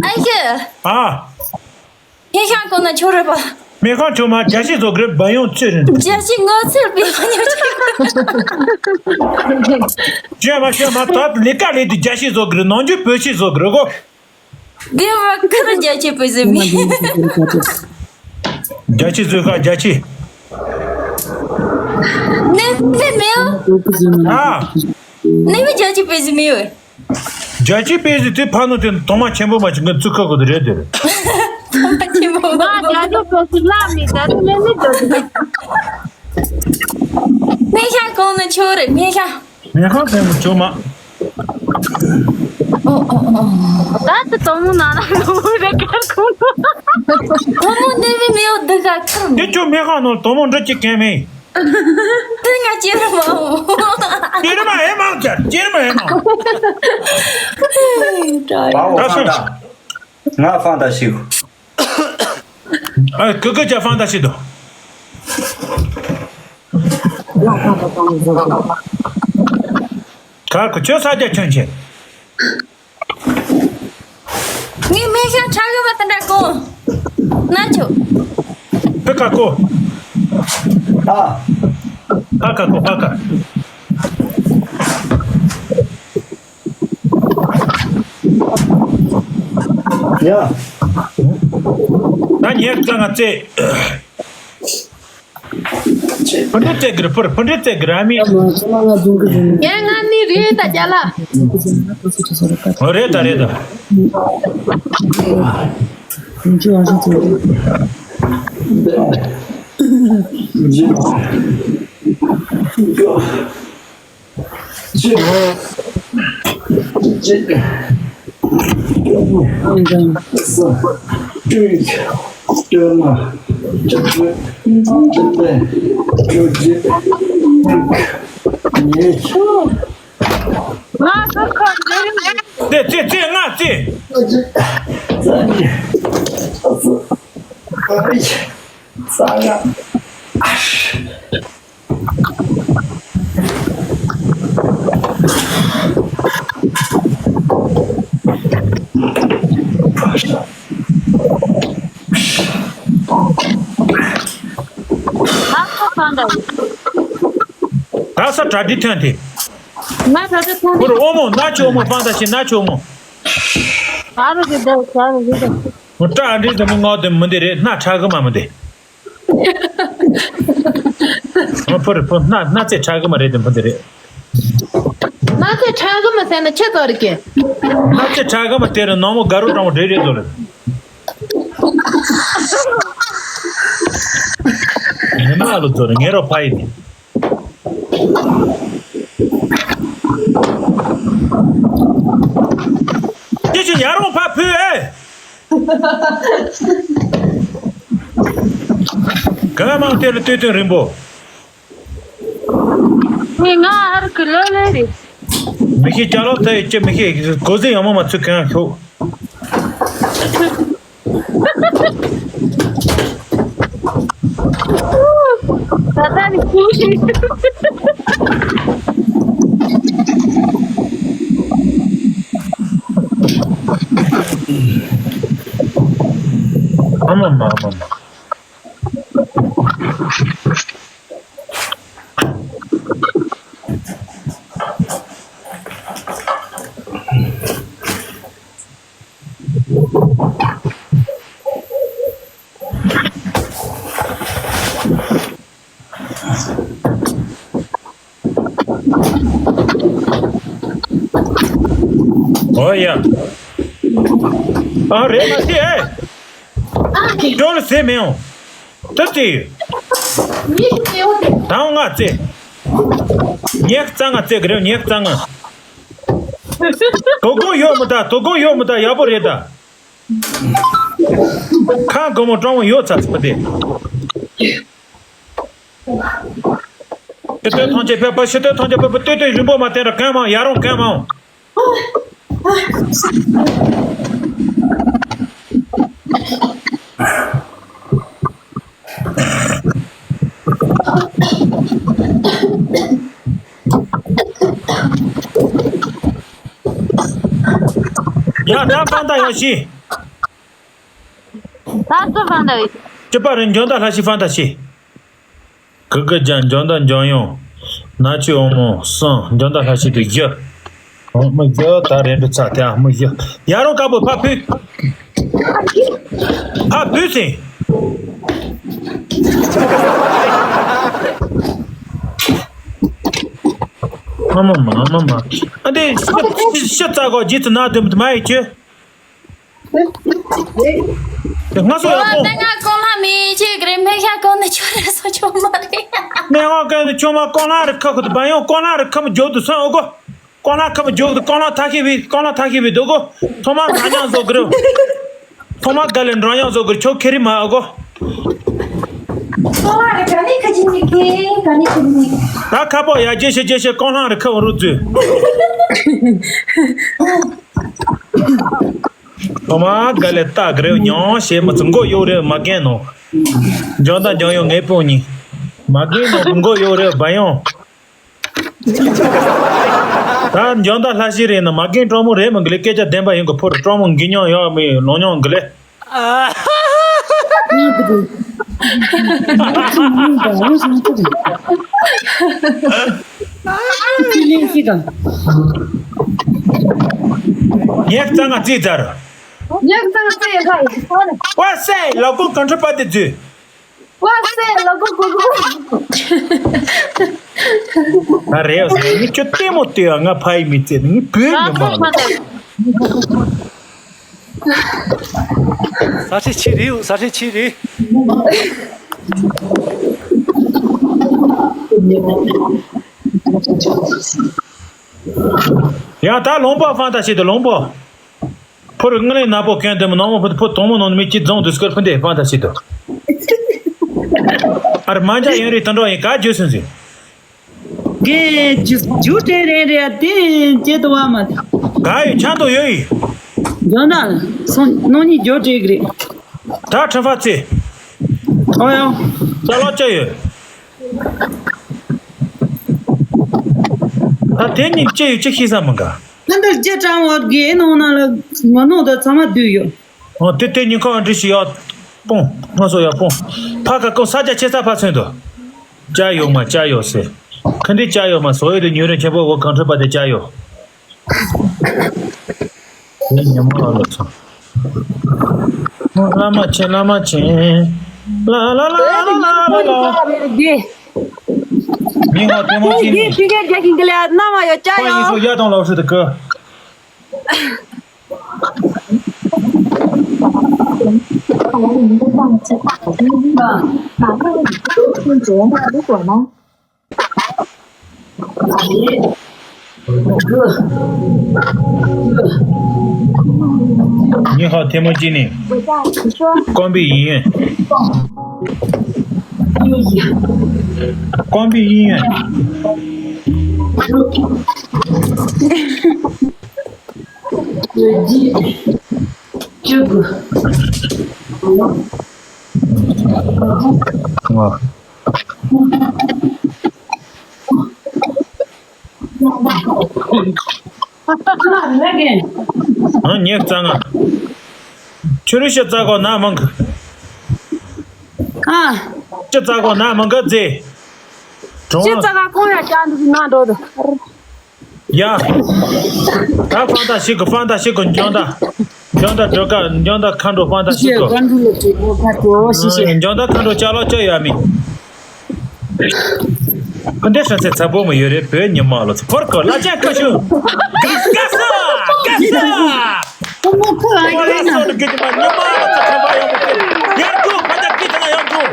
ཨ་ཤེ། ཨ། ངས་ཤང་གོང་ན་ཆོ་རེ་པ། མེ་ཁང་ཆུང་མ་རྒྱ་ཤི་བཟོ་གི་རེད་བ་ཡོང་ཚེ་རིང་། རྒྱ་ཤི་ངོ་ཚེ་བི་ཡོང་ཉོ་ཆེ། ཤེས་མ་ཤེས་མ་ད་ལས་ཀ་ལས་དུས་རྒྱ་ཤི་བཟོ་གི་རེད་ནང་རྒྱུ་བོད་ཤི་བཟོ་གི་རེད་གོ། དེ་བ་ཀི་རུ་རྒྱ་ཆེ་བོད་ཟེར་མི། རྒྱ་ཆི་བཟོས་ཁ་རྒྱ་ཆི། ནེ་མི་མེའོ། ཨ། ནེ་མི་རྒྱ་ཆི་བོད་ཟེར་མི་ཡོད། རྒྱ་ཆི་པེ་ཟི་དེ་ཕ་ནུ་དེ་དོང་མ་ཆེན་པོ་མ་ཅིག་ངས་བཙུགས་ཁ་གོ་དེ་རེད་དེ། དོང་མ་ཆེན་པོ་མ། ང་རྒྱ་ཆི་པེ་ཟི་ལ་མི་ད་དེ་ལས་མི་འདོད་དེ། མེ་ཤ་གོང་ནས་ཆོ་རེད་མེ་ཤ། མེ་ཤ་གོང་ནས་ཆོ་མ། ད་དེ་དོང་མོ་ན་ན་ལོ་རེ་ཀར་གོང་། དོང་མོ་ནེ་མི་མེའོ་དེ་ག་ཁར། དེ་ཆོ་མེ་ཤ་ནོ་དོང་མོ་འདྲ་ཅིག་གན་མེ། དེ་ང་ཅེར་མ་འོ། ཅེར་མ་ཨེ་མང་ཅར་ཅེར་མ་ཨེ་མང་། ད་སོང་། ང་ཧྥང་ད་ཤི། ཨ་ཀི་ཀི་ཅ་ཧྥང་ད་ཤི་དོ། ག་གི་ཆོས་ས་རྒྱ་ཁྱོན་ཆེ། ངའི་མིང་ཤང་ཁྲ་གི་བ་དེ་འདྲ་གོ། ན་ཆོ། ཕི་ཀ་གོ། ཨ། ཕ་ཀ་གོ་ཕ་ཀ། ཡ། ད་ཉེར་རྩ་ང་རྩེ། ཕུ་འདྲེ་རྩེ་གིར་ཕུར་ཕུ་འདྲེ་རྩེ་གིར་ཨ་མི། ཡ་ང་ནི་རེད་ད་རྒྱ་ལ། རེད་ད་རེད་ད། གཅིག་གཅིག་གསུམ། བཅུ་ཡི། བཅོ་ལྔ། བཅུ་དྲུག་བཅུ་བདུན། བཅོ་བརྒྱད། ཉི་ཤུ། ང་ཚོ་ཁ་འདིར། ཙེ་ཙེ་ཙེ་ང་ཙེ། རྩ་གཉིས། རྩ་གསུམ། རྩ་བཞི། རྩ་ལྔ། ད་ས་གྲ་སྒྲིག་ཐོན་ཏེ། ང་ད་ལྟ་ཐོན་ཁོ་ར་ཨོ་མོ་ན་ཆོ་མོ་ཧྥང་ད་ཤི་ན་ཆོ་མོ། ཨ་རུ་གི་ད་ཨ་རུ་གི་ད། མོ་ཀྲ་ཨ་འདྲེ་དེ་མོ་ངའོ་དེ་མི་འདི་རེད་སྣ་ཁྲག་གི་མ་མི་འདི། ཨ་ཕུ་རི་ཕུ་སྣ་སྣ་རྩེ་ཁྲག་གི་མ་རེད་དེ་མི་འདི་རེད། སྣ་རྩེ་ཁྲག་གི་མ་ཟེར་ན་ཆེ་ཙོ་རེད་ཀྱི། སྣ་རྩེ་ཁྲག་གི་མ་དེ་རེད་ནང་མོ་དགའ་རུ་གྲང་མོ་རེད་རེད་ཙོ་རེད། ངེ་མ་ལོ་ཙོ་རེད་ངེ་རོ་ཕ་ཡི་དེ། ཅི་ཅི་ཡར་འོང་ཕ་ཕུ་ཨེ། གང་མང་དེ་ལ་ལྟོས་དོན་རིང་པོ། ངས་ང་ཧར་གི་ལོ་ལེ་རེད། མི་ཤེས་ཅ་ལོ་ཚ་ཡི་ཅི་མི་ཤེས་གོ་ཟིན་ཡང་མོ་མ་ཚུགས་གང་ཤོག་ད་ལྟ་ནི་ཁུ་ཤི། ཨ་མ་མ་ཨ་མ་མ། ཨོ་ཡ། ཨ་རེད་མ་སི་ཨེ། ཨ་ཀི། ཅོལ་སེ་མེའོ། ད་ཙི། ཉི་ཤུ་ཙེའོ་དེ། དང་ང་ཙི། ཉེག་རྩ་ང་ཙི་གི་རེད་ཉེག་རྩ་ང་། དོ་དགོང་ཡོད་མི་ད་དོ་དགོང་ཡོད་མི་ད་ཡག་པོ་རེད་ད། ཁ་དགོང་མོ་སྤྲང་བོ་ཡོད་ཚ་ཚ་དེ། ཕྱི་སྟོད་ཐམས་ཅད་ཕེབས་པ། ཕྱི་སྟོད་ཐམས་ཅད་ཕེབས་པ། སྟོད་སྟོད་རིང་པོ་མ་བསྟན་ར་གང་མང་ཡ་རུང་གང་མང་། ཡ་ད་ཕན་ད་ཡོ་ཤི། ད་སུ་ཕན་ད་ཡོ་ཤི། ཅི་པ་རེད། འཇོན་ད་ལྷ་ཤི་ཕན་ད་ཤི། གི་གི་ཇ་འཇོན་ད་འཇོན་ཡོང་། ན་ཆུ་འོ་མོ་སང་འཇོན་ད་ལྷ་ཤི་དུ་བཞི། འོ་མོ་བཞི་ད་རེད་འདུག་ཚ་དེ་ཨ་མོ་བཞི། ཡ་རུང་དཀར་པོ་ཕ་བུ། ཕ་བུ་སེ། ཨ་མ་མ་ཨ་མ་མ། ཨ་དེ་ཤི་ཤི་ཙ་གོ་ཇི་ཙི་ན་དུ་མ་ཡི་ཆུ། དེ་ང་སོ་ཡག་པོ། ད་ང་གོང་ལ་མི་ཤེས་གི་རེད། མི་ཤ་གོང་ནས་ཆོ་རེ་སོ་ཆོ་མ་རེད། མི་ང་གོང་ནས་ཆོ་མ་གོང་ལ་རི་ཁ་ཁུ་དུ་བ་ཡོང་། གོང་ལ་རི་ཁ་མ་འཇོག་ཏུ་སོང་ཨོ་གོ། གོང་ལ་ཁ་མ་འཇོག་ཏུ་གོང་ལ་ཐ་ཤི་བི་གོང་ལ་ཐ་ཤི་བི་འདུག་གོ། ཐོག་མ་ང་ཉང་བཟོ་གི་རེད། ཐོག་མ་ག་ལེ་འགྲོ་ཡང་བཟོ་གི་རེད། ཆོ་ཁེ་རི་མ་ཨོ་གོ། གོང་ལ་རི་ཁ་ནི་ཁ་ཅི་ནི་ཁེ་ག་ནི་ཁེ་ནི། ད་ཁ་པོ་ཡ་རྗེ་ཤེ་རྗེ་ཤེ་གོང་ལ་རི་ཁ་བ་རུ་ཙུ། ཐོག་མ་ག་ལེ་ལྟ་གི་རེད། ཉོང་ཞེས་མི་ཚེ་མགོ་གཡོག་རེད་མ་རྒན་ནོ། འཇོན་དང་འཇོན་ཡོང་ངའི་སྤུན་གཉིས། མ་རྒན་ནོ་མགོ་གཡོག་རེད་བ་ཡོང་། ད་འཇོན་དང་ལྷ་ཤི་རེད་ན་མ་རྒན་གྲོགས་མོ་རེད་མི་འགི་ལེ། སྐད་ཆ་བདེན་པ་ཡིན་གི་ཕོ་རུ་གྲོགས་མོ་འགི་མྱོང་ཡོད་མི་ལོང་མྱོང་འགི་ལེ། ངས་རྩ་ང་རྩིས་ཚར། ངས་རྩ་ང་རྩིས་ཚར། ཝ་སེ་ལ་ཀུ་གང་ཁྲི་པ་དེ་རྫུས། ཝ་སེ་ལ་ཀུ་ཀུ་ཀུ། ང་རེད་ཟེར་ནི་ཁྱོད་ལྟད་མོ་ལྟོས་ཨ། ང་ཕ་ཡི་མི་ཚེ་ནི་ངའི་བུའི་ཉི་མ་ལ། ས་ཆེ་ཆེ་རེད། ས་ཆེ་ཆེ་རེད། ཡང་ད་ལོང་པ་ཕང་ད་ཞིག་ཏུ་ལོང་པོ། ཕོ་རུ་དངུལ་ལས་ནག་པོ་གྱོན་དེ་མོ་ནང་མོ་ཕུ་ཕོ་དོང་མོ་ནང་མི་གཅིག་རྫོང་དུ་སྐར་ཕུན་དེ་ཕང་ད་ཞིག་ཏུ། ཨར་མ་འཇའ་ཡོན་རི་དུད་འགྲོ་ཡིན་ག་རྒྱུ་སུན་ཟིན། དེ་རྒྱུ་རྒྱུ་དེ་རེད་རེད་དེ་ཅེ་དུ་བ་མ། ག་ཡོད་ཆང་དུ་ཡོད་ཡིན། འཇོན་ན་སོང་ནོ་ནི་རྒྱུ་དེ་གི་རེད། ད་ཁྲི་ཕ་ཚེ། ཨོ་ཡང་། ཅ་ལག་ཅི་ཡོད། ད་དེ་ནི་ཅི་ཡོད་ཅི་ཤེས་ས་མི་འགའ། ཕན་ཚུན་རྒྱ་གྲང་བོ་དགེ་ནོ་ན་ལ་ངོ་ནོ་ད་ཚང་མ་བསྡུས་ཡོད། ཨོ་དེ་དེ་ཉིན་ཁ་འདྲི་ཞིག་ཡག་སྤོང་ང་སོ་ཡག་སྤོང་། ཕ་ག་ཀོ་ས་ཆ་ཆེ་ས་ཕ་ཚུན་དུ། ཅ་ཡོད་མ་ཅ་ཡོད་ཟེར། ཁ་འདི་ཅ་ཡོད་མ་བཟོ་ཡོད་དུ་ཉུང་རིང་ཆེན་པོ་འོ་གང་འཕྲོད་པ་དེ་ཅ་ཡོད། དེ་ཉི་མ་ལ་ཚོ། བླ་མ་ཆེ་བླ་མ་ཆེ། ལ་ལ་ལ་ལ་ལ་ལ་ལ། མི་ཧ་ཐེ་མོ་ཅི་ནི། ཕི་གེ་རྒྱ་གིན་གི་ལ་ན་མ་ཡོད་ཅ་ཁོ་ཡིན་ཡོད། སུ་ཡ་དང་ལོག་སུ་དུ་ཀི། ཉི་ཧོ་ཐེ་མོ་ཅི་ནི། ཀོང་པི་ཡིན་ཡོད། ཀོང་པི་ཡིན་ཡོད། ཨ་ཉེ་གཙང་ང་། ཆུ་རུ་ཤ་རྩ་གོ་ན་མང་གི། ཨ། ཅི་རྩ་གོ་ན་མང་གི་རྫས། གྲོང་ཅི་རྩ་ག་ཁོང་ཡ་ཅང་འདུག་ན་འགྲོ་དུ། ཡ། ད་ཕང་ད་ཞིག་གི་ཕང་ད་ཞིག་གི་འཇོན་ད། འཇོན་ད་འགྲོ་ཀ་འཇོན་ད་མཁའ་འགྲོ་ཕང་ད་ཞིག་གི། འཇོན་ད་མཁའ་འགྲོ་ཅ་ལག་ཅི་ཡོད་མིན། ཁོ་འདྲ་ཧྲ་ཚེ་ཚ་པོ་མ་ཡོད་རེད་བོད་ཉི་མ་ལོ་ཚོ་ཕོར་ཁོ་ལ་ཅན་ཁ་ཤུ། ག་ས་ག་ས། ཁོ་མོ་ཁོ་ཨ་ཡོད་ན། ཁོ་ལ་སོ་ནི་གི་ཉི་མ་ཉི་མ་ལོ་ཚོ་ཁ་པ་ཡོང་གི། ཡར་རྒྱུག་ཕ་ཅག་གི་ཅ་ན་ཡར་རྒྱུག་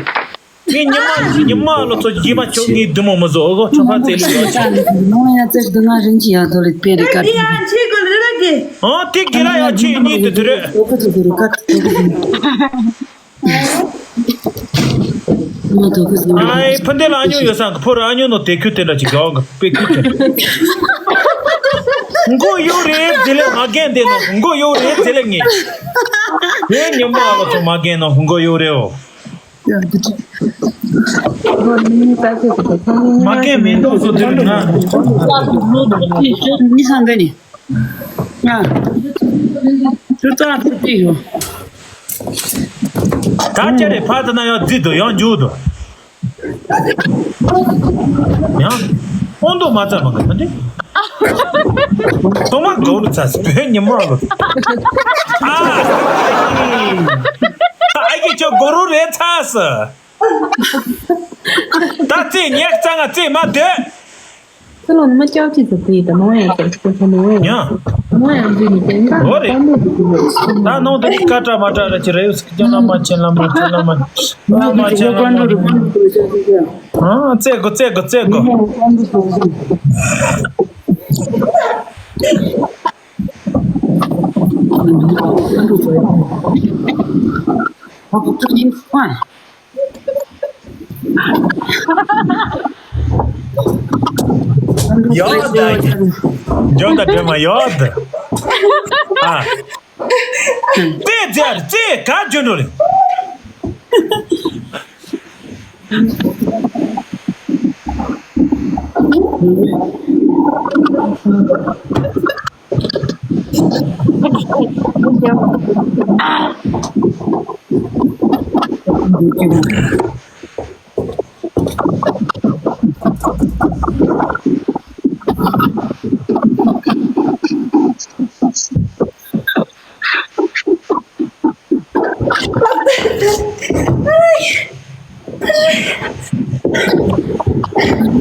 ངའི་ཉི་མ་ཉི་མ་ལོ་ཚོ་ཡི་མ་ཆོག་ངའི་བདུད་མོ་མི་བཟོ་ཨོ་གོ་ཁྲོ་ཕ་ཙེ་ལི་ཡོད་ཆེ། ནོ་ཡ་ཙེ་བདུད་ང་རིན་ཅི་ཡ་དོ་ལི་པེ་རི་ཀ་ཏི། ཡ་ཆེ་གོ་ལི་ར་གེ། ཨ་ཏི་གི་ར་ཡ་ཆེ་ནི་དུ་དུ་རེ། ཨོ་ཁ་ཏི་དུ་རེ་ཀ་ཏི་དུ་རེ། ཨའི་ཕུ་འདི་ལ་ཨ་ཉུང་ཡོད་སང་གི་ཕུ་ར་ཨ་ཉུང་ནོ་དེ་ཁྱོད་དེ་འདྲ་ཅིག་གི་ཨང་གི་པེ་ཁྱོད་དེ་འདྲ། མགོ་ཡོད་རེད་ཟེར་ལེ་མ་རྒན་དེ་ནོ་མགོ་ཡོད་རེད་ཟེར་ལེ་ངས། དེ་ཉི་མ་ཨ་ལོ་ཚོ་མ་རྒན་ནོ་མགོ་ཡོད་རེད་འོ། མ་རྒན་མེ་ཏོག་བཟོ་དེ་རུ་ན། མི་སང་འདི་ནི། ང་། ཅུ་ཙང་ཅུ་ཅི་ཡོད། ད་ཅི་རེད་ཕ་དེ་ན་ཡང་རྫི་དོ་ཡང་འཇུ་དོ། ཡང་། ཨོང་དོ་མ་ཚ་མ་ག་ད་འདི། ཐོག་མ་གོ་རུ་ཚ་སི་བོད་ཉི་མ་ལོ། ཨ། ཨ་ཡེ་ཅོ་གོ་རུ་རེ་ཚ་སི། ད་ཙི་ཉེག་ཙང་ང་ཙི་མ་དེ། ཁྱོད་ལོ་ནི་མ་སྐྱབས་ཀྱི་ཟེར་དེ་ད་ནོ་ཡང་ཟེར་ཁྱོད་ཁྱོད་ནོ་ཡང་ཡ། ནོ་ཡང་འདི་ནི་དེ་འདྲ་འོ་རེད། ཁོ་མོ་གི་དེ་ལོ་ད་ནོ་དེ་ནི་ཀ་ཏྲ་མ་ཏྲ་ར་ཅི་རེ་ཡོད་སི་ཀྱང་ལ་མ་ཆེན་ལ་མ་ཆེན་ལ་མ་ལ་མ་ཆེན་ལ་མ། ཨ་ཙེ་གོ་ཙེ་གོ་ཙེ་གོ། ཡོད་ད་ཡོད་ད་དྲན་མ་ཡོད་ད། ཨ། ཙེ་ཙེ་ཙེ་ག་ཇོན་འགྲོ་ལེ།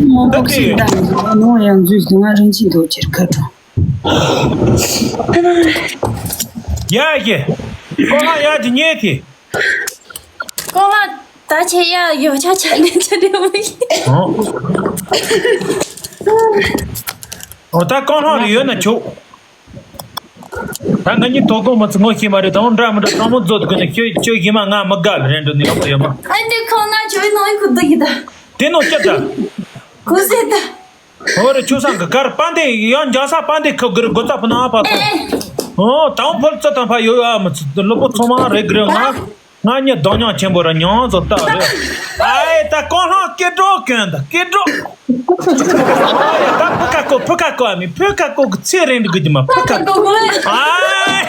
མོ་ཏོག་སིན་དང་ནོ་ཡང་འཛུལ་ང་རིན་ཆེན་ཐོག་ཁྱེར་ཁ་གྲོ། ཡ་ཡེ། ཀོ་ལ་ཡ་ཅི་ཉེ་ཐི། ཀོ་ལ་ད་ཆེ་ཡ་ཡོ་ཆ་ཆ་ནེ་ཆ་རེ་མི་ཤེས། ཨོ་ད་ཀོ་ལ་རེ་ཡོད་ན་ཆོག་ད་ང་གཉིས་དོ་དགོང་མ་ཚོ་ངོ་ཤེས་མ་རེད་དང་འདྲ་མི་འདྲ་གང་མོ་རྫོད་དགོས་ནས་ཁྱོད་ཁྱོད་ཡིན་མ་ང་མི་དགའ་ལ་རེད་འགྲོ་ནི་ཡོད་པ་ཡོད་མ། ཨ་འདི་ཁོང་ན་ཅོའི་ནང་ཁུ་འདུག་ཡི་ད། དེ་ནོ་སྐྱབས་ད། ཁུ་སེ་ད། ཧོ་རེ་ཆུ་སང་གི་གར་པ་འདི་ཡང་འཇང་ས་པ་འདི་ཁུ་གིར་སྒོ་རྩ་ཕུ་ན་ཨ་ཕ་ཐོ། ཨོ་དང་ཕོལ་ཙི་དང་ཕ་ཡོད་ཨ་མི་ཚོ་ལོ་པོ་ཚང་མ་རེད་གི་རེད་ང་། ང་གཉིས་གདོང་མྱོང་ཆེན་པོ་ར་མྱོང་བཟོ་ལྟ་རེད། ཨའི་ད་ཀོང་ལྷང་སྐད་སྒྲོག་གོན་ད་སྐད་སྒྲོག་ཨའི་ད་ཕུ་ཁ་ཀོ་ཕུ་ཁ་ཀོ་ཨ་མི་ཕུ་ཁ་ཀོ་གི་ཚེ་རིང་འདུག་གི་མ་ཕུ་ཁ་ཀོ་ཨའི།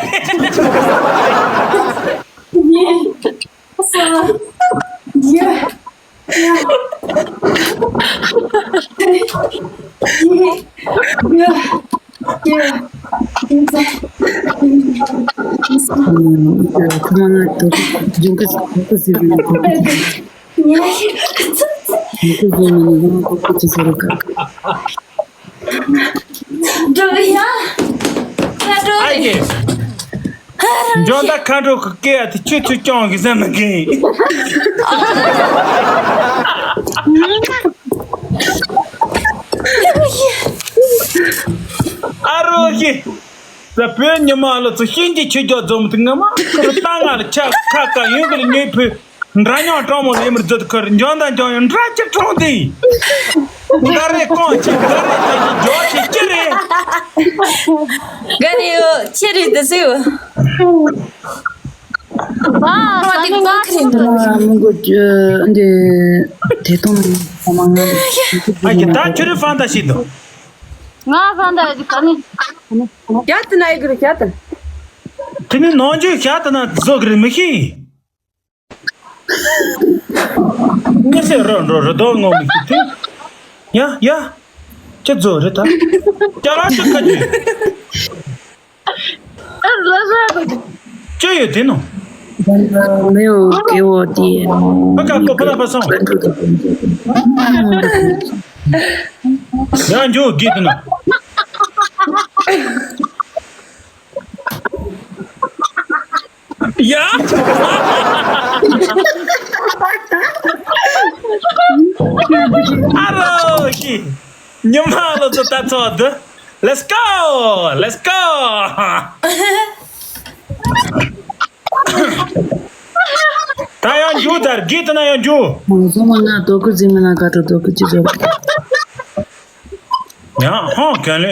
འགྲོ་ཡ། ཡ་འགྲོ། ཨ་ཡེ། འཇོན་ད་ཁ་འགྲོ་གི་སྐད་ཨ་དེ་ཆུ་ཆུ་སྐྱོང་གི་ཟེར་ན་གི། ཨ་རོ་གི། ད་བོད་ཉི་མ་ལ་ཚོ་ཤིན་གྱི་ཆུ་རྒྱག་རྫོང་དུ་ངམ་ཁུར་ཏང་ང་ལ་ཆ་ཁ་ཁ་ཡོད་གི་ལ་ཉོས་ཕུད། འདྲ་མཉམ་སྤྲང་མོ་ལས་མི་རྫུ་ཁར་འཇོན་དང་འཇོན་ཡང་འདྲ་ཅི་སྤྲང་དེ། འགའ་རེ་རྐང་ཆེ་འགའ་རེ་དང་ཅི་འཇོག་ཆེ་ཅི་རེད། འགའ་རེ་ཡོད་ཅི་རེད་འདི་ཟེར་བ། ཨ་ས་ནི་ང་ཁ་རེད་འདུག་མི་མགོ་འདི་དེ་དང་ས་མ་ང་ཨ་ཀྱི་ད་ཁྱོད་རེ་ཧྥང་ད་ཤི་འདུག་ང་ཧྥང་ད་ཡི་ག་ནི་རྒྱ་དེ་ན་ཡི་གི་རེད་རྒྱ་དེ། དེ་ནི་ནང་ཆོས་ཤ་དེ་ན་བཟོ་གི་རེད་མི་ཤེས། ངས་ཟེར་རོ་འགྲོ་རོ་དོ་ངོ་མི་ཤེས་ཏེ། ཡ་ཡ། ཅི་བཟོ་རེད་ད། ཅ་ལག་ཅི་ཁ་ཅི། ཅི་ཡོད་དེ་ནོ། མེའོ་ཀེའོ་དེ། ཨ་ཀ་ཀོ་ཕ་ལ་ཕ་སོང་། ཡང་འཇོག་གི་དེ་ནོ། ཡ། ཨ་རོ་ཤི། ཉི་མ་ལོ་ཚོ་ད་ཚོ་འདི། Let's go! Let's go! ད་ཡང་འཇུ་ ལྟར་གྱིས་དེ་ན་ཡང་འཇུ། ང་ཚོ་མ་ན་རྡོ་ཀུ་ཟིན་མ་ན་ག་ཏོ་རྡོ་ཀུ་ཅི་ཟེར། ཡང་ཧང་གན་ལེ།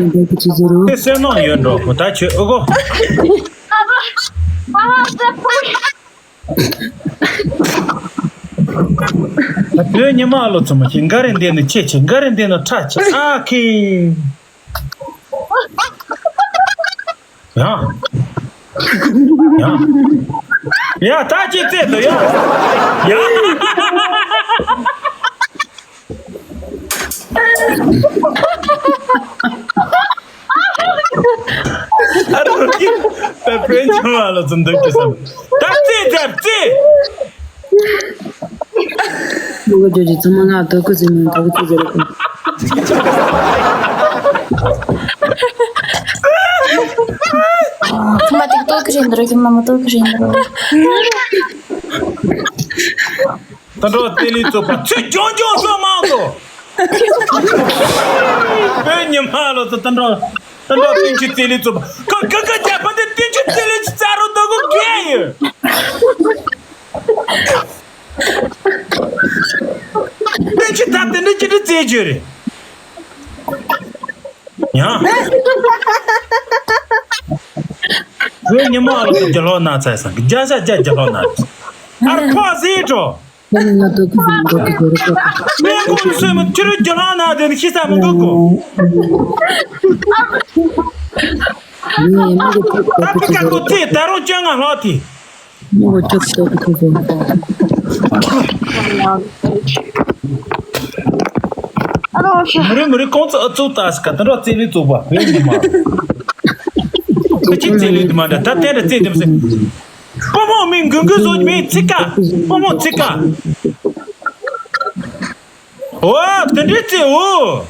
རྡོ་ཀུ་ཅི་ཟེར་རོ། དེ་སེམས་ནང་ཡོད་འགྲོ་གོ་ད་ཆོས་ཨོ་གོ། བོད་ཉི་མ་ལོ་ཚོ་མ་ཤེས་འགའ་རེ་འདི་ནི་ཆེ་ཆེ་འགའ་རེ་འདི་ནི་ཁྲ་ཆེ་ཨ་ཁེ། ཡ། ཡ། ཡ་ད་ཅི་ཙེ་དོ་ཡ། ཡ། ཨ་རོ་ཀི། ད་བོད་ཉི་མ་ལོ་ཚོ་འདུག་གི་བསམ། ད་ཙེ་ཙེ་ཙེ། མོ་ག་ཇོ་ཇི་ཚང་མ་ང་རྡོ་ཀུ་ཟེར་ནས་རྡོ་ཀུ་ཅི་ཟེར་རོ། ཚང་མ་ཏིག་ཏོག་གི་རེད་འདུག་ཁྱིམ་མ་མོ་ཏོག་གི་རེད་འདུག་ད་འགྲོ་དེ་ལས་ཚོགས་པ་ཚུར་ཇོང་ཇོང་སོ་མང་དོ། བོད་ཉི་མ་ལོ་ཚོ་ད་འགྲོ་ད་འགྲོ་བསྟན་ཆོས་རྩེ་ལས་ཚོགས་པ་ཁ་ཁ་ཁ་རྒྱ་ཕན་དེ་བསྟན་ཆོས་རྩེ་ལས་ཚོགས་རོ་འདུག་གོ་གེ་ཡོད། བསྟན་ཆོས་ད་དེ་འདྲ་ཅི་འདྲ་རྩེ་རྒྱུ་རེད། ཡང་། བོད་ཉི་མ་ལོ་ཚོ་རྒྱ་ལོ་ན་ཚ་སང་རྒྱ་ཤ་རྒྱ་རྒྱ་ལོ་ན་ཚ། ཨར་ཁོ་ཟེར་འགྲོ། ཁོ་ནི་ང་ཏོག་ཏོག་ཟེར་མི་འདུག་གི་རེད་ཀོ། ངས་ཁོ་ནི་སོས་མི་ཁྱོད་རང་རྒྱ་ལོ་ན་དེ་ནི་ཤི་ས་མི་འདུག་གོ། ངས་མི་འདུག་ཏོག་ཏོག་ད་ཁོ་ཀ་ཁོ་ཚེ་ད་རུང་སྤྱོད་ངན་ལྷག་དེ། མི་འོ་ཅོག་ཅོག་ཅོག་ཅོག་ཨ་རོ་ཤ། མི་རེ་མི་རེ་ཁོང་ཚོ་ཨ་ཚོགས་ད་སི་ཀ་ད་འགྲོ་རྩེ་ལུས་བཙུགས་པ་བོད་ཉི་མ། ཁ་ཅིག་རྩེ་ལུས་དུ་མ་འདྲ་ད་དེ་འདྲ་རྩེ་དེ་མི་སྲིད། སྤོ་མོ་མི་འགུལ་འགུལ་བཟོ་མི་ཚིག་ཀ་སྤོ་མོ་ཚིག་ཀ། འོ་དེ་འདྲའི་རྩེ་འོ།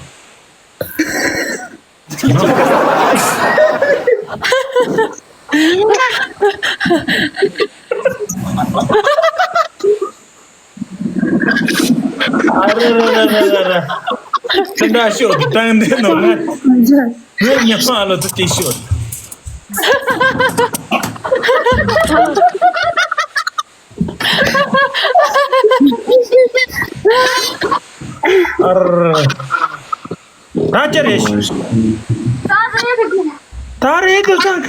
ཨ་རེ་རེ་རེ་རེ་རེ། ཁྱེད་འདྲ་ཤོག་གི་སྟངས་འདི་ནོ་ང་། ངའི་ཉི་མ་ལོ་ཚོ་དེ་ཤོག་ཨར། ད་ཅི་རེད་ཤི། ད་རེད་དུ་སང་།